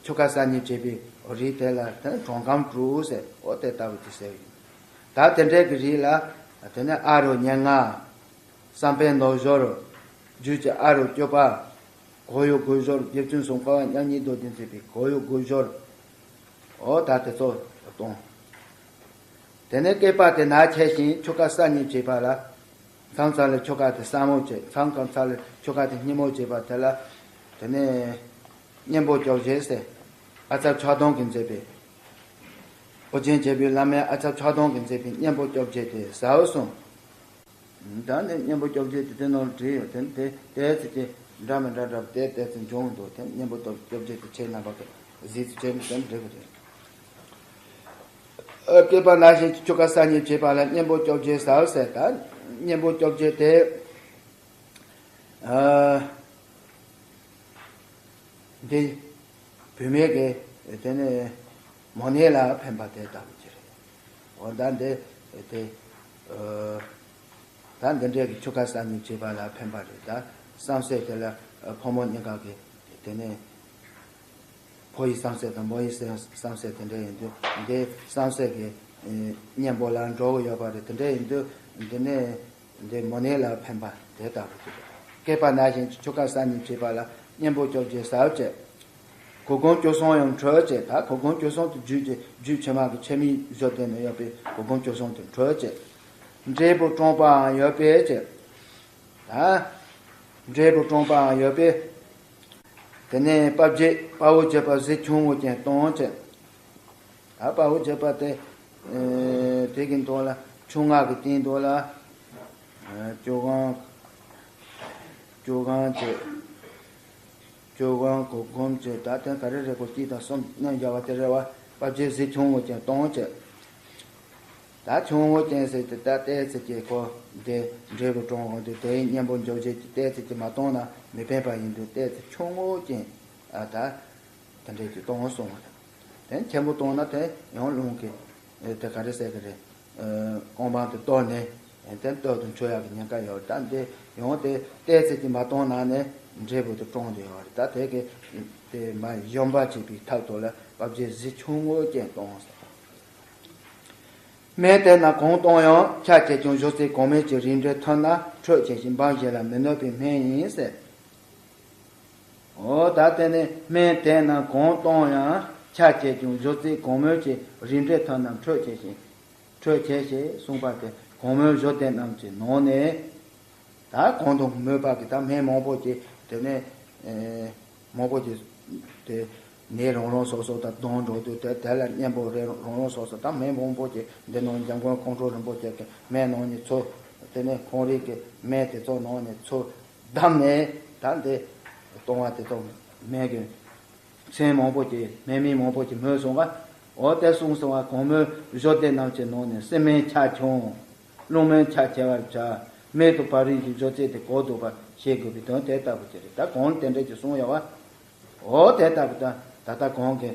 ཆུ་ཁ་གསར་རྙིང་བྱེད་པའི་རིགས་དེ་ལ་དེ་གྲོང་ཁམས་དཀྲུགས་ཟེར། འོ་དེ་ལྟ་བུ་ཅིག་ཟེར་བ་ཡིན། ད་དེ་འདྲའི་གི་རིགས་ལ་དེ་ནས་ཨ་རུ་ཉེར་ལྔ། བསམ་འཕེལ་མདོག་གཞོལ། རྒྱུད་ཀྱི་ཨ་རུ་སྐྱོབ་པ། གོ་ཡུ་གུ་གཞོལ། རྗེ་བཙུན་སུམ་ཀ་པ་མཉམ་ཉིད་རྡོ་རྗེ་མཛད་པའི་གོ་ཡུ་གུ་གཞོལ། འོ་ད་དེ་ཚོ་གཏོང་། དེ་ནས་སྐེད་པ་དེ་ན་ཆད་ཞིང་ཆུ་ཁ་གསར་རྙིང་བྱེད་པ་ལ། མཚམས་མཚམས་ལ་ཆུ་ཁ་དེ་སྲབ་མོ་བྱེད། མཚམས་མཚམས་ལ་ཆུ་ཁ་དེ་སྙི་མོ་བྱེད་པ་དེ་ལ། དེ་ནས་གཉེན་པོ་སྐྱོབ་བྱེད་ཟེར། ཨ་ཚབ་ཕྱག་སྟོང་གིས་མཛད་པའི། ཨོ་རྒྱན་བྱེད་པའི་བླ་མའི་ཨ་ཚབ་ཕྱག་སྟོང་གིས་མཛད་པའི་གཉེན་པོ་སྐྱོབ་བྱེད་དེ་ཟ་འོ་གསུངས། ད་ནི་གཉེན་པོ་སྐྱོབ་བྱེད་དེ་དེ་ནང་བྲིས་ཡོད། དེ་དེ་དེ་ཚེ་ཀྱི་འདྲ་མི་འདྲ་འདྲ་དེ་དེ་ཚེ་འབྱུང་འདུག་དེ་གཉེན་པོ་སྐྱོབ་བྱེད་དེ་ཁྱེད་རྣམ་པ་གི་གཟིགས་སུ་བྱས་ནས་དེ་འབྲི་དགོས་རེད། ཨ་སྐེད་པ་ན་ཞིང་ཆུ་ཁ་གསར་རྙིང་བྱེད་པ་ལ་གཉེན་པོ་སྐྱོབ་བྱེད་ཟ་འོ་ཟེར། ད་གཉེན་པོ་སྐྱོབ་བྱེད་དེ། ཨ། འདི་བུད་མེད་ཀྱི་དེ་ནི་མོ་ནད་ལ་ཕན་པ་དེ་ལྟ་བུ་ཅིག་རེད། འོ་ད་འདི་དེ་ཨ། ད་འདི་འདྲའི་གི་ཆུ་ཁ་གསར་རྙིང་བྱེད་པ་ལ་ཕན་པ་རེད། ད་བསམ་སྲས་དེ་ལ་ཕོ་མོ་གཉིས་ཀ་གི་དེ་ནི་ཕོ་ཡི་བསམ་སྲས་དང་མོ་ཡི་བསམ་སྲས་དེ་འདྲ་ཡིན་དུས། འདི་བསམ་སྲས་ཀྱི་གཉེན་པོ་ལ་འགྲོ་གི་ཡོད་པ་རེད། དེ་འདྲ་ཡིན་དུས་འདི་ནི། འདི་མོ་ནད་ལ་ཕན་པ་དེ་ལྟ་བུ་ཅིག་རེད། སྐེད་པ་ན་ཞིང་ཆུ་ཁ་གསར་རྙིང་བྱེད་པ་ལ་གཉེན་པོ་སྐྱོབ་བྱེད་ཟ་འོ་བྱེད། གུར་གུམ་སྐྱོ་སོང་ཡང་འཕྲོད་བྱེད། ད་གུར་གུམ་སྐྱོ་སོང་དུ་རྒྱུད་ཀྱི་རྒྱུད་ཕྱི་མ་གི་ཆེ་མི་བཞི་ལྡན་ནས་ཡོད་པའི་གུར་གུམ་སྐྱོ་སོང་དུ་འཕྲོད་བྱེད། འབྲས་བུ་བཀྲོངས་པའང་ཡོད་པས་བྱེད། ད་འབྲས་བུ་བཀྲོངས་པའང་ཡོད་པས། དེ་ནས་དཔའ་བརྒྱད་དཔའ་བོ་བརྒྱད་པ་གཟི་ཁྱུང་ངུ་ཅན་གཏོང་བྱེད། ད་དཔའ་བོ་བརྒྱད་པ་དེ། ཨེ། དེ་གི་མདོ་ལ་ཁྱུང་ལྔ་གི་སྟེང་མདོ་ལ། ཨེ། སྐྱོ་གང་། སྐྱོ་གང་བྱེད། སྐྱོ་གང་གུར་གུམ་བྱེད། ད་དེ་ག་རེ་རེད། གོ་གཅིག་དང་གསུམ་མཉམ་སྦྱར་བ་དེ་རེད་པ། དཔའ་བརྒྱད་གཟི་ཁྱུང་ངུ་ཅན་གཏོང་བྱེད། ད་ཁྱུང་ངུ་ཅན་ཟེར་དེ་ད་ལྟའི་ཚེ་ཀྱི་ཁོ་འདི་འབྲས་བུ་བཀྲོངས་འོང་དུས་དེའི་གཉེན་པོ་འཇོག་བྱེད་ཀྱི་ལྟའི་ཚེ་ཀྱི་མ་གཏོང་ན་མི་ཕན་པ་ཡིན་དུས་ལྟའི་ཚེ་ཁྱུང་ངུ་ཅན། ཨ། ད་དེ་འདྲས་ཀྱི་གཏོང་གསུངས་པ་དང་། དེ་ཆེན་པོ་གཏོང་ན་དེ་ཡང་རླུང་གི། ཨེ། དེ་ག་རེ་ཟེར་གི་རེད། ཨེ། རྐང་པ་དེ་གཏོར་ནས། ཨེ། དེ་སྟོད་དུ་འཕྱོ་ཡག་གི་ཉེན་ཁ་ཡོད། ད་འདི་ཡང་དེ་ལྟའི་ཚེ་ཀྱི་མ་གཏོང་ན་ནི་འབྲས་བུ་དེ་བཀྲོངས་དེ་ཡོད་རེད། ད་དེ་གི་དེ་མ་གཞོམ་པ་བྱེད་པའི་ཐབས་ཐོག་ལ་དཔའ་བརྒྱད་གཟི་ཁྱུང་ངུ་ཅན་གཏོང་ཟེར། སྨན་དེ་རྣམས་གང་གཏོང་ཡང་། ཆ་བྱད་ཀྱང་གཞུ་རྩི་གོང་མོ་གྱི་རིགས་འདྲེས་ཐུར་རྣམས་འཕྲོད་ཆེ་ཞིང་འབངས་གཞན་ལ་མི་གནོད་པའི་སྨན་ཡིན་ཟེར། འོ་ད་དེ་ནས་སྨན་དེ་རྣམས་གང་གཏོང་ཡང་། ཆ་བྱད་ཀྱང་གཞུ་རྩི་གོང་མོ་གྱི་རིགས་འདྲེས་ཐུར་རྣམས་འཕྲོད་ཆེ་ཞིང་། འཕྲོད་ཆེ་ཞེས་གསུངས་པ་དེ་གོང་མོའི་གཞུ་དེ་རྣམས་ཀྱི་ནང་ནས། ད་གོང་དུ་སྨོས་པ་གི་ད་སྨན་མང་པོ་ཅིག་དེ་ནས། ཨེ། མང་པོ་ཅིག་དེ་ནད་རང་རང་སོ་སོ་དང་ལྡན་འགྲོ་དུས་དེ་དེ་ལ་གཉེན་པོ་རེ་རང་རང་སོ་སོ་ད་སྨན་མང་པོ་ཅིག་འདི་ནང་འཇམ་མགོན་ཁོང་ཁྲོ་རིན་པོ་ཆེ་གི་སྨན་ནང་ནས་ཚུར། དེ་ནས་ཁོང་རང་གི་སྨན་དེ་ཚོ་ནང་ནས་ཚུར་བདམས་ནས་ད་འདི་གཏོང་བ་དེ་ཚོ་སྨན་གྱི། མཚན་མང་པོ་ཅིག་སྨན་མིང་མང་པོ་ཅིག་སྨོས་སོང་ང་། འོ་དེ་གསུངས་སོང་ང་། གོང་མོའི་གཞུ་དེ་རྣམས་ཀྱི་ནང་ནས་བསིལ་སྨན་ཆ་ཁྱུང་། རླུང་སྨན་ཆ་ཆེ་བར་བྱ། སྨན་དུ་བབས་རིམ་གྱིས་གཞུ་རྩི་དེ་གོ་ལྡོག་པར་བྱེད་དགོས་པའི་དོན་དེ་ལྟ་བུ་ཅིག་རེད། ད་གོང་དེ་འདྲ་ཅིག་གསུངས་ཡོད་པ། འོ་དེ་ལྟ་བུ་ད་ད་ལྟ་གོང་གི་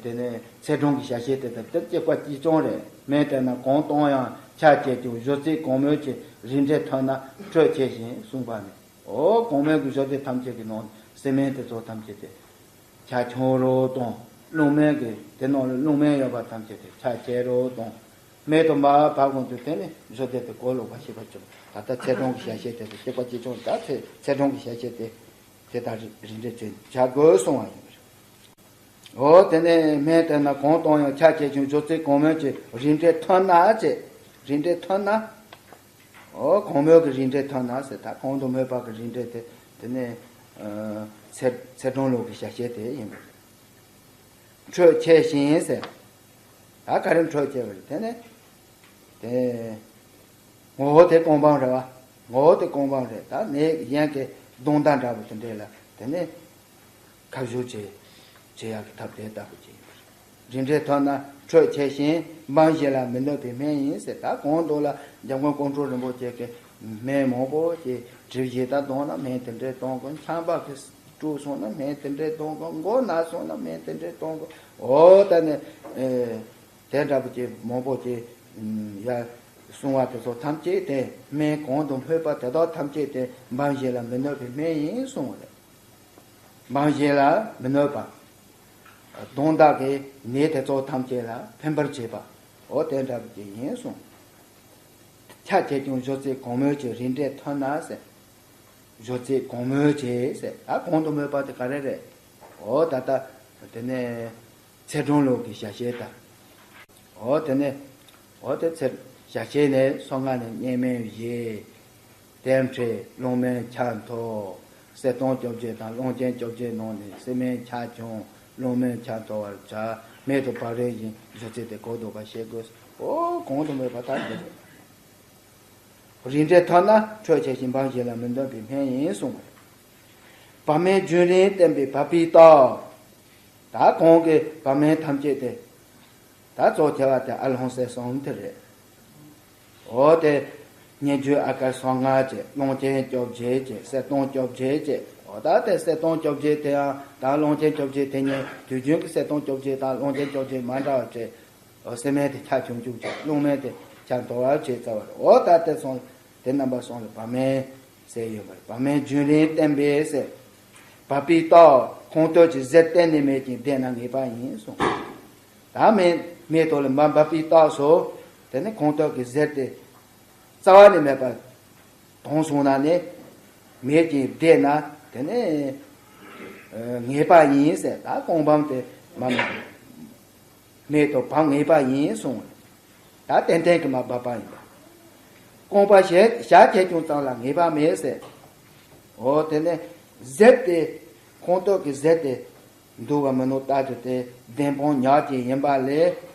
དེ་ནས་ཚེ་སྒྲུང་གི་ཞལ་བཞེས་དེ་དང་དེ་གཅིག་པ་གཅིག་རྐྱང་རེད། སྨན་དེ་རྣམས་གང་གཏོང་ཡང་། ཆ་བྱད་ཀྱང་གཞུ་རྩི་གོང་མོ་གྱི་རིགས་འདྲེས་ཐུར་རྣམས་འཕྲོད་ཆེ་ཞིང་གསུངས་པ་ནི། འོ་གོང་མོའི་གི་གཞུ་དེ་ཐམས་ཅད་ཀྱི་ནང་བསིལ་སྨན་དེ་ཚོ་ཐམས་ཅད་དེ། ཆ་ཁྱུང་རོ་དང་ རླུང་སྨན་གྱི་དེ་ནང་ལ་རླུང་སྨན་ཡོད་པ་ཐམས་ཅད་དེ་ཕྱག་བྱས་རོགས་དང་། སྨན་དུ་མ་བབ་གོང་དུ་དེ་ནི་བཟོ་བདེ་དེ་གོ་ལོག་པ་ཤེས་པ་བྱུང་། ད་ལྟ་ཚེ་གྲོང་གི་ཞལ་བཞེས་དེ་དང་གཅིག་པ་གཅིག་རྐྱང་། ད་ཚེ་ཚེ་གྲོང་གི་ཞལ་བཞེས་དེ་དེ་ལྟར་རིགས་འགྲེ་བྱེད་བྱ་དགོས་གསུང་བ་ཡིན་པ་རེད། འོ་དེ་ནས་སྨན་དེ་ན་གང་བཏང་ཡང་ཆ་བྱེད་ཅིང་བཟོ་རྩལ་གང་མོས་ཀྱི་རིགས་འགྲེ་ཐོན་ན་ཅེས། རིགས་འགྲེ་ཐོན་ན། འོ་གང་མོས་ཀྱི་རིགས་འགྲེ་ཐོན་ན་ཟེར། ད་གང་དུ་མོས་པ་གི་རིགས་འགྲེ་དེ་དེ་ནས་ཚེ་ཚེ་གྲོང་ལུགས་ཀྱི་ཞལ་བཞེས་དེ་ཡིན་པ་རེད། འཕྲོད་ཆེ་ཞིང་ཟེར། ད་ག་རེ་འཕྲོད་ཆེ་བ་རེད། དེ་ནས་དེ་ངོ་བོ་དེ་ཀུན་སྤངས་རེད་བ། ངོ་བོ་དེ་ཀུན་སྤངས་རེད། ད་ནད་གཞན་གྱི་གདོན་དང་འདྲ་བོ་དེ་འདྲས་ལ་དེ་ནས་ཁ་བཞུ་བྱེད་བྱེད་ཡག་གི་ཐབས་དེ་ལྟ་བུ་ཅིག་ཡིན་པ་རེད། རིགས་འགྲེ་ཐོན་ན་འཕྲོད་ཆེ་ཞིང་འབངས་གཞན་ལ་མི་གནོད་པའི་སྨན་ཡིན་ཟེར། ད་གོང་དུ་ལ་འཇམ་མགོན་ཀོང་སྤྲུལ་རིན་པོ་ཆེ་གིས་སྨན་མང་པོ་ཅིག་གྲིབ་བཞི་ལྟ་བཏང་ན་སྨན་དེ་འདྲས་གཏོང་དགོས། ཆམ་པ་གིས་དཀྲུགས་སོང་ན་སྨན་དེ་འདྲས་གཏོང་དགོས། མགོ་ན་སོང་ན་སྨན་དེ་འདྲས་གཏོང་དགོས། འོ་ད་ནི་ཨེ་དེ་འདྲ་པོ་ཅིག་མང་པོ་ཅིག་ཡ་གསུང་བ་དེ་ཚོ་ཐམས་ཅད་དེ་སྨན་གོང་དུ་སྨོས་པ་དེ་དག་ཐམས་ཅད་དེ་འབངས་གཞན་ལ་མི་གནོད་པའི་སྨན་ཡིན་གསུངས་པ་རེད། འབངས་གཞན་ལ་མི་གནོད་པ། གདོན་བདག་གི་ནད་དེ་ཚོ་ཐམས་ཅད་ལ་ཕན་པར་བྱེད་པ། འོ་དེ་འདྲ་པོ་ཅིག་ཡིན་གསུངས། ཆ་བྱེད་ཀྱང་བཟོ་རྩལ་གང་མོས་ཀྱི་རིགས་འགྲེ་ཐོན་ན་ཟེར། བཟོ་རྩལ་གང་མོས་ཀྱི་ཟེར། ད་གོང་དུ་སྨོས་པ་དེ་ག་རེ་རེད། འོ་ད་ལྟ་དེ་ནས་ཚེ་གྲོང་ལུགས་ཀྱི་ཞལ་བཞེས་དང་། འོ་དེ་ནས་འོ་དེ་ཚེ་ཞལ་བཞེས་ནས་སོ་ལྔ་ནས་གཉན་སྨན་བཞི། གདན་འདྲེན། རླུང་སྨན་ཕྱག་མཐོ། གསལ་སྟོང་བཅོ་བརྒྱད་དང་རླུང་ཆེན་བཅོ་བརྒྱད་ནང་ནས་གསལ་སྨན་ཕྱག་ཆུང་། རླུང་སྨན་ཕྱག་མཐོ་བར་བྱ། སྨན་དུ་བབ་རིམ་བཞིན་བཟོ་རྩལ་དེ་གོ་ལྡོག་པ་ཤེས་དགོས། འོ་གོང་དུ་སྨོས་པ་དག་འདི་རེད། རིགས་འགྲེ་ཐོན་ན་འཕྲོད་ཆེ་ཞིང་འབངས་གཞན་ལ་མི་གནོད་པའི་སྨན་ཡིན་གསུངས་པ་རེད། བབ་སྨན་རྒྱུན་རིང་བསྟེན་པའི་བབས་པའི་རྟགས། ད་གོང་གི་བབ་སྨན་ཐམས་ཅད་དེ། ད་གཙོ་ཆེ་བ་དེ་ཨ་རླུང་གསལ་གསུམ་དེ་རེད། འོ་དེ། གཉན་རྒྱུད་ཨ་ཀར་སོ་ལྔ་བཅས། རླུང་ཆེན་བཅོ་བརྒྱད་བཅས། གསལ་སྟོང་བཅོ་བརྒྱད་བཅས། འོ་ད་དེ་གསལ་སྟོང་བཅོ་བརྒྱད་དེའང་ད་རླུང་ཆེན་བཅོ་བརྒྱད་དེ་ཉིད་དུས་རྒྱུན་གྱི་གསལ་སྟོང་བཅོ་བརྒྱད་དང་རླུང་ཆེན་བཅོ་བརྒྱད་མ་འདྲ་བ་བཅས། འོ་གསལ་སྨན་དེ་ཕྱག་ཆུང་ཆུང་བཅས། རླུང་སྨན་དེ་ཕྱག་མཐོ་བ་བཅས་རྩ་བ་རེད། འོ་ད་དེ་སོང་དེ་རྣམ་པ་སོང་ལ་བབ་སྨན་ཟེར་ཡོད་པ་རེད། བབ་སྨན་རྒྱུན་རིང་བསྟེན་པས་ཟེར། བབས་པའི་རྟགས་ཁོང་སྟོད་ཀྱི་གཟེར་གཏན་ནས་མེད་ཅིང་བདེ་ན་ངེས་པ་ཡིན་གསུངས། ད་སྨན་སྨན་ཐོག་ལ་མར་བབས་པའི་རྟགས་སོ། དེ་ནི་ཁོང་སྟོད་ཀྱི་གཟེར་དེ་རྩ་བ་ནས་མེད་པ་དོན་སོང་ན་ནི་མེད་ཅིང་བདེ་ན་དེ་ནི་ངེས་པ་ཡིན་ཟེར། ད་རྐང་བམ་དེ་མར་སྨན་ཐོག་བབས་ངེས་པ་ཡིན་གསུངས། ད་ཏན་ཏན་གྱི་མར་བབས་པ་ཡིན་པ། རྐང་པ་ཞལ་ཞལ་བྱས་ཀྱང་ཙམ་ལ་ངེས་པ་མེད་ཟེར། འོ་དེ་ནི་གཟེར་དེ་ཁོང་སྟོད་ཀྱི་གཟེར་དེ། འདུག་བ་མི་འདུག་ལྟ་རྒྱུ་དེ་བདེན་དཔང་ཉག་གཅིག་ཡིན་པ་ལས་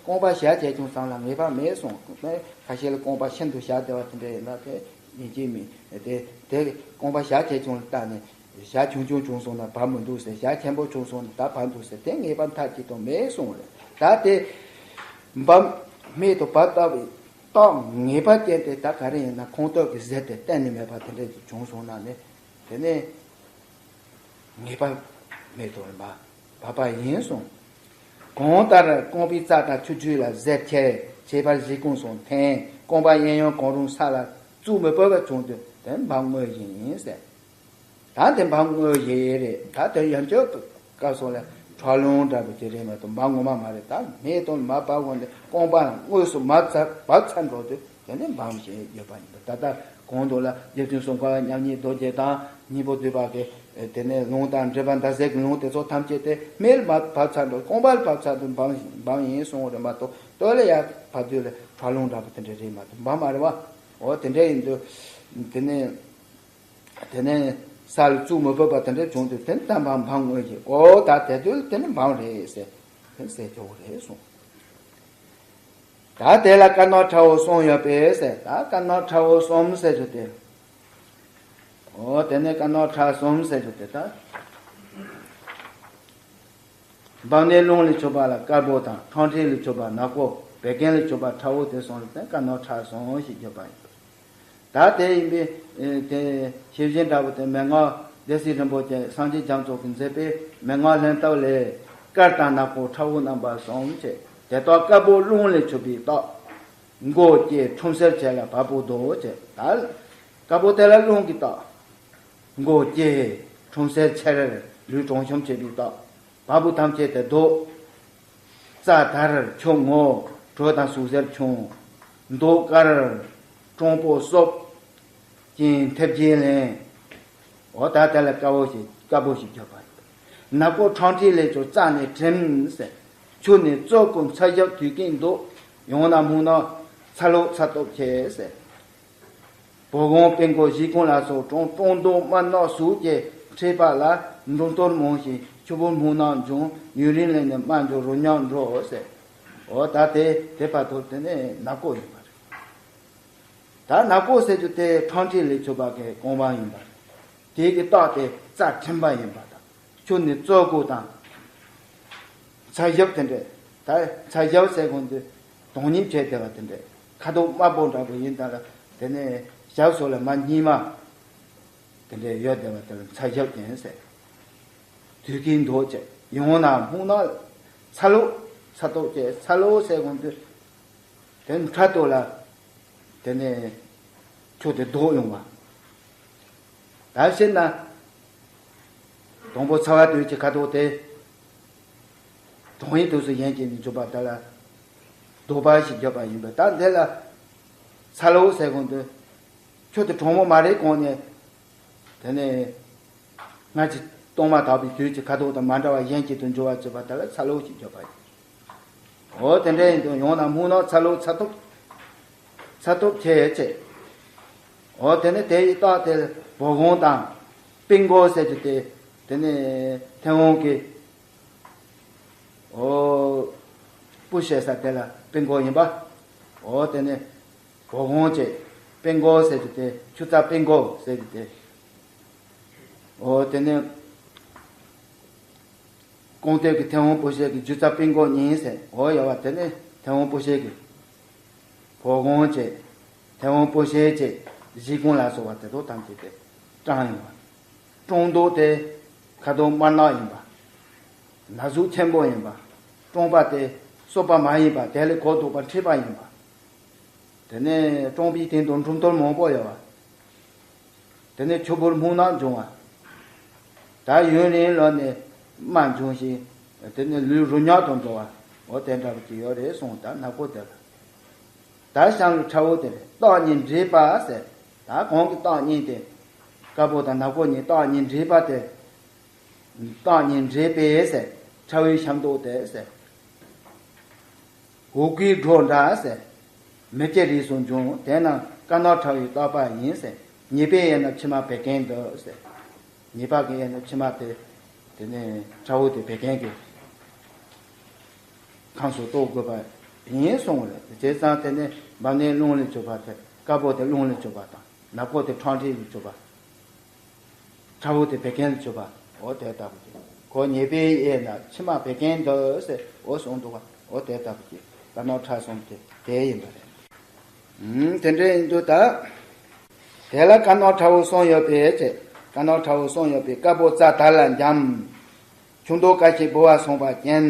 རྐང་པ་ཞལ་བྱས་ཀྱང་ཙམ་ལ་ངེས་པ་མེད་གསུངས། ཁ་ཤས་ལ་རྐང་པ་ཤིན་ཏུ་ཞལ་བདེ་བ་དེ་འདྲ་ཡིན་ན་དེ་ཡིན་གཅིག་མིན་དེ་དེ་རྐང་པ་ཞལ་བྱས་ཀྱང་ལ་ལྟ་ནས་ཞལ་ཆུང་ཆུང་བྱུང་སོང་ན་བབས་མི་འདུག་ཟེར། ཞལ་ཆེན་པོ་བྱུང་སོང་ན་ད་བབས་འདུག་ཟེར། དེ་ངེས་པ་མཐའ་གཅིག་ཏུ་མེད་གསུངས་རེད། ད་དེ་བབས་སྨན་དུ་བབས་ལྟ་བུའི་རྟགས་ངེས་པ་ཅན་དེ་ད་ག་རེ་ཡིན་ན་ཁོང་སྟོད་ཀྱི་གཟེར་དེ་གཏན་ནས་མེད་པ་དེ་འདྲ་ཅིག་བྱུང་སོང་ན་ནི་དེ་ནས། ངེས་པ་མེད་དོ་རེད་མ། བབས་པ་ཡིན་གསུངས། གང་ལྟར་རྐང་པའི་རྩ་དང་ཆུ་རྒྱུས་ལ་གཟེར་ཁྱེར། ཁྱད་པར་གཞི་ཀུན་སོང་འཐེན། རྐང་པ་གཡས་གཡོན་གང་རུང་ས་ལ་བཙུགས་མི་ཕོད་པ་བྱུང་དུས་དེ་འབངས་དངོས་ཡིན་ཟེར། ད་དེ་འབངས་དངོས་ཡིན་རེད། ད་དེ་ཡན་ཆོད་སྐབས་སོགས་ལ་འཕྲལ་སློང་འདྲ་པོ་ཅིག་རེད་མ་གཏོགས་འབངས་ངོ་མ་མ་རེད། ད་སྨན་དང་མ་བབས་འོང་དེ་རྐང་པ་དངོས་སུ་མ་ཚ་བབས་ཚར་འགྲོ་དུས། དེ་ནས་འབངས་ཞེས་བརྗོད་པ་ཡིན་པ། ད་ལྟ་གོང་དུ་ལ་རྗེ་བཙུན་སྲུང་འཁོར་མཉམ་ཉིད་རྡོ་རྗེ་དང་སྙིང་པོ་བསྡུས་པ་གི་དེ་ནས་ལུང་དང་འགྲེལ་པ་འདའ་ཟེར་གྱི་ལུང་དེ་ཚོ་ཐམས་ཅད་དེ་སྨན་ལ་མ་བབས་ཚར་འགྲོ། རྐང་པ་ལ་བབས་ཚར་དུས་འབངས་འབངས་ཡིན་གསུངས་པ་རེད་མ་གཏོགས་སྟོད་ལ་ཡར་བབས་དུས་ལ་འཕྲལ་སློང་འདྲ་པོ་དེ་འདྲ་རེད་མ་གཏོགས་འབངས་མ་རེད་བ། འོ་དེ་འདྲ་ཡིན་དུས་དེ་ནས་དེ་ནས་ས་ལ་བཙུགས་མི་ཕོད་པ་དེ་འདྲ་བྱུང་དུས་དེ་ནས་ད་འབངས་འབངས་དངོས་ཀྱི་འོ་ད་དེ་དུས་དེ་ནས་འབངས་རེད་ཟེར་དེ་ཟེར་ཆོག་གི་རེད་གསུངས། ད་དེ་ལ་དཀར་ནག་ཁྲ་བོ་གསུམ་ཡོད་པས་ཟེར། ད་དཀར་ནག་ཁྲ་བོ་གསུམ་ཟེར་རྒྱུ་དེ། འོ་དེ་ནས་དཀར་ནག་ཁྲ་གསུམ་ཟེར་རྒྱུ་དེ་ད། འབངས་ནི་རླུང་ལས་བྱུང་བ་ལ་དཀར་པོ་དང་ཁྲག་མཁྲིས་ལས་བྱུང་བ་ནག་པོ་བད་ཀན་ལས་བྱུང་བ་ཁྲ་བོ་དེ་གསུམ་ལ་དེ་དཀར་ནག་ཁྲ་གསུམ་ཞེས་བརྗོད་པ་ཡིན། ད་དེ་ཡིན་པས་དེ་ཤེས་བཞིན་འདྲ་བོ་དེ་མན་ངག་སྡེ་སྲིད་རིན་པོ་ཆེ་སངས་རྒྱས་རྒྱ་མཚོ་གིས་མཛད་པའི་མན་ངག་ལྷན་ཐབས་ལས་དཀར་དང་ནག་པོ་ཁྲ་བོ་རྣམ་པ་གསུམ་བྱས། དེ་དག་དཀར་པོ་རླུང་ལས་བྱུང་བའི་རྟགས། མགོ་སྐྱེས་ཁྲོམ་སེལ་བྱེད་ལ་བ་སྤུ་རྡོ་བྱས། ད་དཀར་པོ་དེ་ལ་རླུང་གི་རྟགས། མགོ་སྐྱེས་ཁྲོམ་སེལ་ཆེར་ལུས་གྲང་ཤུམ་བྱེད་པའི་རྟགས། བ་སྤུ་ཐམས་ཅད་དེ་རྡོ། རྩྭ་དར་ཆུ་སྔོ། དྲོད་དང་ཟུག་གཟེར་ཆུང་། མདོག་དཀར། གྲང་པོ་སོབ། རྐྱེན་མཐེབ་རྒྱས་ལེན། འོ་ད་དེ་ལ་དཀར་པོ་ཞིག་དཀར་པོ་ཞིག་བརྗོད་པ་རེད། ནག་པོ་ཁྲག་མཁྲིས་ལས་བྱུང་རྩ་ནས་གྲིམ་ཟེར། ཆུ་ནི་བཙོ་དགོས་ཚ་ཞབས་དུད་ཀྱིས་འདོགས། ཡང་ན་སྨུག་ནག་ཚ་ལོག་ཚ་སྟོབས་ཆེ་ཟེར། བོ་གོང་པི་ཀོ་བཞི་ཀོང་ལ་སོགས་གྲང་གྲང་ལྡོག་དམར་ནག་ཟུག་གི་མཁྲིས་པ་ལ་འབྲུམ་གཏོར་མང་ཞིང་ཆུ་བུར་སྨུག་ནག་འབྱུང་། ཡུན་རིང་ལས་ནི་རྨ་འབྱུང་རུ་ཉག་འགྲོ་ཟེར། འོ་ད་དེ་དེ་བར་དུ་དེ་ནི་ནག་པོ་ཡིན་པ་རེད། ད་ནག་པོ་ཟེར་རྒྱུ་དེ་ཁྲག་མཁྲིས་ལས་བྱུང་བ་གི་རྐང་བ་ཡིན་པ་རེད། དེ་གི་རྟགས་དེ་རྩ་གྲིམ་པ་ཡིན་པ་དང་། ཆུ་ནི་བཙོ་དགོས་དང་། ཚ་ཞབས་དེ་འདྲས། ད་ཚ་ཞབས་ཟེར་གོང་དུ་དོན་སྙིང་བྱས་བསྡད་པ་དེ་འདྲས། ཁ་དོག་དམར་པོ་འདྲ་པོ་ཡིན་ད་ལ། དེ་ནས་ཞབས་སོགས་ལ་མར་སྙིགས་མ་དེ་འདྲས་ཡོད་བསྡད་པ་དེ་ལ་ཚ་ཞབས་ཅན་ཟེར། དུད་ཀྱིས་འདོགས་བྱས། ཡང་ན་སྨུག་ནག་ཚ་ལོག་ཚ་སྟོབས་ཆེ། ཚ་ལོག་ཟེར་གོང་དུ་དེ་ཕྲག་དོག་ལ། དེ་ནས་ཁྱོད་དེ་ལྡོག་ཡོང་བ། ད་བཤད་ན། དང་པོ་ཚ་བ་དུས་ཀྱི་ཁ་དོག་དེ། གྲང་བའི་དུས་སུ་གཞན་གྱིས་ནི་འཇུག་པ་དེ་ལ། ལྡོག་པ་ཞེས་བརྗོད་པ་ཡིན་པས། ད་འདི་ལ། ཚ་ལོག་ཟེར་གོང་དུ། ཁྱོད་དེ་གྲང་མོ་མ་རེད་གོང་ནས། དེ་ནས། སྔར་གྱི་སྟོང་མ་དག་པའི་དུས་ཀྱི་ཁ་དོག་དང་མ་འདྲ་བ་གཞན་གྱིས་དུ་འཇུག་པ་བྱེད་པ་དེ་ལ་ཚ་ལོག་ཅེས་བརྗོད་པ་ཡིན། འོ་དེ་འདྲ་ཡིན་དུས་ཡང་ན་སྨུག་ནག་ཚ་ལོག་ཚ་སྟོབས། ཚ་སྟོབས་ཆེ་ཆེ། འོ་དེ་ནི་དེ་ཡི་རྟགས་དེ་བོ་གོང་དང་། པི་ཀོ་ཟེར་རྒྱུ་དེ། དེ་ནི་མཐེ་བོང་གི། འོ། སྤུ་བཤད་ས་དེ་ལ་པི་ཀོ་ཡིན་པ། འོ་དེ་ནི། བོ་གོང་བཅས། པི་ཀོ་ཟེར་རྒྱུ་དེ་ཆུ་རྩ་པི་ཀོ་ཟེར་རྒྱུ་དེ། འོ་དེ་ནི། རྐང་སྟོད་ཀྱི་མཐེ་བོང་སྤུ་བཤད་ཀྱི་རྒྱུ་རྩ་པི་ཀོ་གཉིས་ཟེར། འོ་ཡོད་པ་དེ་ནི་མཐེ་བོང་སྤུ་བཤད་ཀྱི། བོ་གོང་བཅས། མཐེ་བོང་སྤུ་བཤད་བཅས། བཞི་ཀོང་ལ་སོགས་པ་དེ་དག་ཐམས་ཅད་དེ་གྲང་ཡོང་བ། གྲང་ལྡོག་དེ་ཁ་དོག་དམར་ནག་ཡིན་པ། ན་ཟུག་ཆེན་པོ་ཡིན་པ། གྲང་པ་དེ་གསོད་པ་མ་ཡིན་པ་དེ་ལས་གོ་ལྡོག་པ་མཁྲིས་པ་ཡིན་པ། དེ་ནས་གྲང་པའི་སྟེང་དུ་འབྲུམ་གཏོར་མང་པོ་ཡོད་པ། དེ་ནས་ཆུ་བུར་སྨུག་ནག་འབྱུང་བ། ད་ཡུན་རིང་ལོན་ནས་རྨ་འབྱུང་ཞིང་། དེ་ནས་ལུས་རུ་ཉག་ཏུ་འགྲོ་བ། འོ་དེ་འདྲ་བ་ཅིག་ཡོད་རེད་གསུངས། ད་ནག་པོ་དེ་ལ། ད་གཤམ་ལ་ཁྲ་བོ་དེ་རེད། རྟགས་གཉིས་འདྲེས་པ་ཟེར། ད་གོང་གི་རྟགས་གཉིས་དེ། དཀར་པོ་དང་ནག་པོ་གཉིས་རྟགས་གཉིས་འདྲེས་པ་དེ། རྟགས་གཉིས་འདྲེས་པས་ཟེར། ཁྲ་བོའི་ཤམ་ཏོག་དེ་ཟེར། འུག་གའི་སྒྲོ་འདྲ་ཟེར། མེ་ལྕེ་རིས་སུ་འབྱུང་། དེ་རྣམས་དཀར་ནག་ཕྲ་བའི་རྟགས་པ་ཡིན་ཟེར། ཉེས་པའི་དབྱེ་ན་ཕྱི་མ་བད་ཀན་དུ་ཟེར། ཉེས་པ་གི་དབྱེ་ན་ཕྱི་མ་དེ། དེ་ནས་ཁྲ་བོ་དེ་བད་ཀན་གྱི་ཁམས་སུ་གཏོགས་དགོས་པ་ཡིན་གསུངས་རེད། བྱས་ཙང་དེ་ནས་བམ་ནི་རླུང་ལས་གྱུར་པ་དེ། དཀར་པོ་དེ་རླུང་ལས་གྱུར་པ་དང་། ནག་པོ་དེ་ཁྲག་མཁྲིས་ལས་གྱུར་པ། ཁྲ་བོ་དེ་བད་ཀན་ལ་གྱུར་པ། འོ་དེ་ལྟ་བུ་ཅིག། གོ་ཉེས་པའི་དབྱེ་ན་ཕྱི་མ་བད་ཀན་དུ་ཟེར། འོ་གསུངས་འདུག་པ། འོ་དེ་ལྟ་བུ་ཅིག། དཀར་ནག་ཁྲ་གསུམ་དེ་དེ་ཡིན་པ་རེད། ཨུམ། དེ་འདྲ་ཡིན་དུས་ད། དེ་ལ་དཀར་ནག་ཁྲ་བོ་གསུམ་ཡོད་པའི་ཚེ། དཀར་ནག་ཁྲ་བོ་གསུམ་ཡོད་པའི་དཀར་པོ་རྩ་དར་ལ་འཇམ། ཆུ་མདོག་དཀར་ཞིང་ཕོ་བ་སོང་བ་ཅན།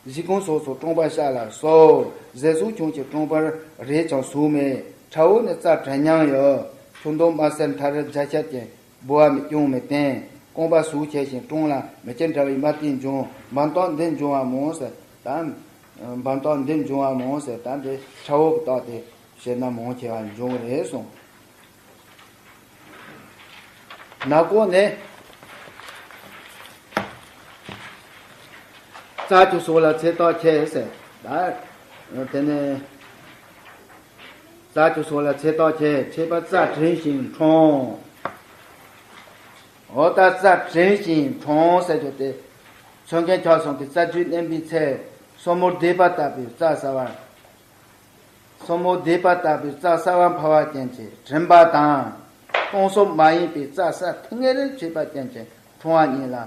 བཞི་ཀོང་སོགས་སུ་གྲང་པ་ཤ་ལ་སོགས། ཟས་གཟུགས་ཁྱུང་ཆེ་གྲང་པར་རེག་ཀྱང་ཟུག་མེད། ཁྲ་བོ་ནི་རྩ་དྲི་མྱང་ཡོད། ཆུ་མདོག་དམར་སེར་མཐའ་རུ་འཇའ་ཤར་ཅན། ཕོ་བ་མི་སྐྱོན་མི་བསྟན། རྐང་པ་ཟུག་ཆེ་ཞིང་གྲང་ལ་མེ་ལྕེ་འདྲ་བའི་དམར་ཐིང་འབྱུང་། འབམ་སྟོག་འདི་འབྱུང་བ་མང་ཟེར། ད། འབམ་སྟོག་འདི་འབྱུང་བ་མང་ཟེར། ད་འདི་ཁྲ་བོ་གི་རྟགས་དེ་བཤད་ན་མང་ཆེ་བ་འབྱུང་རེད་གསུངས། ནག་པོ་ནི། རྩྭ་ཆུ་སོགས་ལ་ཚེ་ཐག་ཆད་ཟེར། ད། དེ་ནས། རྩྭ་ཆུ་སོགས་ལ་ཚེ་ཐག་ཆད། མཁྲིས་པ་རྩ་དྲིམ་ཞིང་གྲང་། འོ་ད་རྩ་དྲིམ་ཞིང་གྲང་ཟེར་རྒྱུ་དེ། མཚོན་མཁན་ཁྱོད་གསུམ་གྱི་རྩ་རྒྱུས་བསྣན་པའི་ཚེ། སོར་མོར་བསྡུས་པ་ལྟ་བུའི་རྩ་གསར་བ། སོར་མོར་བསྡུས་པ་ལྟ་བུའི་རྩ་གསར་བ་འཕར་བ་ཅན་གྱི་དྲིམ་པ་དང་། གཏིང་སོབ་མ་ཡིན་པའི་རྩ་གསར་ཐིང་ངེར་མཁྲིས་པ་ཅན་གྱི་གྲང་བ་གཉིས་ལ་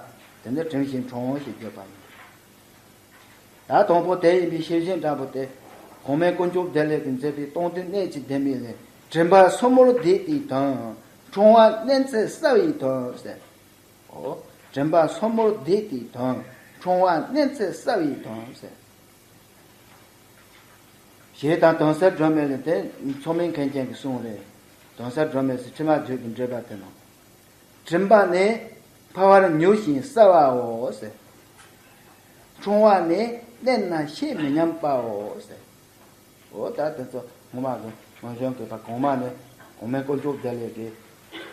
དེ་ནི་དྲིམ་ཞིང་གྲང་ཞེས་བརྗོད་པ་ཡིན། ད་དང་པོ་དེ་ཡིན་པའི་ཤེས་བཞིན་འདྲ་པོ་དེ། གོང་མའི་དཀོན་མཆོག་བདེ་ལེགས་ཀྱིས་མཛད་པའི་སྟོང་ཐུན་གནད་ཀྱི་བདེན་པའི་ལས། དྲིམ་པ་སོར་མོར་བསྡུས་ཏེ་དང་། གྲང་བ་བསྣན་ཚད་གསར་བའི་དོན་ཟེར། འོ། དྲིམ་པ་སོར་མོར་བསྡུས་ཏེ་དང་། གྲང་བ་བསྣན་ཚད་གསར་བའི་དོན་ཟེར། ཞེས་དང་དོན་གསལ་སྒྲོན་མེ་ལས་དེ་མཚོ་སྨན་མཁན་ཅན་གྱི་གསུང་རེད། དོན་གསལ་སྒྲོན་མེ་ཟེར་ཕྱི་མ་བརྗོད་ཀྱི་འགྲེལ་པ་དེ་ནང་། དྲིམ་པ་ནི་འཕར་བར་མྱུར་ཞིང་གསར་བའོ་ཟེར། གྲང་བ་ནི་ བསྣན་ན་ཤེས་མི་ཉམས་པའོ་ཟེར། འོ་ད་དེ་ཚོ་ངོ་མ་གི་སྔོན་བྱོན་གྱི་ད་གོང་མ་ནས་གོང་མའི་དཀོན་མཆོག་རྒྱལ་ལས་ཀྱི་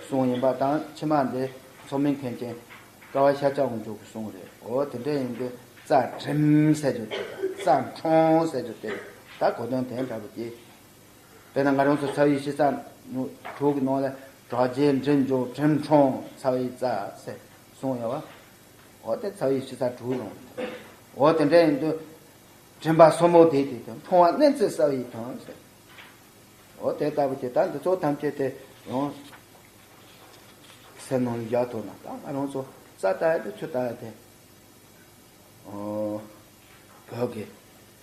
གསུང་ཡིན་པ་དང་། ཕྱི་མ་འདི་མཚོ་སྨན་མཁན་ཆེན་ཀ་བ་ཤཱཀྱ་དབང་ཕྱུག་གི་གསུང་རེད། འོ་དེ་འདྲ་ཡིན་དུས་རྩ་ཁྲིམས་ཟེར་རྒྱུ་དེ་རྩ་ཁྲིམས་ཟེར་རྒྱུ་དེ་ད་གོ་དོན་དེ་འདྲ་པོ་ཅིག་དཔེར་ན་ང་རང་ཚོ་ཚ་བའི་ཕྱི་ས་དྲུག་གི་ནང་ལ་གྲགས་ཆེན་འབྲིང་འཇུག་ཁྲིམས་ཁྲིམས་ཚ་བའི་རྩ་ཟེར་གསུངས་ཡོད་བ། འོ་དེ་ཚ་བའི་ཕྱི་ས་དྲུག་ནང་། འོ་དེ་འདྲ་ཡིན་དུས་དྲན་པ་སོར་མོ་དེ་དེ་དང་མཐོང་བ་གནས་ཚུལ་གསལ་བའི་དོན་ཟེར། འོ་དེ་ལྟ་བུ་དེ་ད་འདི་ཚོ་ཐམས་ཅད་དེ་ཡང་སེམས་ནང་ལ་བཞག་ཐུབ་ན་ད་ང་རང་ཚོ་རྩ་ལྟ་ཡ་དེ་ཆུ་ལྟ་ཡ་དེ། ཨོ། བོད་ཀྱི་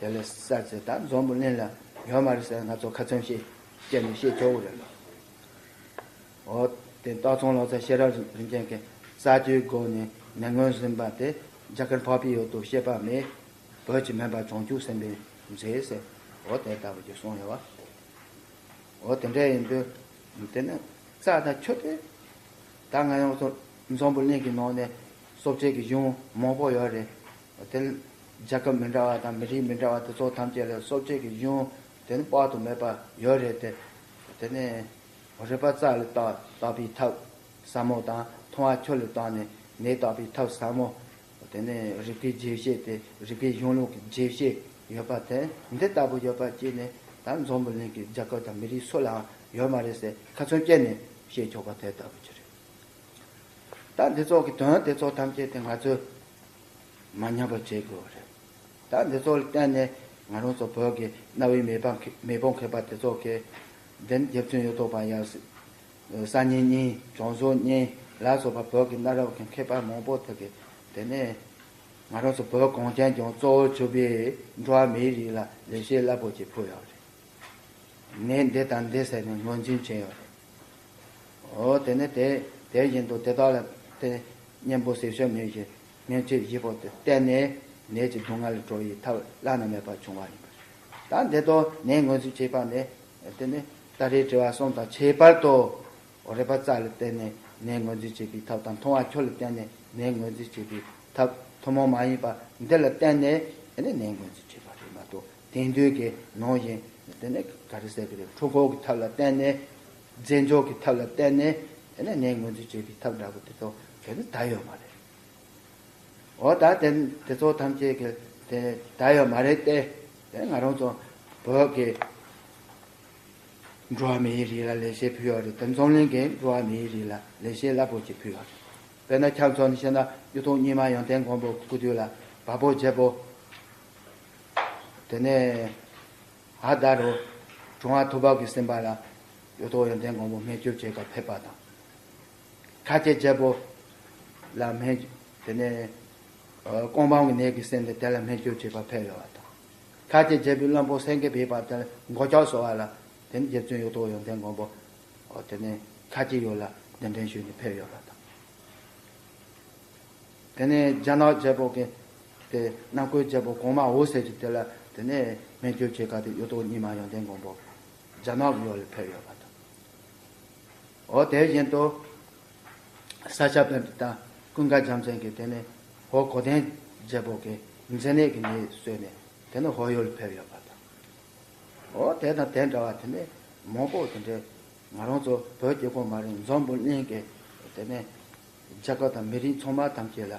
དེ་ལས་གསར་ཚེ་ད་འཛམ་བུ་གླིང་ལ་ཡོད་མ་རེད་ཟེར་ང་ཚོ་ཁ་ཚོན་བཤད་བཅད་ནས་བཤད་ཆོག་གི་རེད་ལ། ཨོ། དེ་སྟག་ཚང་ལོ་ཙཱ་ཤེས་རབ་རིན་ཆེན་གྱི་རྩ་དོན་སྒོ་ནས་ནད་ངོས་ཟིན་པ་དེ་རྒྱ་གར་འཕགས་པའི་ཡུལ་དུ་སྐྱེས་པ་མེད། བོད་ཀྱི་སྨན་པ་བྱང་ཆུབ་སེམས་དཔའི་མཛད་ཟེར། ཨོ་དེ་ལྟ་བུ་ཅིག་གསུངས་ཡོད་བ། འོ་དེ་འདྲ་ཡིན་དུས། དེ་ནི་རྩ་དང་ཆུ་དེ། ད་ང་ཡང་ཚོ་འཛམ་བུ་གླིང་གི་ནང་ནས་གསོ་བྱེད་ཀྱི་གཞུང་མང་པོ་ཡོད་རེད། དེ་རྒྱལ་ཁབ་མི་འདྲ་བ་དང་མི་རིགས་མི་འདྲ་བ་དེ་ཚོ་ཐམས་ཅད་ལ་གསོ་བྱེད་ཀྱི་གཞུང་དེ་ནི་དཔག་ཏུ་མེད་པ་ཡོད་རེད་དེ། དེ་ནི་རུས་པ་རྩ་ལ་བཏགས་བཏགས་པའི་ཐབས་ཟབ་མོ་དང་མཐོང་བ་ཆུ་ལ་བཏགས་ནས་ནད་བརྟག་པའི་ཐབས་ཟབ་མོ། དེ་ནས་རིག་པའི་རྗེས་བཤད་དེ་རིག་པའི་གཞུང་ལུགས་ཀྱི་རྗེས་བཤད་ཡོད་པ་དེ་འདི་ལྟ་བུ་ཡོད་པ་ཅིག་ནི་ད་འཛམ་བུ་གླིང་གི་རྒྱལ་ཁབ་དང་མི་རིགས་སུ་ལའང་ཡོད་མ་རེད་ཟེར་ཁ་ཚོན་བཅད་ནས་བཤད་ཆོག་པ་དེ་ལྟ་བུ་ཅིག་རེད། ད་འདི་ཚོ་གི་དོན་དེ་ཚོ་ཐམས་ཅད་དེ་ང་ཚོས་མ་ཉམས་པ་བྱེད་དགོས་པ་རེད། ད་འདི་ཚོ་ལ་བརྟེན་ནས་ང་རང་ཚོ་བོད་ཀྱི་གནའ་བོའི་མེས་པ་མེས་པོ་མཁས་པ་དེ་ཚོ་གིས་འདི་ནི་རྗེ་བཙུན་གཡུ་ཐོག་པ་ཡབ་སྲས། སང་ཉིན་གཉིས་བྱང་ཟུར་གཉིས་ལ་སོགས་པ་བོད་ཀྱི་གནའ་རབས་ཀྱི་མཁས་པ་མང་པོ་དག་གིས་དེ་ནས་ང་རང་ཚོ་བོད་གངས་ཅན་ལྗོངས་གཙོ་བོར་གྱུར་པའི་འགྲོ་བ་མིའི་རིགས་ལ་ལེགས་བཤད་རླབས་པོ་ཆེ་ཕུལ་ཡོད་རེད། ནད་འདི་དང་འདི་ཟེར་ནས་ངོས་འཛིན་བྱས་ཡོད་རེད། འོ་དེ་ནས་དེ་དེ་བཞིན་དུ་དེ་དག་ལ་དེ་གཉེན་པོ་ཟས་སྤྱོད་ནུས་ཀྱི་སྨན་བཅོས་བཞི་པོ་དེ་བསྟེན་ནས་ནད་ཀྱི་སྡུག་བསྔལ་ལས་སྒྲོལ་བའི་ཐབས་བླ་ན་མེད་པ་བྱུང་བ་ཡིན་པ་རེད། ད་འདི་དག་ནད་ངོས་འཛིན་བྱེད་པ་ནི་དེ་ནི་ད་རེས་དྲི་བ་གསུམ་དང་ཁྱད་པར་དུ། རུས་པ་རྩ་ལ་བརྟེན་ནས་ནད་ངོས་འཛིན་བྱེད་པའི་ཐབས་དང་མཐོང་བ་ཆུ་ལ་བརྟེན་ནས་ནད་ངོས་འཛིན་བྱེད་པའི་ཐབས་ཐུན་མོང་མ་ཡིན་པ་འདི་ལ་བརྟེན་ནས་ཨེ་ནི་ནད་ངོས་འཛིན་བྱེད་པ་རེད་མ་གཏོགས། དེང་དུས་ཀྱི་ནང་བཞིན་དེ་ནི་ག་རེ་ཟེར་གི་རེད། འཁྲུལ་འཁོར་གྱི་ཐབས་ལ་བརྟེན་ནས། རྫས་སྦྱོར་གྱི་ཐབས་ལ་བརྟེན་ནས་ཨེ་ནི་ནད་ངོས་འཛིན་བྱེད་པའི་ཐབས་འདྲ་པོ་དེ་ཚོ་དེ་ནི་ད་ཡོད་མ་རེད། འོ་ད་དེ་དེ་ཚོ་ཐམས་ཅད་ཀྱི་དེ་ད་ཡོད་མ་རེད་དེ། དེ་ང་རང་ཚོ་བོད་ཀྱི་འགྲོ་བ་མིའི་རིགས་ལ་ལེགས་བཤད་ཕུལ་ཡོད་རེད། དེ་འཛམ་གླིང་གི་འགྲོ་བ་མིའི་རིགས་ལ་ལེགས་བཤད་རླབས་པོ་ཆེ་ཕུལ་ཡོད་རེད། དཔེར་ན་ཁྱེད་ཚོ་ནི་བཤད་ན་གཡུ་ཐོག་རྙིང་མ་ཡོན་ཏན་མགོན་པོ་སྐུ་དུས་ལ་བལ་པོ་རྒྱལ་པོ། དེ་ནས་ཨ་ད་རུ་གྲུབ་དབང་ཐུབ་པ་གིས་ཟིན་པ་ལ་གཡུ་ཐོག་ཡོན་ཏན་མགོན་པོ་སྨན་བཅོས་བྱེད་ག་ཕེབས་པ་དང་། ཁ་ཆེ་རྒྱལ་པོ་ལ་སྨན། དེ་ནས་ཨ་རྐང་བམ་གྱི་ནད་ཀྱིས་ཟིན་ཏེ་དེ་ལ་སྨན་བཅོས་བྱེད་པར་ཕེབས་ཡོད་པ་དང་། ཁ་ཆེ་རྒྱལ་པོའི་བློན་པོ་སེང་གེ་བིས་པ་དེ་ལ་མགོ་ལྕོག་གསོ་བ་ལ་དེ་ནས་རྗེ་བཙུན་གཡུ་ཐོག་ཡོན་ཏན་མགོན་པོ་ཨོ་དེ་ནས་ཁ་ཆེ་ཡུལ་ལ་གདན་འདྲེན་ཞུས་ནས་ཕེབས་ཡོད་པ་དང་། དེ་ནས་རྒྱ་ནག་རྒྱལ་པོ་གི་དེ་གནམ་བསྐོས་རྒྱལ་པོ་གོང་མ་འུ་ཟེར་གྱི་དེ་ལ་དེ་ནས་སྨན་བཅོས་བྱེད་ག་དེ་གཡུ་ཐོག་རྙིང་མ་ཡོན་ཏན་མགོན་པོ་རྒྱ་ནག་གི་ཡུལ་ལ་ཕེབས་ཡོད་པ་དང་། འོ་དེ་བཞིན་དུ་ས་སྐྱ་པཎྜི་ཏ་ཀུན་དགའ་རྒྱལ་མཚན་གྱིས་དེ་ནས་ཧོར་གོ་དན་རྒྱལ་པོ་གི་མཛེ་ནད་ཀྱི་ནད་གསོས་ནས་དེ་ནས་ཧོར་ཡུལ་ལ་ཕེབས་ཡོད་པ་དང་། འོ་དེ་དང་དེ་འདྲ་བ་དེ་ནས་མང་པོ་དེ་འདྲའི་ང་རང་ཚོ་བོད་ཀྱི་ཁོངས་མ་རེད། འཛམ་བུ་གླིང་གི་དེ་ནས་རྒྱལ་ཁབ་དང་མི་རིགས་ཚང་མ་ཐམས་ཅད་ལ་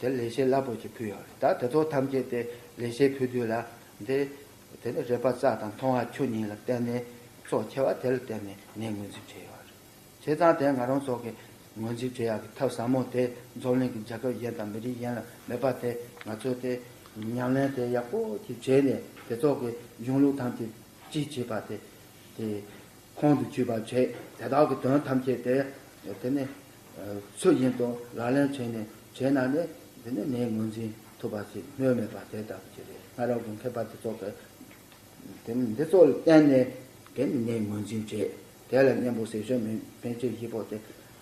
དེ་ལེགས་བཤད་རླབས་པོ་ཆེ་ཕུལ་ཡོད་རེད། ད་དེ་ཚོ་ཐམས་ཅད་དེ་ལེགས་བཤད་ཕུལ་དུས་ལ་འདི་དེ་ནས་རུས་པ་རྩ་དང་མཐོང་བ་ཆུ་གཉིས་ལ་བརྟེན་ནས་གཙོ་ཆེ་བ་དེ་ལ་བརྟེན་ནས་ནད་ངོས་འཛིན་བྱས་ཡོད་རེད། བྱས་ཙང་དེ་ང་རང་ཚོ་གི་ངོས་འཛིན་བྱེད་ཡག་གི་ཐབས་ཟབ་མོ་དེ་འཛམ་གླིང་གི་རྒྱལ་ཁབ་གཞན་དང་མི་རིགས་གཞན་ལ་མེད་པ་དེ་ང་ཚོས་དེ་ཉམས་ལེན་དེ་ཡག་པོ་ཅིག་བྱས་ནས་དེ་ཚོ་གི་གཞུང་ལུགས་ཐམས་ཅད་གཅིག་བྱེད་པ་དེ་དེ་ཁོང་དུ་ཆུད་པ་བྱས། དེ་དག་གི་དོན་ཐམས་ཅད་དེ་དེ་ནི་ཚུལ་བཞིན་དུ་ལག་ལེན་བྱས་ནས་བྱས་ན་ནི་དེ་ནི་ནད་ངོས་འཛིན་ཐུབ་པ་ཞིག་སྨོས་མེད་པ་དེ་ལྟ་བུ་ཅིག་རེད། སྔ་རབས་ཀྱི་མཁས་པ་དེ་ཚོ་གི་དེ་ནི་འདི་ཚོ་ལ་བརྟེན་ནས་དེ་ནི་ནད་ངོས་འཛིན་བྱེད། དེ་ལ་གཉེན་པོ་ཟས་སྤྱོད་སྨན་བཅོས་བཞི་པོ་དེ་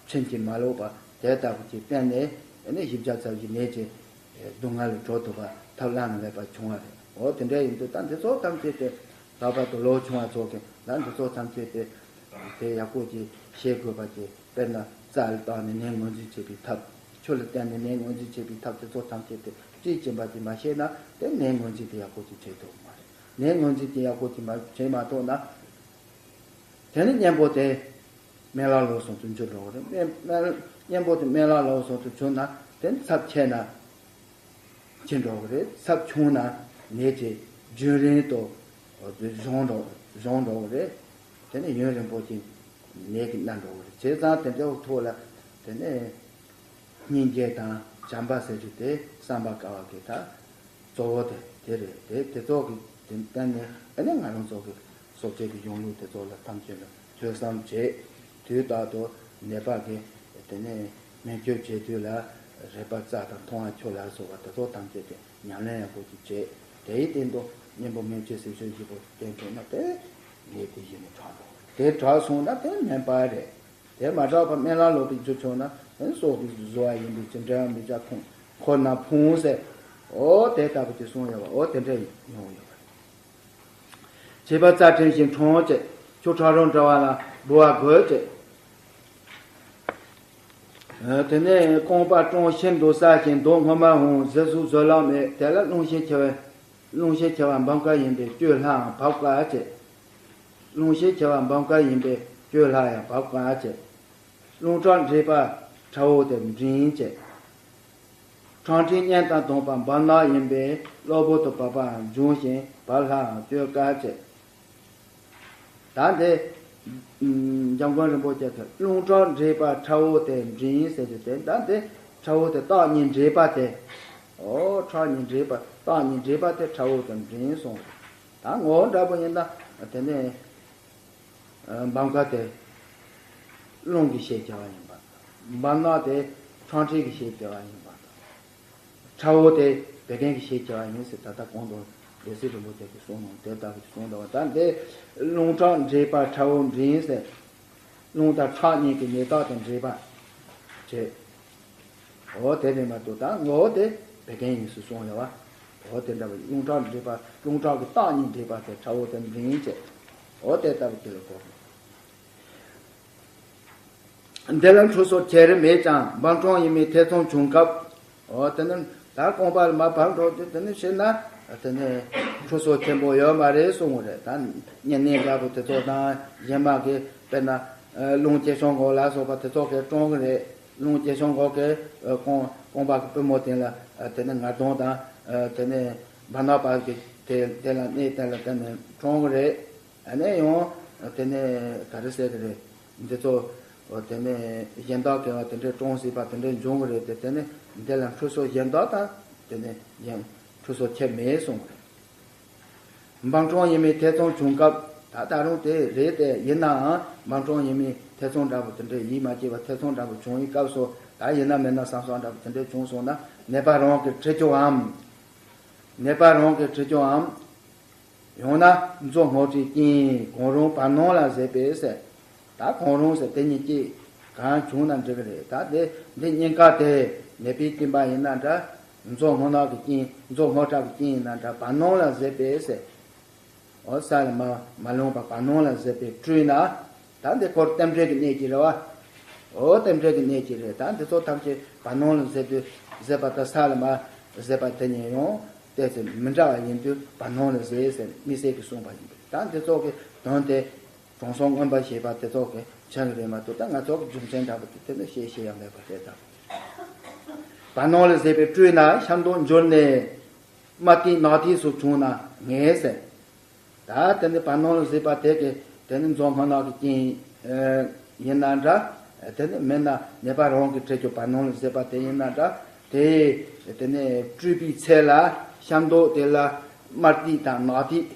ཕྱིན་ཅི་མ་ལོག་པ་དེ་ལྟ་བུ་ཅིག་བསྟེན་ནས་དེ་ནི་བཞི་བརྒྱ་རྩ་བཞི་ནད་ཀྱི་སྡུག་བསྔལ་ལས་གྲོལ་ཐུབ་པ་ཐབས་བླ་ན་མེད་པ་བྱུང་བ་རེད། འོ་དེ་འདྲ་ཡིན་དུས་ད་འདི་ཚོ་ཐམས་ཅད་དེ་ལྷག་པར་དུ་ལོ་ཆུང་བ་ཚོ་གི་ད་འདི་ཚོ་ཐམས་ཅད་དེ་དེ་ཡག་པོ་ཅིག་ཤེས་དགོས་པ་ཅིག་དཔེར་ན་རྩ་ལ་བཏགས་ནས་ནད་ངོས་འཛིན་བྱེད་པའི་ཐབས། ཆུ་ལ་བརྟེན་ནས་ནད་ངོས་འཛིན་བྱེད་པའི་ཐབས་དེ་ཚོ་ཐམས་ཅད་དེ་ ཤེས་ཀྱིན་པ་དེ་མ་ཤེས་ན་དེ་ནད་ངོས་འཛིན་དེ་ཡག་པོ་ཅིག་བྱེད་ཐུབ་མ་རེད། ནད་ངོས་འཛིན་དེ་ཡག་པོ་ཅིག་མ་བྱེད་མ་ཐུབ་ན། དེ་ནི་གཉེན་པོ་དེ་སྨན་བླ་ལོག་སོང་དུ་འགྱུར་འགྲོ་གི་རེད། སྨན་སྨན་གཉེན་པོ་དེ་སྨན་བླ་ལོག་སོང་དུ་གྱུར་ན་དེ་ནི་ཚབས་ཆེ་ན་ཕྱིན་འགྲོ་གི་རེད། ཚབས་ཆུང་ན་ནད་ཀྱི་རྒྱུན་རིང་དུ་སྦྱོང་འགྲོ་སྦྱོང་འགྲོ་གི་རེད། དེ་ནི་ཡུན་རིང་པོ་ཅིག་ནད་ཀྱིས་མནར་འགྲོ་གི་རེད། བྱས་ཙང་དེ་འདྲའི་ཐོག་ལ་དེ་ནི་སྙིང་རྗེ་དང་བྱམས་པ་ཟེར་རྒྱུ་དེ་བསམ་པ་དཀའ་བ་གི་ད། གཙོ་བོ་དེ་དེ་རེད། དེ་དེ་ཚོ་གི་དེ་བརྟེན་ནས་ཨ་ནི་ང་རང་ཚོ་གི་སྲོག་བཅད་ཀྱི་གཞུང་ལུགས་དེ་ཚོ་ལ་ཐམས་ཅད་ལ་ཐོས་བསམ་བྱས། དུས་རྟག་ཏུ་ནད་པ་གི་དེ་ནས་སྨན་བཅོས་བྱེད་དུས་ལ་རེག་པ་རྩ་དང་མཐོང་བ་ཆོས་ལ་སོགས་པ་དེ་ཚོ་ཐམས་ཅད་དེ་ཉམས་ལེན་ཡག་པོ་ཅིག་བྱས། དེའི་སྟེང་དུ་གཉེན་པོ་སྨན་བཅོས་སེམས་བཅོས་བཞི་པོ་བསྟེན་ཐུབ་ན་དེ་ནད་དེ་གཞི་ནས་དྲག་འགྲོ། དེ་དྲག་སོང་ན་དེ་སྨན་པ་རེད། དེ་མ་དྲག་པར་སྨན་བླ་ལོག་པའི་རྒྱུ་བྱུང་ན་སྲོག་གི་བཟོ་བ་ཡིན་པའི་ཅི་འདྲ་མི་འདྲ་ཁོང་ཁོ་ན་ཕུང་ཟེར། འོ་དེ་ལྟ་བུ་ཅིག་གསུངས་ཡོད་པ། འོ་དེ་འདྲ་ཡོང་ཡོད་པ། བྱིས་པ་རྩ་ཕྲན་བཞིན་འཁྲུངས་བྱེད། ཁྱོད་ཁྲག་རོང་འདྲ་བ་ལ་འབུལ་བ་དགོས་བྱེད། དེ་ནས་རྐང་པ་ཀྲོང་ཤིན་ཏུ་ས་ཞིང་མདོག་སྔོན་མ་འོང་། གཟི་གཟུགས་བཟོད་གླགས་མེད། དེ་ལ་རླུང་ཤས་ཆེ་བ། རླུང་ཤས་ཆེ་བ་འབུམ་དཀར་ཡིན་པས་གཅོད་སླའང་བབ་དཀའ་བྱེད། རླུང་ཤས་ཆེ་བ་འབུམ་དཀར་ཡིན་པས་གཅོད་སླ་ཡང་བབ་དཀའ་བྱེད། རླུང་ཁྲག་འདྲེས་པ་ཁྲ་བོ་དེ་འབྲིང་བྱེད། ཁྲག་མཁྲིས་གཉན་དང་བསྡོངས་པ་འབུམ་ནག་ཡིན་པས་གློ་བུར་དུ་བབ་པའང་འབྱུང་ཞིང་བབ་སླའང་གཅོད་དཀའ་བྱེད། ད་འདི། འཇམ་མགོན་རིན་པོ་ཆེ་གིས་རླུང་ཁྲག་འདྲེས་པ་ཁྲ་བོ་དེ་འབྲིང་ཟེར་གྱི་དེ། ད་འདི་ཁྲ་བོ་དེ་སྟག་གཉིས་འདྲེས་པ་དེ། ཨོ་ཁྲག་གཉིས་འདྲེས་པ་སྟག་གཉིས་འདྲེས་པ་དེ་ཁྲ་བོ་དེ་འབྲིང་གསུངས། ད་ངོ་བོ་འདྲ་པོ་ཡིན་ན་དེ་ནས་འབུམ་དཀར་དེ་རླུང་གི་ཤས་ཆེ་བ་ཡིན་པ་དང་། འབུམ་ནག་དེ་ཁྲག་མཁྲིས་ཀྱི་ཤས་ཆེ་བ་ཡིན་པ་དང་། ཁྲ་བོ་དེ་བད་ཀན་གྱི་ཤས་ཆེ་བ་ཡིན་ཟེར། ད་ལྟ་གོང་དུ་སྡེ་སྲིད་རིན་པོ་ཆེ་གིས་གསུངས་ནོ་དེ་ལྟ་བུ་གསུངས་འདུག་བ། ད་འདི་རླུང་ཁྲག་འདྲེས་པ་ཁྲ་བོ་འབྲིང་ཟེར། རླུང་དང་ཁྲག་གཉིས་ཀྱི་ནད་རྟགས་དང་འདྲེས་པ་བྱེད། འོ་དེ་རེད་མ་གཏོགས་ད་ངོ་བོ་དེ་བད་ཀན་ཡིན་ཟེར་གསུངས་ཡོད་བ། འོ་དེ་འདྲ་བ་རླུང་ཁྲག་འདྲེས་པ་རླུང་ཁྲག་གི་རྟགས་གཉིས་འདྲེས་པ་དེ་ཁྲ་བོ་དེ་འབྲིང་བྱེད། འོ་དེ་ལྟ་བུ་དེ་ལ་གོ་དགོས། འདི་ལ་འཁྲུལ་སོ་ཁྱེར་མེད་ཀྱང་འབུམ་ཕྲག་ཡིན་མིན་ཐེ་ཚོམ་བྱུང་སྐབས། འོ་དེ་ནི་ད་རྐང་པ་ལ་མར་བབས་འགྲོ་དུས་དེ་ནི་ཤེས་ན་དེ་ནི་འཁྲུལ་སོ་ཆེན་པོ་ཡོད་མ་རེད་གསུང་གི་རེད། ད་བསྙེན་གནས་འདྲ་པོ་དེ་ཚོ་དང་གཞན་མ་གི་དཔེར་ན་རླུང་སྐྱེ་ཤོང་གོ་ལ་སོགས་པ་དེ་ཚོ་གིས་བཀྲོང་གི་རེད། རླུང་སྐྱེ་ཤོང་གོ་གི་རྐང་རྐང་པ་གི་པུས་མོ་སྟེང་ལ་དེ་ནི་ང་གདོང་དང་དེ་ནི་བར་སྣང་བར་གྱི་དེ་དེ་ལ་གནས་དེ་ལ་དེ་ནི་བཀྲོང་གི་རེད། ཨ་ནི་ཡང་དེ་ནས་ག་རེ་ཟེར་གི་རེད། འདི་ཚོ་དེ་ནས་གཞན་དག་གི་དེ་འདྲའི་གྲོང་སྲིད་པ་དེ་འདྲའི་འབྱུང་གི་རེད་དེ། དེ་ནས་འདི་ལ་འཁྲུལ་སོ་གཞན་དག་དང་དེ་ནས་གཞན་འཁྲུལ་སོ་ཁྱད་མེད་གསུངས་གི་རེད། འབུམ་ཕྲག་ཡིན་མིན་ཐེ་ཚོམ་བྱུང་སྐབས། ད་ད་རུང་དེ་རེད་དེ། ཡིན་ནའང་འབུམ་ཕྲག་ཡིན་མིན་ཐེ་ཚོམ་འདྲ་པོ་དེ་འདྲའི་ཡིད་མ་སྐྱིད་པ་ཐེ་ཚོམ་འདྲ་པོ་བྱུང་བའི་སྐབས་སུ། ད་ཡིན་ན་མིན་ན་བསམ་བསམ་འདྲ་པོ་དེ་འདྲའི་བྱུང་སོང་ན། ནད་པ་རང་གིས་ཁྲིད་རྒྱུའམ། ནད་པ་རང་གིས་ཁྲིད་རྒྱུའམ། ཡང་ན་མཛོ་སྔོ་དྲིས་སྐྱིན་གང་རུང་བར་སྣང་ལ་ཟད་པས་ཟེར། ད་གང་རུང་ཟེར་དེ་གཉིས་ཀྱི་གང་བྱུང་ན་འགྲིག་གི་རེད། ད་དེ་འདི་གཉིས་ཀ་དེ་ནད་པའི་སྐྱིན་པ་ཡིན་ན་འདྲ། མཛོ་སྔོ་ནག་གི་སྐྱིན་མཛོ་སྔོ་ཁྲག་གི་སྐྱིན་ཡིན་ན་འདྲ། བར་སྣང་ལ་ཟད་པས་ཟེར། འོ་ས་ལ་མ་མ་ལྷུང་བ་བར་སྣང་ལ་ཟད་པས་བཀྲུས་ན། ད་འདི་སྐོར་རྟེན་འབྲེལ་གྱི་གནད་ཀྱིས་རེད་བ། འོ་རྟེན་འབྲེལ་གྱི་གནད་ཀྱིས་རེད། ད་འདི་ཚོ་ཐམས་ཅད་བར་སྣང་ལ་ཟད་དུས་ཟད་པ་དང་ས་ལ་མ་ཟད་པ་དེ་གཉིས་ཡང་ཏོག་ཙམ་མི་འདྲ་བ་ཡིན་དུས་བར་སྣང་ལ་ཟད་ཟེར་དམིགས་བསལ་གྱིས་གསུངས་པ་ཡིན་པས། ད་འདི་ཚོ་གི་དོན་དེ་དྲང་སྲོང་མངོན་པར་ཤེས་པ་དེ་ཚོ་གིས་མཁྱེན་གྱི་རེད་མ་གཏོགས། ད་ང་ཚོ་གི་རྒྱུ་མཚན་འདྲ་པོ་དེ་དེ་ནི་བཤད་ཤེས་ཡ་མེད་པ་རེད་ད། བར་སྣང་ལ་ཟད་པས་བཀྲུས་ན་ཤ་མདོག་འགྱུར་ནས་དམར་ཐིག་ནག་ཐིག་སོགས་བྱུང་ན་ངེས་ཟེར། ད་དེ་ནི་བར་སྣང་ལ་ཟད་པ་དེ་གི་དེ་ནི་མཛོ་སྔོ་ནག་གི་རྐྱེན་ཡིན་ན་འདྲ། དེ་ནི་མིན་ན་ནད་པ་རང་གིས་ཁྲིད་རྒྱུ་བར་སྣང་ལ་ཟད་པ་དེ་ཡིན་ན་འདྲ། དེ་དེ་ནི་བཀྲུས་པའི་ཚེ་ལ་ཤ་མདོག་དེ་ལ་དམར་ཐིག་དང་ནག་ཐིག།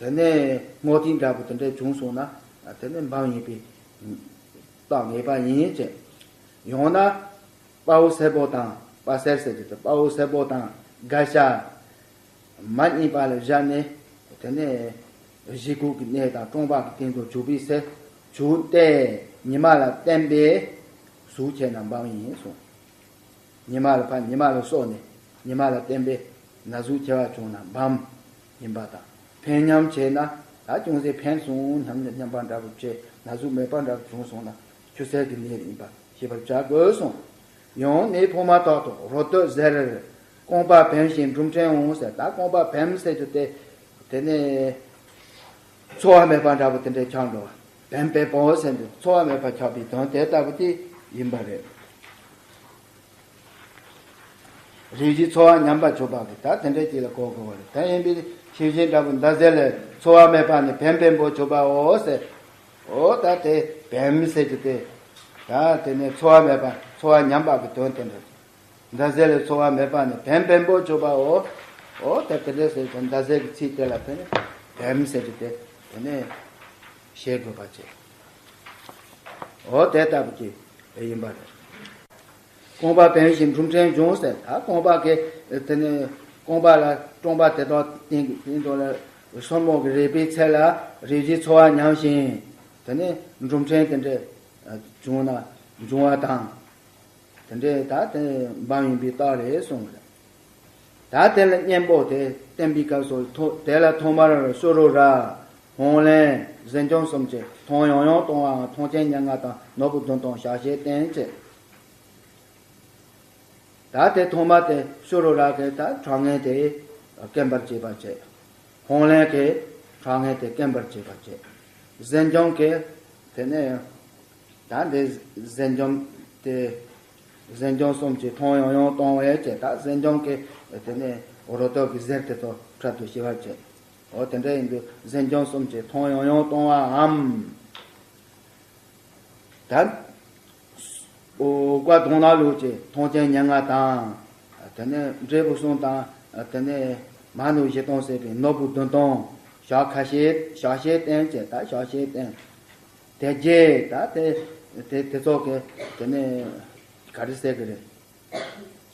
དེ་ནས་སྔོ་ཐིག་འདྲ་པོ་དེ་འདྲ་བྱུང་སོང་ན། དེ་ནི་འབུམ་ཡིན་པའི་རྟགས་ངེས་པ་ཡིན་ཅེས། ཡང་ན། དཔའ་བོ་སེར་པོ་དང་། དཔའ་སེར་ཟེར་གྱི་དེ་དཔའ་བོ་སེར་པོ་དང་སྒ་ཤ་མ་རྙིད་པ་ལ་བཞག་ནས། དེ་ནས་བཞེས་སྒོ་གི་གནས་དང་གྲོང་པ་གི་སྟེང་དུ་བྱུག་པའི་ཚེ། བྱུག་སྟེ་ཉི་མ་ལ་བསྟེན་པས་ཟུག་ཆེ་ན་འབུམ་ཡིན་གསུངས། ཉི་མ་ལ་ཕར་ཉི་མ་ལ་སོགས་ནས་ཉི་མ་ལ་བསྟེན་པས་ན་ཟུག་ཆེ་བ་བྱུང་ན་འབུམ་ཡིན་པ་དང་། ཕན་སྙམ་བྱས་ན་ད་ཅུང་ཟད་ཕན་སོང་སྙམ་སྙམ་པ་འདྲ་པོ་བྱས། ན་ཟུག་མེད་པ་འདྲ་པོ་བྱུང་སོང་ན་ཆུ་སེར་གྱི་ནད་ཡིན་པ་ཤེས་པར་བྱ་དགོས་གསུངས། ཡང་ནད་ཕོག་མ་ཐག་ཏུ་རོ་སྟོད་གཟེར། རྐང་པ་བེམ་ཞིང་འབྲུམ་ཕྲན་འོང་ཟེར། ད་རྐང་པ་བེམ་ཟེར་རྒྱུ་དེ། དེ་ནས་འཚོ་བ་མེད་པ་འདྲ་པོ་དེ་འདྲས་ཆགས་འགྲོ་བ། བེམ་པོའི་པོ་ཟེར་དུས་འཚོ་བ་མེད་པ་ཆགས་པའི་དོན་དེ་ལྟ་བུ་དེ་ཡིན་པ་རེད། རིགས་ཀྱི་འཚོ་བ་ཉམས་པར་གྱུར་པ་གི་ད་དེ་འདྲས་ཅིག་ལ་གོ་དགོས་པ་རེད། དེ་ཡིན་པའི་ཤེས་བཞིན་འདྲ་པོ་མདའ་རྩེ་ལས་འཚོ་བ་མེད་པ་ནི་བེམ་པོའི་པོ་གྱུར་པའོ་ཟེར། འོ་ད་དེ་བེམ་ཟེར་རྒྱུ་དེ། ད་དེ་ནས་འཚོ་བ་མེད་པ་འཚོ་བ་ཉམས་པ་གི་དོན་དེ་འདྲ། མདའ་རྩེ་ལས་འཚོ་བ་མེད་པ་ནི་བེམ་པོའི་པོ་གྱུར་པའོ། འོ་ད་དེ་འདྲས་ཟེར་དུས་མདའ་རྩེ་གི་ཚིག་དེ་ལ་དེ་ནས་བེམ་ཟེར་རྒྱུ་དེ་དེ་ནས་ཤེས་དགོས་པ་བྱས། འོ་དེ་ལྟ་བུ་ཅིག་ཡིན་པ་རེད། རྐང་པ་བེམ་ཞིང་འབྲུམ་ཕྲན་འབྱུང་ཟེར། ད་རྐང་པ་གི་དེ་ནས་རྐང་པ་ལ་རྐང་པ་དེ་དག་སྟེང་གི་སྟེང་དུ་ལ་སོར་མོ་གི་རེག་པའི་ཚད་ལ་རིགས་ཀྱི་འཚོ་བ་ཉམས་ཤིང་། དེ་ནས་འབྲུམ་ཕྲན་དེ་འདྲས་བྱུང་ན་འབྱུང་བ་དང་། དེ་འདྲས་ད་དེ་འབའ་ཡིན་པའི་རྟགས་རེད་གསུངས་རེད། ད་དེ་ལ་གཉེན་པོ་དེ་བསྟེན་པའི་སྐབས་སུ་ཐོ་དེ་ལ་ཐོག་མར་ཤོ་རུ་ར། ཧོང་ལེན། གཟན་ལྗོངས་གསུམ་གྱི་མཐོང་ཡང་ཡང་གཏོང་བའམ་མཐོང་ཆེན་ཉེར་ལྔ་དང་ནོར་བུ་བདུན་སྟོང་ཞག་ཤས་བསྟེན་བྱས། ད་དེ་ཐོག་མ་དེ་ཤོ་རུ་ར་གི་ད་ཁྲག་ངན་དེ་སྐེམ་པར་བྱེད་པ་བྱས། ཧོང་ལེན་གྱི་ཁྲག་ངན་དེ་སྐེམ་པར་བྱེད་པ་བྱས། གཟན་ལྗོངས་ཀྱི་དེ་ནས། ད་འདི་གཟན་ལྗོངས་དེ། གཟན་ལྗོངས་གསུམ་གྱི་མཐོང་ཡང་ཡང་གཏོང་བས་བྱས། ད་གཟན་ལྗོངས་ཀྱི་དེ་ནས་རོ་ཏོག་གི་གཟེར་དེ་ཚོ་འཕྲལ་དུ་ཞི་བར་བྱེད། འོ་དེ་འདྲ་ཡིན་དུས་གཟན་ལྗོངས་གསུམ་གྱི་མཐོང་ཡང་ཡང་གཏོང་བའམ། ད་འོ་བཀའ་གདོང་ལ་ལུགས་ཀྱི་མཐོང་ཆེན་ཉེར་ལྔ་དང་། དེ་ནས་འབྲས་བུ་གསུམ་དང་། དེ་ནས་མ་ནུ་བཞི་སྟོང་ཟེར་བའི་ནོར་བུ་བདུན་སྟོང་། ཞག་ཁ་ཤས་ཞག་ཤས་བསྟེན་བྱས། ད་ཞག་ཤས་བསྟེན། དེ་རྗེས་ད་དེ་དེ་དེ་ཚོ་གི་དེ་ནས་ག་རེ་ཟེར་གི་རེད།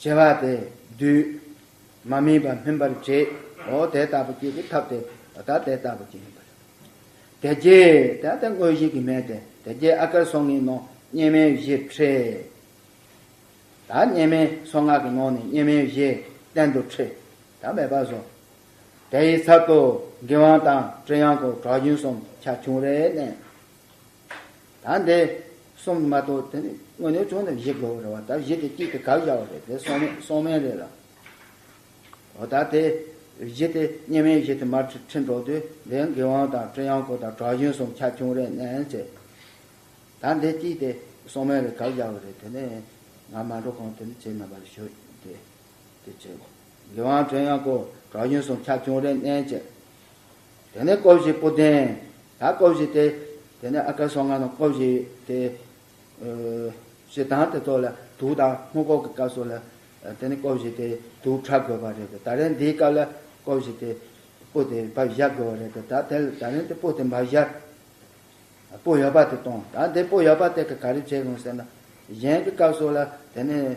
བྱེ་བ་དེ་བསྡུས། མ་སྨིན་པ་སྨིན་པར་བྱེད། འོ་དེ་ལྟ་བུ་ཅིག་གི་ཐབས་དེ་ད་དེ་ལྟ་བུ་ཅིག་ཡིན་པ་རེད། དེ་རྗེས་ད་དེ་དངོས་གཞི་གི་སྨན་དེ་དེ་རྗེས་ཨ་ཀར་སོ་ལྔའི་ནང་གཉན་སྨན་བཞི་ཕྲད། ད་གཉན་སྨན་སོ་ལྔ་གི་ནང་ནས་གཉན་སྨན་བཞི་གཏན་དུ་ཁྲིད། ད་མེད་པ་བཟོ། དེ་ཡི་ཚབ་ཏུ་དགེ་དབང་དང་ཀྲི་ཡང་ཀོ་གྲོ་ཞིང་གསུམ་ཆ་ཆུང་རེ་བསྣན། ད་འདི་གསུམ་མ་གཏོགས་དེ་ནི་དངོས་གནས་བྱུང་ནས་བཞི་དགོས་རེད་བ། ད་བཞི་དེ་གཅིག་དེ་གབ་བཞག་པ་རེད། དེ་སོ་སྨན་སོ་སྨན་རེད་ལ། འོ་ད་དེ་བཞི་དེ་གཉན་སྨན་བཞི་དེ་མར་ཁྲིད་ཁྲིད་འགྲོ་དུས་འདི་དགེ་དབང་དང་ཀྲི་ཡང་ཀོ་དང་གྲོ་ཞིང་གསུམ་ཆ་ཆུང་རེ་བསྣན་བྱས། ད་འདི་གཅིག་དེ་སོ་སྨན་རེ་གབ་བཞག་པ་རེད། དེ་ནས་ང་མ་འགྲོ་གོང་དེ་ནི་ཁྱེད་རྣམ་པར་ཞུ་དེ་དེ་བྱེད་དགོས། དགེ་དབང་ཀྲི་ཡང་ཀོ་གྲོ་ཞིང་གསུམ་ཆ་ཆུང་རེ་བསྣན་བྱས། དེ་ནས་ཀོ་བཞི་སྤུ་ལྡན། ད་ཀོ་བཞི་དེ་དེ་ནས་ཨ་ཀར་སོ་ལྔ་ནང་ཀོ་བཞི་དེ་ཨ་བྱེད་སྟངས་དེ་ཚོ་ལ་དུག་དང་སྔོན་འགོག་གི་སྐབས་སུ་ལ་དེ་ནས་ཀོ་བཞི་དེ་དུག་ཕྲ་དགོས་པ་རེད། ད་རེས་འདིའི་སྐབས་ལ་ཀོ་བཞི་དེ་སྤུ་དེ་ཕར་བཞག་དགོས་པ་རེད། ད་དེ་ལ་ད་རེས་དེ་སྤུ་དེ་མ་བཞག་སྤུ་ཡོད་པ་དེ་གཏོང་། ད་འདི་སྤུ་ཡོད་པ་དེ་ག་ག་རེ་བྱེད་དགོས་ཟེར་ན། གཞན་གྱི་སྐབས་སུ་ལ་དེ་ནས་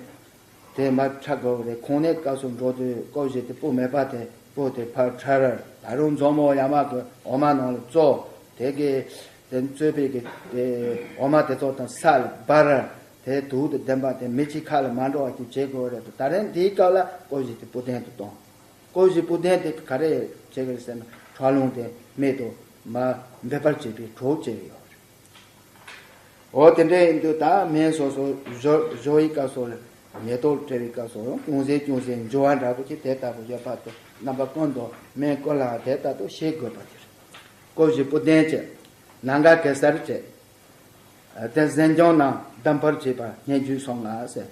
དེ་མར་ཕྲ་དགོས་རེད། ཁོང་ནད་སྐབས་སུ་འགྲོ་དུས་ཀོ་བཞི་དེ་སྤུ་མེད་པ་དེ་སྤུ་དེ་ཕར་ཕྲ་རེད། ད་རུང་མཛོ་མོ་ཡ་མ་གི་འོ་མ་ནང་ལ་བཙོ། དེ་གི་དེ་བཙོས་པའི་གི་དེ་འོ་མ་དེ་ཚོ་དང་ས་ལ་སྦར། དེ་དུག་དང་ལྡན་པ་དེ་མི་གཅིག་ཁ་ལ་མ་འགྲོ་བ་ཅིག་བྱེད་དགོས་རེད། ད་རེས་འདིའི་སྐབས་ལ་ཀོ་བཞི་དེ་སྤུ་ལྡན་དུ་གཏོང་། ཀོ་བཞི་སྤུ་ལྡན་དེ་ག་རེ་བྱེད་ཀྱི་རེད་ཟེར་ན། ཁྲག་རླུང་དེ་མེད་དུ་མ་འབེབས་པར་བྱེད་པའི་གྲོགས་བྱེད་ཀྱི་ཡོད་རེད། འོ་དེ་འདྲ་ཡིན་དུས་ད་སྨན་སོ་སོ་བཞོ་བཞོ་ཡི་སྐབས་སུ་ལ་མེ་ཏོག་སྤྲད་པའི་སྐབས་སུ་ཡང་ཅུང་ཟད་ཅུང་ཟད་འགྱུར་བ་འདྲ་པོ་ཅིག་དེ་ལྟ་བུ་ཡོད་པ་དེ་རྣམ་པ་ཀུན་ཏུ་སྨན་ཀུན་ལའང་དེ་ལྟར་དུ་ཤེས་དགོས་པ་དེ་རེད། ཀོ་བཞི་སྤུ་ལྡན་བྱས། ནམ་མཁའ་གེ་སར་བྱས། དེ་གཟན་ལྗོངས་རྣམས་བསྡམ་པར་བྱེད་པ་སྙན་བརྒྱུད་སོ་ལྔ་ཟེར།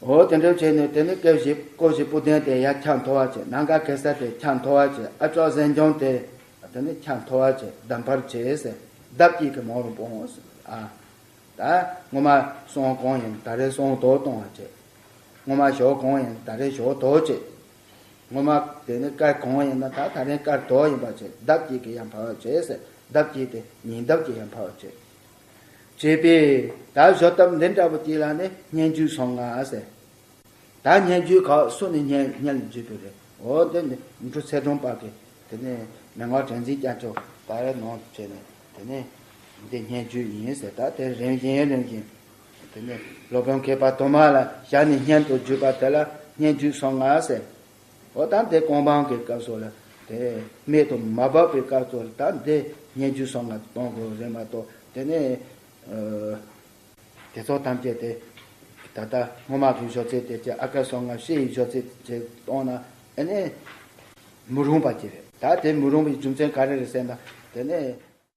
འོ་དེ་འདྲ་བྱས་ནས་དེ་ནས་ཀོ་བཞི་ཀོ་བཞི་སྤུ་ལྡན་དེ་ཡར་ཆགས་མཐོ་བ་བྱས། ནམ་མཁའ་གེ་སར་དེ་ཆགས་མཐོ་བ་བྱས། ཨ་ཅོག་གཟན་ལྗོངས་དེ་དེ་ནས་ཆགས་མཐོ་བ་བྱས། བསྡམ་པར་བྱེད་ཟེར། བསྡམ་གྱིས་ཀྱི་མང་རུ་སྤོང་ཟེར། ཨ། ད་སྔོན་མ་སོང་གང་ཡིན་ད་རེས་སོང་དོ་གཏོང་བ་བྱེད། སྔོན་མ་ཞོག་གང་ཡིན་ད་རེས་ཞོག་དོ་བྱེད། སྔོན་མ་དེ་ནས་དཀར་གང་ཡིན་ན་ད་ད་རེས་དཀར་དོ་ཡིན་པ་བྱེད། བསྡམ་གྱིས་ཀྱི་ཡང་འཕར་བ་བྱེད་ཟེར། བསྡམ་གྱིས་དེ་ཉིས་བསྡམ་གྱི་ཡང་འཕར་བ་བྱེད། བྱེད་པས་ད་བཟོད་ཐབས་འདི་འདྲ་བོ་ཅིག་ལ་ནི་སྙན་བརྒྱུད་སོ་ལྔ་ཟེར། ད་སྙན་བརྒྱུད་ཁག་སུ་ནི་སྙན་སྙན་བརྒྱུད་པའི་རེད། འོ་དེ་ནི་འབྲུག་ཚེ་སྒྲོན་པ་གི་དེ་ནས་མན་ངག་དྲན་འཛིན་རྒྱ་མཚོ་པ་རེ་ནང་བྱས་ནས་དེ་ནས་འདི་སྙན་བརྒྱུད་ཡིན་ཟེར། ད་དེ་རིམ་བཞིན་རིམ་བཞིན་དེ་ནས་སློབ་དཔོན་མཁས་པ་དུ་མ་ལ་ཞལ་ནས་སྙན་དུ་བརྒྱུད་པ་དེ་ལ་སྙན་བརྒྱུད་སོ་ལྔ་ཟེར། འོ་ད་དེ་གོ་འཕང་གི་སྐབས་སུ་ལ་དེ་རྨད་དུ་མ་བབས་པའི་སྐབས་སུ་ལ་ད་དེ་སྙན་བརྒྱུད་སོ་ལྔ་གཏོང་དགོས་རེད་མ་གཏོགས་དེ་ནས་ཨ་དེ་ཚོ་ཐམས་ཅད་དེ། ད་ལྟ་སྔོན་མ་གི་ཞོག་ཚད་དེ་ཀྱི་ཨ་ཀ་སོ་ང་ཤེས་ཡི་ཞོག་ཚད་ཅིག་གཏོང་ན་ཨ་ནི་མི་རུང་བ་ཅིག་རེད། ད་དེ་མི་རུང་བའི་རྒྱུ་མཚན་ག་རེ་རེད་ཟེར་ན། དེ་ནས་